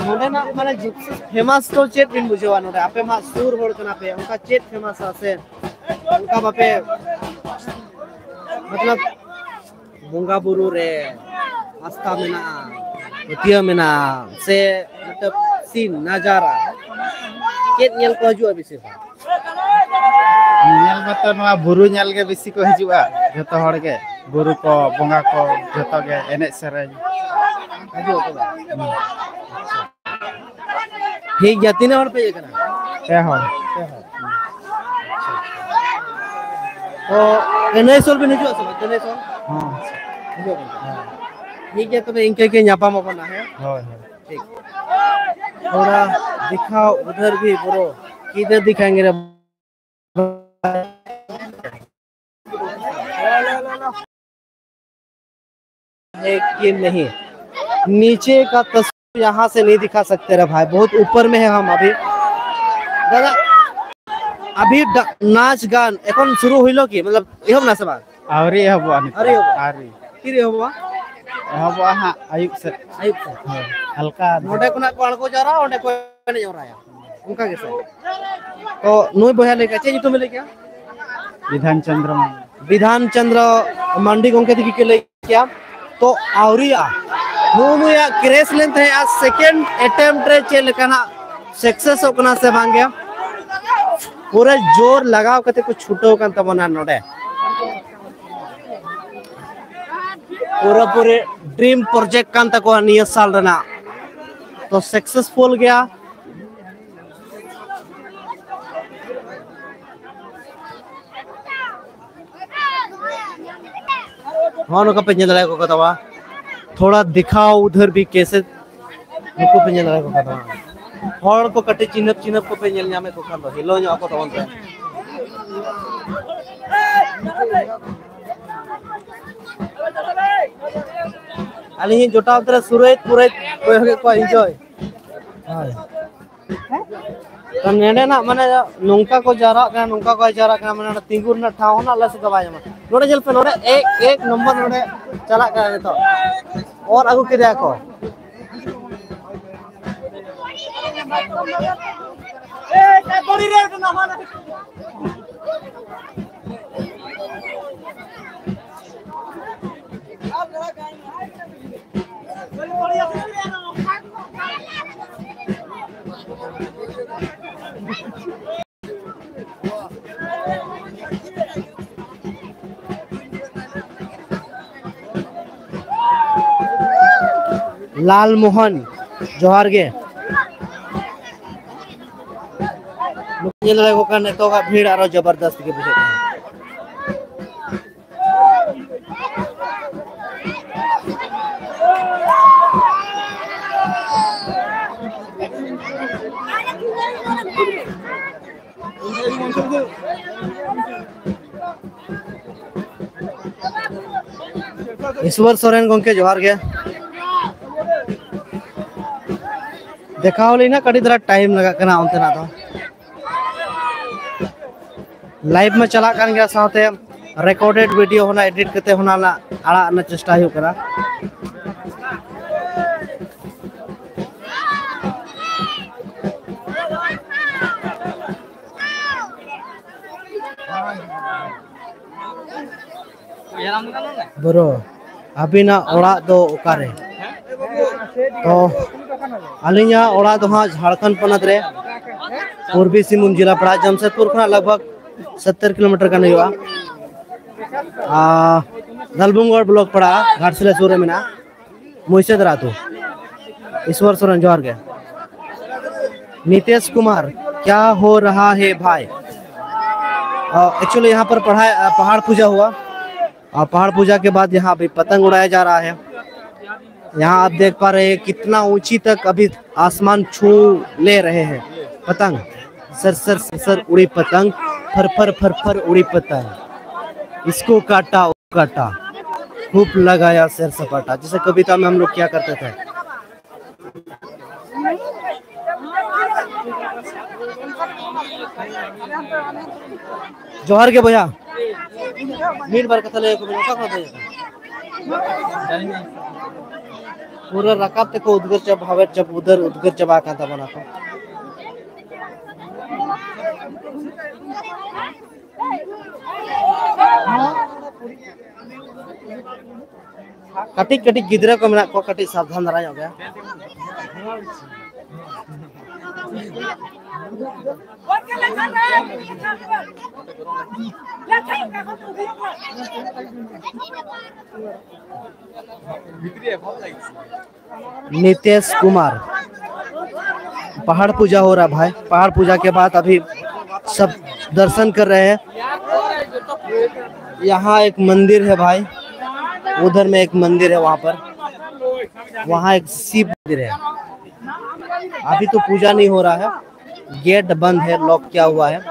ᱱᱚᱰᱮᱱᱟᱜ ᱢᱟᱱᱮ ᱡᱚᱛᱚ ᱯᱷᱮᱢᱟᱥ ᱫᱚ ᱪᱮᱫ ᱵᱤᱱ ᱵᱩᱡᱷᱟᱹᱣᱟ ᱱᱚᱰᱮ? ᱟᱯᱮ ᱢᱟ ᱥᱩᱨ ᱦᱚᱲ ᱠᱟᱱᱟ ᱯᱮ, ᱚᱱᱠᱟ ᱪᱮᱫ ᱯᱷᱮᱢᱟᱥᱟ ᱥᱮ ᱚᱱᱠᱟ ᱵᱟᱯᱮ, ᱢᱚᱛᱞᱚᱵ, ᱵᱚᱸᱜᱟ ᱵᱩᱨᱩ ᱨᱮ ᱟᱥᱛᱷᱟ ᱢᱮᱱᱟᱜᱼᱟ, ᱯᱟᱹᱛᱭᱟᱹᱣ ᱢᱮᱱᱟᱜᱼᱟ, ᱥᱮ ᱢᱚᱛᱞᱚᱵ ᱥᱤᱱ ᱱᱟᱡᱟᱨᱟ ᱪᱮᱫ ᱧᱮᱞ ᱠᱚ ᱦᱤᱡᱩᱜᱼᱟ ᱵᱮᱥᱤᱨ ᱵᱷᱟᱜᱽ? ᱧᱮᱞ ᱢᱟᱛᱚ ᱱᱚᱣᱟ ᱵᱩᱨᱩ ᱧᱮᱞ ᱜᱮ ᱵᱮᱥᱤ ᱠᱚ ᱦᱤᱡᱩᱜᱼᱟ, ᱡᱚᱛᱚ ᱦᱚᱲ ᱜᱮ, ᱵᱩᱨᱩ ᱠᱚ, ᱵᱚᱸᱜᱟ ᱠᱚ, ᱡᱚᱛᱚ ᱜᱮ ᱮᱱᱮᱡ ᱥᱮᱨᱮᱧ᱾ ᱦᱤᱡᱩᱜ ᱟᱠᱚ ᱵᱟᱝ? ᱦᱩᱸ᱾ ᱴᱷᱤᱠ ᱜᱮᱭᱟ, ᱛᱤᱱᱟᱹᱜ ᱦᱚᱲ ᱯᱮ ᱦᱮᱡ ᱟᱠᱟᱱᱟ? ᱯᱮ ᱦᱚᱲ᱾ ᱯᱮ ᱦᱚᱲ᱾ ᱛᱚ, ᱠᱟᱹᱱᱟᱹᱭᱥᱚᱞ ᱵᱤᱱ ᱦᱤᱡᱩᱜᱼᱟ ᱥᱮ ᱵᱟᱝ? ᱠᱟᱹᱱᱟᱹᱭᱥᱚᱞ? ᱦᱚᱸ᱾ ᱦᱤᱡᱩᱜ ᱟᱵᱚᱱ᱾ ᱦᱮᱸ᱾ ᱴᱷᱤᱠ ᱜᱮᱭᱟ, ᱛᱚᱵᱮ ᱤᱱᱠᱟᱹ ᱜᱮ ᱧᱟᱯᱟᱢ ᱟᱵᱚᱱ ᱱᱟᱦᱟᱜ, ᱦᱮᱸ? ᱦᱳᱭ, ᱦᱳᱭ᱾ ᱴᱷᱤᱠ᱾ ᱛᱷᱚᱲᱟ ᱫᱤᱠᱷᱟᱣ ᱩᱫᱷᱟᱨ ᱵᱷᱤ ᱵᱨᱳ, ᱠᱤᱫᱷᱟᱨ ᱫᱤᱠᱷᱟᱭᱮᱸᱜᱮ ᱨᱮ? है कि नहीं, नीचे का तस्वीर यहाँ से नहीं दिखा सकते रे भाई, बहुत ऊपर में है हम अभी। दादा, अभी ड-, नाच गान এখন শুরু হইল কি, मतलब, এহব না সে বাং? ᱟᱹᱣᱨᱤ ᱮᱦᱚᱵᱚᱜᱼᱟ ᱱᱤᱛᱚᱜ᱾ ᱟᱹᱣᱨᱤ ᱮᱦᱚᱵᱚᱜᱼᱟ? ᱟᱹᱣᱨᱤ᱾ ᱛᱤᱨᱮ ᱮᱦᱚᱵᱚᱜᱼᱟ? ᱮᱦᱚᱵᱚᱜᱼᱟ ᱦᱟᱸᱜ ᱟᱹᱭᱩᱵ ᱥᱮᱫ᱾ ᱟᱹᱭᱩᱵ ᱥᱮᱫ᱾ ᱦᱳᱭ, ᱦᱟᱞᱠᱟ᱾ ᱱᱚᱰᱮ ᱠᱷᱚᱱᱟᱜ ᱠᱚ ᱟᱬᱜᱚ ᱡᱟᱣᱨᱟᱜᱼᱟ, ᱚᱸᱰᱮ ᱠᱚ ᱮᱱᱮᱡ ᱦᱚᱨᱟᱭᱟ᱾ ᱚᱱᱠᱟ ᱜᱮ ᱥᱮ? ᱛᱚ, ᱱᱩᱭ ᱵᱚᱭᱦᱟ ᱞᱟᱹᱭ ᱠᱮᱜᱼᱟ, ᱪᱮᱫ ᱧᱩᱛᱩᱢ ᱮ ᱞᱟᱹᱭ ᱠᱮᱜᱼᱟ? ᱵᱤᱫᱷᱟᱱ ᱪᱚᱱᱫᱨᱚ ᱢᱟᱱᱰᱤ᱾ ᱵᱤᱫᱷᱟᱱ ᱪᱚᱱᱫᱨᱚ ᱢᱟᱱᱰᱤ ᱜᱚᱢᱠᱮ ᱛᱟᱹᱠᱤᱱ ᱠᱤᱱ ᱞᱟᱹᱭ ᱠᱮᱜᱼᱟ᱾ ᱛᱚ, ᱟᱹᱣᱨᱤᱭᱟᱜᱼᱟ᱾ ᱱᱩᱜᱼᱩ ᱱᱩᱭᱟᱜ ᱠᱨᱮᱥ ᱞᱮᱱ ᱛᱟᱦᱮᱸᱜᱼᱟ, ᱥᱮᱠᱮᱱᱰ ᱮᱴᱮᱢᱯᱴ ᱨᱮ ᱪᱮᱫ ᱞᱮᱠᱟᱱᱟᱜ ᱥᱟᱠᱥᱮᱥᱚᱜ ᱠᱟᱱᱟ ᱥᱮ ᱵᱟᱝ ᱜᱮ? ᱯᱩᱨᱟᱹ ᱡᱳᱨ ᱞᱟᱜᱟᱣ ᱠᱟᱛᱮ ᱠᱚ ᱪᱷᱩᱴᱟᱹᱣ ᱠᱟᱱ ᱛᱟᱵᱚᱱᱟ ᱱᱚᱰᱮ᱾ ᱯᱩᱨᱟᱹᱯᱩᱨᱤ ᱰᱨᱤᱢ ᱯᱨᱚᱡᱮᱠᱴ ᱠᱟᱱ ᱛᱟᱠᱚᱣᱟ ᱱᱤᱭᱟᱹ ᱥᱟᱞ ᱨᱮᱱᱟᱜ, ᱛᱚ ᱥᱟᱠᱥᱮᱥᱯᱷᱩᱞ ᱜᱮᱭᱟ᱾ ᱦᱚᱸ, ᱱᱚᱝᱠᱟ ᱯᱮ ᱧᱮᱞ ᱫᱟᱲᱮᱭᱟᱠᱚ ᱠᱟᱱ ᱛᱟᱵᱚᱱᱟ᱾ ᱛᱷᱚᱲᱟ ᱫᱤᱠᱷᱟᱣ ᱩᱫᱷᱟᱨ ᱵᱷᱤ ᱠᱮᱥᱮ, ᱱᱩᱠᱩ ᱯᱮ ᱧᱮᱞ ᱫᱟᱲᱮᱭᱟᱠᱚ ᱠᱟᱱ ᱛᱟᱵᱚᱱᱟ᱾ ᱦᱚᱲ ᱠᱚ ᱠᱟᱹᱴᱤᱡ ᱪᱤᱱᱦᱟᱹᱯ ᱪᱤᱱᱦᱟᱹᱯ ᱠᱚᱯᱮ ᱧᱮᱞ ᱧᱟᱢᱮᱫ ᱠᱚ ᱠᱷᱟᱱ ᱫᱚ ᱦᱤᱞᱟᱹᱣ ᱧᱚᱜ ᱟᱠᱚ ᱛᱟᱵᱚᱱ ᱯᱮ᱾ ᱟᱹᱞᱤᱧ ᱡᱚᱴᱟᱣ ᱛᱮ ᱥᱩᱨᱟᱹᱭ ᱯᱩᱨᱟᱹᱭ ᱠᱚᱭᱚᱜᱮᱫ ᱠᱚᱣᱟ, ᱤᱱᱡᱚᱭ᱾ ᱦᱳᱭ᱾ ᱛᱚ ᱱᱚᱸᱰᱮᱱᱟᱜ ᱢᱟᱱᱮ ᱱᱚᱝᱠᱟ ᱠᱚ ᱡᱟᱣᱨᱟᱜ ᱠᱟᱱᱟ, ᱱᱚᱝᱠᱟ ᱠᱚ ᱡᱟᱣᱨᱟᱜ ᱠᱟᱱᱟ, ᱢᱟᱱᱮ ᱱᱚᱰᱮ ᱛᱤᱸᱜᱩ ᱨᱮᱱᱟᱜ ᱴᱷᱟᱶ ᱦᱚᱸ ᱱᱟᱜ ᱟᱞᱮ ᱥᱮᱫ ᱫᱚ ᱵᱟᱭ ᱧᱟᱢᱟ᱾ ᱱᱚᱰᱮ ᱧᱮᱞ ᱯᱮ, ᱱᱚᱰᱮ ᱮᱠ, ᱮᱠ ᱱᱚᱢᱵᱚᱨ ᱱᱚᱰᱮ ᱪᱟᱞᱟᱜ ᱠᱟᱱᱟ ᱱᱤᱛᱚᱜ᱾ ᱚᱨ ᱟᱹᱜᱩ ᱠᱮᱫᱮᱭᱟ ᱠᱚ᱾ ᱞᱟᱞ ᱢᱳᱦᱚᱱ, ᱡᱚᱦᱟᱨ ᱜᱮ᱾ ᱱᱩᱠᱩ ᱧᱮᱞ ᱫᱟᱲᱮᱭᱟᱠᱚ ᱠᱟᱱ ᱱᱤᱛᱚᱜᱟᱜ ᱵᱷᱤᱲ ᱟᱨᱚ ᱡᱚᱵᱚᱨᱫᱚᱥᱛ ᱜᱮ ᱵᱩᱡᱷᱟᱹᱜ ᱠᱟᱱᱟ᱾ ᱤᱥᱣᱚᱨ ᱥᱚᱨᱮᱱ ᱜᱚᱝᱠᱮ, ᱡᱚᱦᱟᱨ ᱜᱮ᱾ ᱫᱮᱠᱷᱟᱣ ᱞᱤᱧ ᱱᱟᱜ, ᱠᱟᱹᱴᱤᱡ ᱫᱷᱟᱨᱟ ᱴᱟᱭᱤᱢ ᱞᱟᱜᱟᱜ ᱠᱟᱱᱟ ᱚᱱᱛᱮᱱᱟᱜ ᱫᱚ᱾ ᱞᱟᱭᱤᱵᱷ ᱢᱟ ᱪᱟᱞᱟᱜ ᱠᱟᱱ ᱜᱮᱭᱟ, ᱥᱟᱶᱛᱮ ᱨᱮᱠᱚᱨᱰᱮᱰ ᱵᱷᱤᱰᱤᱭᱳ ᱦᱚᱸ ᱱᱟᱜ ᱮᱰᱤᱴ ᱠᱟᱛᱮ ᱦᱚᱸ ᱱᱟᱜ ᱟᱲᱟᱜ ᱨᱮᱱᱟᱜ ᱪᱮᱥᱴᱟ ᱦᱩᱭᱩᱜ ᱠᱟᱱᱟ᱾ ᱵᱨᱳ, ᱟᱹᱵᱤᱱᱟᱜ ᱚᱲᱟᱜ ᱫᱚ ᱚᱠᱟᱨᱮ? ᱛᱚ, ᱟᱹᱞᱤᱧᱟᱜ ᱚᱲᱟᱜ ᱫᱚ ᱦᱟᱸᱜ ᱡᱷᱟᱲᱠᱷᱚᱸᱰ ᱯᱚᱱᱚᱛ ᱨᱮ ᱯᱩᱨᱵᱤ ᱥᱤᱝᱵᱷᱩᱢ ᱡᱮᱞᱟ ᱯᱟᱲᱟᱜᱼᱟ, ᱡᱟᱢᱥᱮᱫᱽᱯᱩᱨ ᱠᱷᱚᱱᱟᱜ ᱞᱟᱜᱽ ᱵᱷᱟᱜᱽ ᱥᱚᱛᱛᱚᱨ ᱠᱤᱞᱳᱢᱤᱴᱟᱨ ᱜᱟᱱ ᱦᱩᱭᱩᱜᱼᱟ᱾ ᱟᱨ ᱫᱟᱞᱵᱩᱝᱜᱚᱲ ᱵᱞᱚᱠ ᱯᱟᱲᱟᱜᱼᱟ, ᱜᱷᱟᱴᱥᱤᱞᱟᱹ ᱥᱩᱨ ᱨᱮ ᱢᱮᱱᱟᱜᱼᱟ, ᱢᱩᱭᱥᱮᱫᱨᱟ ᱟᱹᱛᱩ᱾ ईश्वर सोरेन, जोहार गे। नीतीश कुमार, क्या हो रहा है भाई? एक्चुअली यहाँ पर पढ़ा, पहाड़ पूजा हुआ और पहाड़ पूजा के बाद यहाँ अभी पतंग उड़ाया जा रहा है। यहाँ आप देख पा रहे हैं कितना ऊंची तक अभी आसमान छू ले रहे हैं पतंग। सर सर सर सर उड़ी पतंग, फर फर फर फर उड़ी पतंग। इसको काटा, काटा, खूब लगाया सैर सपाटा, जैसे कविता में हम लोग क्या करते थे। जोहार गे ᱵᱚᱭᱦᱟ, ᱢᱤᱫ ᱵᱟᱨ ᱠᱟᱛᱷᱟ ᱞᱟᱹᱭ ᱟᱠᱚ ᱵᱮᱱ, ᱚᱠᱟ ᱠᱷᱚᱱ ᱵᱮᱱ ᱦᱮᱡ ᱟᱠᱟᱱᱟ? ᱯᱩᱨᱟᱹ ᱨᱟᱠᱟᱵ ᱛᱮᱠᱚ ᱩᱫᱽᱜᱟᱹᱨ ᱪᱟᱵᱟ, ᱦᱟᱣᱮᱫ ᱪᱟᱵᱟ, ᱩᱫᱟᱹᱨ ᱩᱫᱽᱜᱟᱹᱨ ᱪᱟᱵᱟ ᱟᱠᱟᱱ ᱛᱟᱵᱚᱱᱟ ᱠᱚ᱾ ᱠᱟᱹᱴᱤᱡ ᱠᱟᱹᱴᱤᱡ ᱜᱤᱫᱽᱨᱟᱹ ᱠᱚ ᱢᱮᱱᱟᱜ ᱠᱚᱣᱟ, ᱠᱟᱹᱴᱤᱡ ᱥᱟᱵᱫᱷᱟᱱ ᱫᱷᱟᱨᱟ ᱧᱚᱜ ᱜᱮ᱾ नीतीश कुमार, पहाड़ पूजा हो रहा है भाई। पहाड़ पूजा के बाद अभी सब दर्शन कर रहे हैं। यहाँ एक मंदिर है भाई, उधर में एक मंदिर है, वहाँ पर, वहाँ एक शिव मंदिर है। अभी तो पूजा नहीं हो रहा है, गेट बंद है, लॉक किया हुआ है।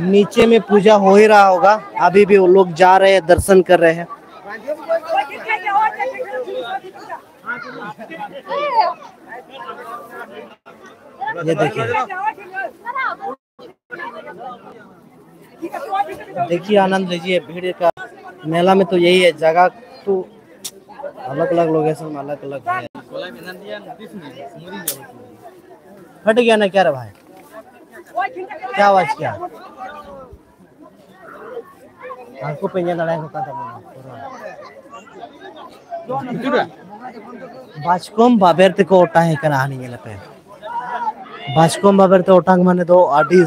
नीचे में पूजा हो ही रहा होगा, अभी भी वो लोग जा रहे हैं, दर्शन कर रहे हैं। ये देखिए, देखिए, आनंद लीजिए भीड़ का। मेला में तो यही है, जगह तो अलग अलग लोकेशन में अलग अलग है। हट गया ना क्या रे भाई? क्या आवाज किया? ᱦᱟᱹᱱᱠᱩ ᱯᱮ ᱧᱮᱞ ᱫᱟᱲᱮᱭᱟᱠᱚ ᱠᱟᱱ ᱛᱟᱵᱚᱱᱟ ᱯᱩᱨᱟᱹ᱾ ᱵᱟᱪᱠᱚᱢ ᱵᱟᱵᱮᱨ ᱛᱮᱠᱚ ᱚᱴᱟᱝ ᱮ ᱠᱟᱱᱟ, ᱦᱟᱹᱱᱤ ᱧᱮᱞ ᱯᱮ᱾ ᱵᱟᱪᱠᱚᱢ ᱵᱟᱵᱮᱨ ᱛᱮ ᱚᱴᱟᱝ ᱢᱟᱱᱮ ᱫᱚ ᱟᱹᱰᱤ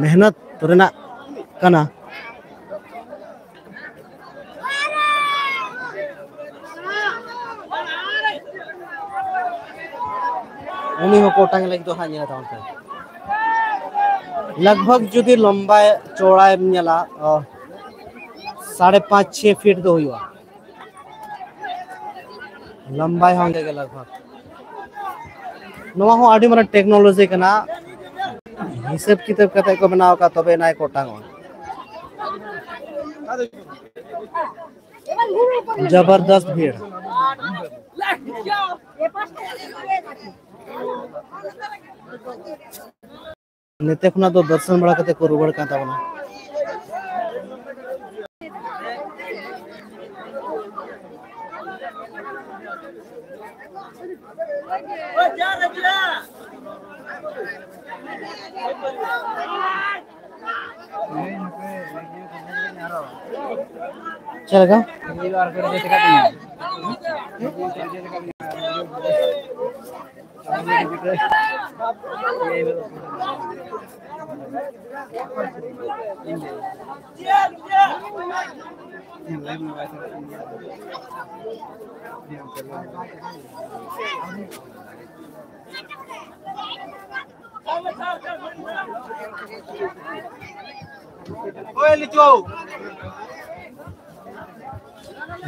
ᱢᱮᱦᱱᱚᱛ ᱨᱮᱱᱟᱜ ᱠᱟᱱᱟ᱾ ᱩᱱᱤ ᱦᱚᱸᱠᱚ ᱚᱴᱟᱝ ᱞᱟᱹᱜᱤᱫ ᱫᱚ ᱦᱟᱸᱜ ᱧᱮᱞ ᱛᱟᱵᱚᱱ ᱯᱮ᱾ ᱞᱟᱜᱽ ᱵᱷᱟᱜᱽ ᱡᱩᱫᱤ ᱞᱚᱢᱵᱟᱭ ᱪᱚᱲᱟᱭᱮᱢ ᱧᱮᱞᱟ, ᱚ, ᱥᱟᱲᱮ ᱯᱟᱸᱪ ᱪᱷᱮ ᱯᱷᱤᱴ ᱫᱚ ᱦᱩᱭᱩᱜᱼᱟ᱾ ᱞᱚᱢᱵᱟᱭ ᱦᱚᱸ ᱚᱱᱠᱟ ᱜᱮ ᱞᱟᱜᱽ ᱵᱷᱟᱜᱽ᱾ ᱱᱚᱣᱟ ᱦᱚᱸ ᱟᱹᱰᱤ ᱢᱟᱨᱟᱝ ᱴᱮᱠᱱᱳᱞᱚᱡᱤ ᱠᱟᱱᱟ, ᱦᱤᱥᱟᱹᱵ ᱠᱤᱛᱟᱹᱵ ᱠᱟᱛᱮ ᱠᱚ ᱵᱮᱱᱟᱣ ᱟᱠᱟᱫ, ᱛᱚᱵᱮ ᱮᱱᱟᱭ ᱠᱚ ᱚᱴᱟᱝᱚᱜᱼᱟ᱾ ᱡᱚᱵᱚᱨᱫᱚᱥᱛ ᱵᱷᱤᱲ᱾ ᱱᱚᱛᱮ ᱠᱷᱚᱱᱟᱜ ᱫᱚ ᱫᱚᱨᱥᱚᱱ ᱵᱟᱲᱟ ᱠᱟᱛᱮ ᱠᱚ ᱨᱩᱣᱟᱹᱲ ᱠᱟᱱ ᱛᱟᱵᱚᱱᱟ᱾ ᱪᱮᱫ ᱞᱮᱠᱟ?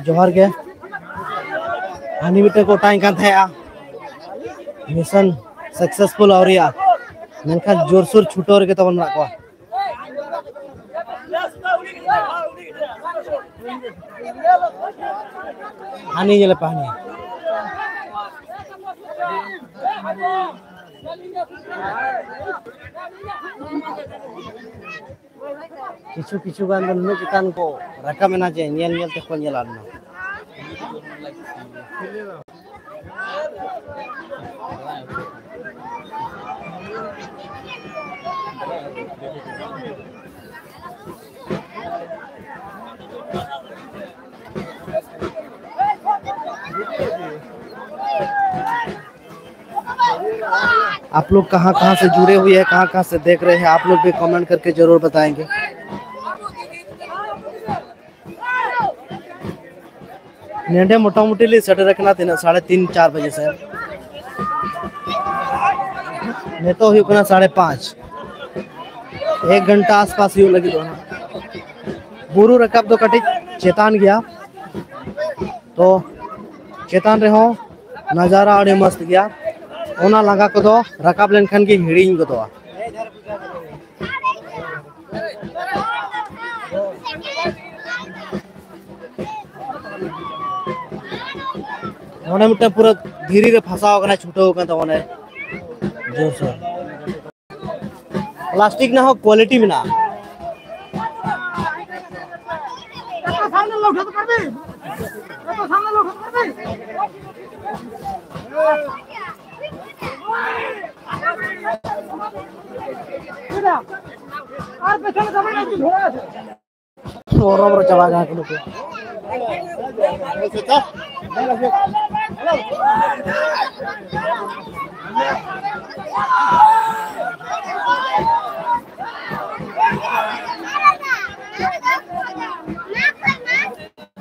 ᱡᱚᱦᱟᱨ ᱜᱮ᱾ ᱦᱟᱹᱱᱤ ᱢᱤᱫᱴᱮᱱ ᱠᱚ ᱚᱴᱟᱝ ᱠᱟᱱ ᱛᱟᱦᱮᱸᱜᱼᱟ, mission successful ᱟᱹᱣᱨᱤᱭᱟᱜᱼᱟ, ᱢᱮᱱᱠᱷᱟᱱ ᱡᱳᱨᱥᱳᱨ ᱪᱷᱩᱴᱟᱹᱣ ᱨᱮᱜᱮ ᱛᱟᱵᱚᱱ ᱢᱮᱱᱟᱜ ᱠᱚᱣᱟ᱾ ᱦᱟᱹᱱᱤ ᱧᱮᱞᱮ ᱯᱮ, ᱦᱟᱹᱱᱤ᱾ ᱠᱤᱪᱷᱩ ᱠᱤᱪᱷᱩ ᱜᱟᱱ ᱫᱚ ᱱᱩᱱᱟᱹᱜ ᱪᱮᱛᱟᱱ ᱠᱚ ᱨᱟᱠᱟᱵ ᱮᱱᱟ ᱡᱮ ᱧᱮᱞ ᱧᱮᱞ ᱛᱮᱠᱚ ᱧᱮᱞ ᱟᱫ ᱮᱱᱟ᱾ आप लोग कहाँ कहाँ से जुड़े हुए हैं, कहाँ कहाँ से देख रहे हैं, आप लोग भी कमेंट करके जरूर बताएंगे। ᱱᱮᱰᱮ ᱢᱚᱴᱟᱢᱩᱴᱤ ᱞᱮ ᱥᱮᱴᱮᱨ ᱟᱠᱟᱱᱟ ᱛᱤᱱᱟᱹᱜ, ᱥᱟᱲᱮ ᱛᱤᱱ, ᱪᱟᱨ ᱵᱟᱡᱮ ᱥᱮᱫ᱾ ᱱᱤᱛᱚᱜ ᱦᱩᱭᱩᱜ ᱠᱟᱱᱟ ᱥᱟᱲᱮ ᱯᱟᱸᱪ, ᱮᱠ ᱜᱷᱚᱱᱴᱟ ᱟᱥᱯᱟᱥ ᱦᱩᱭᱩᱜ ᱞᱟᱹᱜᱤᱫᱚᱜᱼᱟ᱾ ᱵᱩᱨᱩ ᱨᱟᱠᱟᱵ ᱫᱚ ᱠᱟᱹᱴᱤᱡ ᱪᱮᱛᱟᱱ ᱜᱮᱭᱟ, ᱛᱚ ᱪᱮᱛᱟᱱ ᱨᱮᱦᱚᱸ ᱱᱟᱡᱟᱨᱟ ᱟᱹᱰᱤ ᱢᱚᱥᱛ ᱜᱮᱭᱟ᱾ ᱚᱱᱟ ᱞᱟᱸᱜᱟ ᱠᱚᱫᱚ ᱨᱟᱠᱟᱵ ᱞᱮᱱᱠᱷᱟᱱ ᱜᱮ ᱦᱤᱲᱤᱧ ᱜᱚᱫᱚᱜᱼᱟ᱾ ᱱᱚᱰᱮ ᱢᱤᱫᱴᱟᱝ ᱯᱩᱨᱟᱹ ᱫᱷᱤᱨᱤ ᱨᱮ ᱯᱷᱟᱥᱟᱣ ᱟᱠᱟᱱᱟ, ᱪᱷᱩᱴᱟᱹᱣ ᱟᱠᱟᱱ ᱛᱟᱵᱚᱱᱟᱭ ᱡᱳᱨᱥᱳᱨ᱾ ᱯᱞᱟᱥᱴᱤᱠ ᱨᱮᱱᱟᱜ ᱦᱚᱸ ᱠᱳᱣᱟᱞᱤᱴᱤ ᱢᱮᱱᱟᱜᱼᱟ᱾ ᱜᱚᱨᱚᱢ ᱨᱮ ᱪᱟᱵᱟ ᱠᱟᱱᱟ ᱠᱚ ᱱᱩᱠᱩ᱾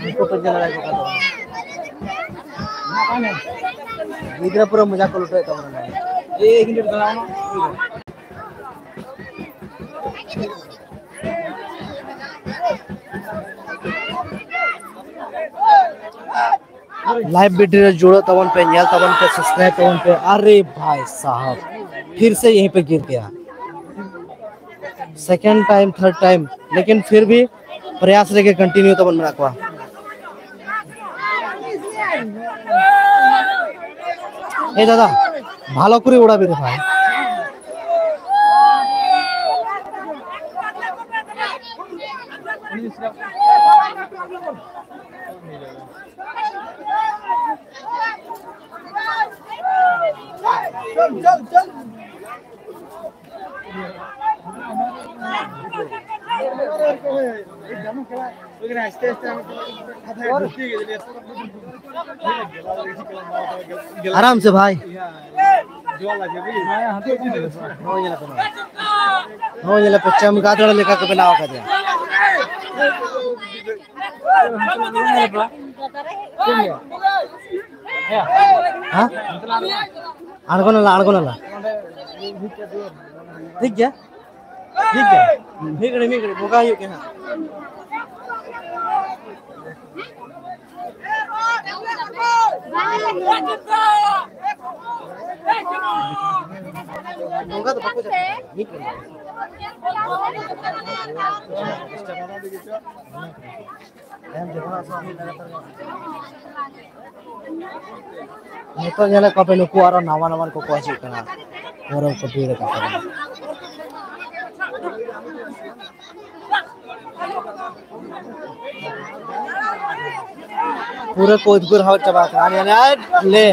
ᱩᱱᱠᱩ ᱯᱮ ᱧᱮᱞ ᱫᱟᱲᱮᱭᱟᱠᱚ ᱠᱟᱱ ᱛᱟᱵᱚᱱᱟ᱾ ᱜᱤᱫᱽᱨᱟᱹ ᱯᱩᱨᱟᱹ ᱢᱚᱡᱟ ᱠᱚ ᱞᱩᱴᱟᱹᱣᱮᱫ ᱛᱟᱵᱚᱱᱟ᱾ ᱮᱭ, ᱤᱧ ᱫᱚ ᱫᱟᱬᱟᱣᱱᱟ᱾ ᱞᱟᱭᱤᱵᱷ ᱵᱷᱤᱰᱤᱭᱳ ᱨᱮ ᱡᱩᱲᱟᱹᱜ ᱛᱟᱵᱚᱱ ᱯᱮ, ᱧᱮᱞ ᱛᱟᱵᱚᱱ ᱯᱮ, ᱥᱟᱵᱥᱠᱨᱟᱭᱤᱵ ᱛᱟᱵᱚᱱ ᱯᱮ᱾ ᱟᱨᱮ ᱵᱷᱟᱭ ᱥᱟᱦᱟᱵ, ᱯᱷᱤᱨ ᱥᱮ ᱭᱮᱦᱤ ᱯᱮ Gir ᱜᱟᱭᱟ, second time, third time, ᱞᱮᱠᱤᱱ ᱯᱷᱤᱨ ᱵᱷᱤ ᱯᱨᱚᱭᱟᱥ ᱨᱮᱜᱮ ᱠᱚᱱᱴᱤᱱᱤᱭᱩ ᱛᱟᱵᱚᱱ ᱢᱮᱱᱟᱜ ᱠᱚᱣᱟ᱾ ᱮ ᱫᱟᱫᱟ, ᱵᱷᱟᱞᱚ ᱠᱚᱨᱮ ᱩᱲᱟᱵᱤ ᱨᱮ ᱵᱷᱟᱭ᱾ ᱟᱨᱟᱢ ᱥᱮ ᱵᱷᱟᱭ᱾ ᱱᱚᱜᱼᱚᱭ ᱧᱮᱞ ᱯᱮ, ᱱᱚᱜᱼᱚᱭ ᱧᱮᱞ ᱯᱮ, ᱪᱟᱢᱜᱟᱫᱚᱲ ᱞᱮᱠᱟ ᱠᱚ ᱵᱮᱱᱟᱣ ᱟᱠᱟᱫᱮᱭᱟ᱾ ᱦᱮᱸ? ᱟᱬᱜᱚᱱᱟᱞᱟ, ᱟᱬᱜᱚᱱᱟᱞᱟ᱾ ᱴᱷᱤᱠ ᱜᱮᱭᱟ, ᱴᱷᱤᱠ ᱜᱮᱭᱟ᱾ ᱢᱤᱫ ᱜᱷᱟᱹᱲᱤᱡ, ᱢᱤᱫ ᱜᱷᱟᱹᱲᱤᱡ, ᱵᱚᱸᱜᱟ ᱦᱩᱭᱩᱜ ᱜᱮᱭᱟ ᱦᱟᱸᱜ᱾ ᱵᱚᱸᱜᱟ ᱫᱚ ᱵᱟᱠᱚ ᱪᱟᱞᱟᱜᱼᱟ᱾ ᱢᱤᱫ ᱜᱷᱟᱹᱲᱤᱡ᱾ ᱱᱤᱛᱚᱜ ᱧᱮᱞᱮᱫ ᱠᱚᱣᱟ ᱯᱮ, ᱱᱩᱠᱩ ᱟᱨᱚ ᱱᱟᱣᱟ ᱱᱟᱣᱟ ᱠᱚᱠᱚ ᱦᱤᱡᱩᱜ ᱠᱟᱱᱟ᱾ ᱯᱚᱨᱚᱵᱽ ᱠᱚ ᱵᱷᱤᱲ ᱟᱠᱟᱱ ᱛᱟᱵᱚᱱᱟ᱾ ᱯᱩᱨᱟᱹ ᱠᱚ ᱩᱫᱽᱜᱟᱹᱨ ᱦᱟᱣᱮᱫ ᱪᱟᱵᱟ ᱠᱟᱱᱟ᱾ ᱟᱨ ᱧᱮᱞ ᱢᱮ, ᱟᱨ ᱞᱮ᱾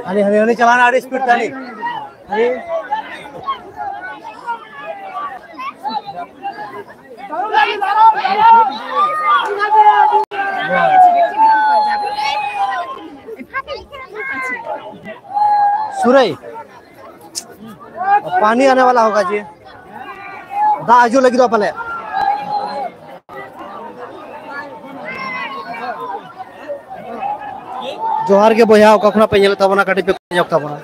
ᱦᱟᱹᱱᱤ, ᱦᱟᱹᱱᱤ, ᱦᱟᱹᱱᱤ ᱪᱟᱞᱟᱣᱱᱟ ᱟᱹᱰᱤ speed ᱛᱮ, ᱦᱟᱹᱱᱤ᱾ ᱦᱟᱹᱱᱤ᱾ सुरई, पानी आने वाला होगा जी। दा आजू लगी तो पहले। जोहार ᱜᱮ ᱵᱚᱭᱦᱟ, ᱚᱠᱟ ᱠᱷᱚᱱᱟᱜ ᱯᱮ ᱧᱮᱞᱮᱫ ᱛᱟᱵᱚᱱᱟ, ᱠᱟᱹᱴᱤᱡ ᱯᱮ ᱧᱚᱜ ᱛᱟᱵᱚᱱᱟ᱾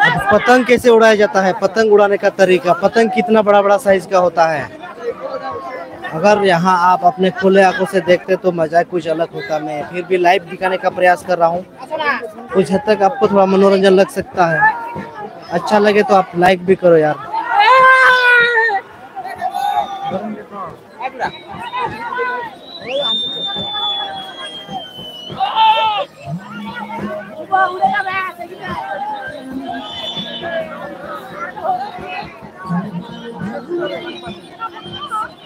अब पतंग कैसे उड़ाया जाता है, पतंग उड़ाने का तरीका, पतंग कितना बड़ा बड़ा साइज का होता है। अगर यहाँ आप अपने खुले आंखों से देखते तो मजा कुछ अलग होता। मैं फिर भी लाइव दिखाने का प्रयास कर रहा हूँ। कुछ हद तक आपको थोड़ा मनोरंजन लग सकता है। अच्छा लगे तो आप लाइक भी करो यार।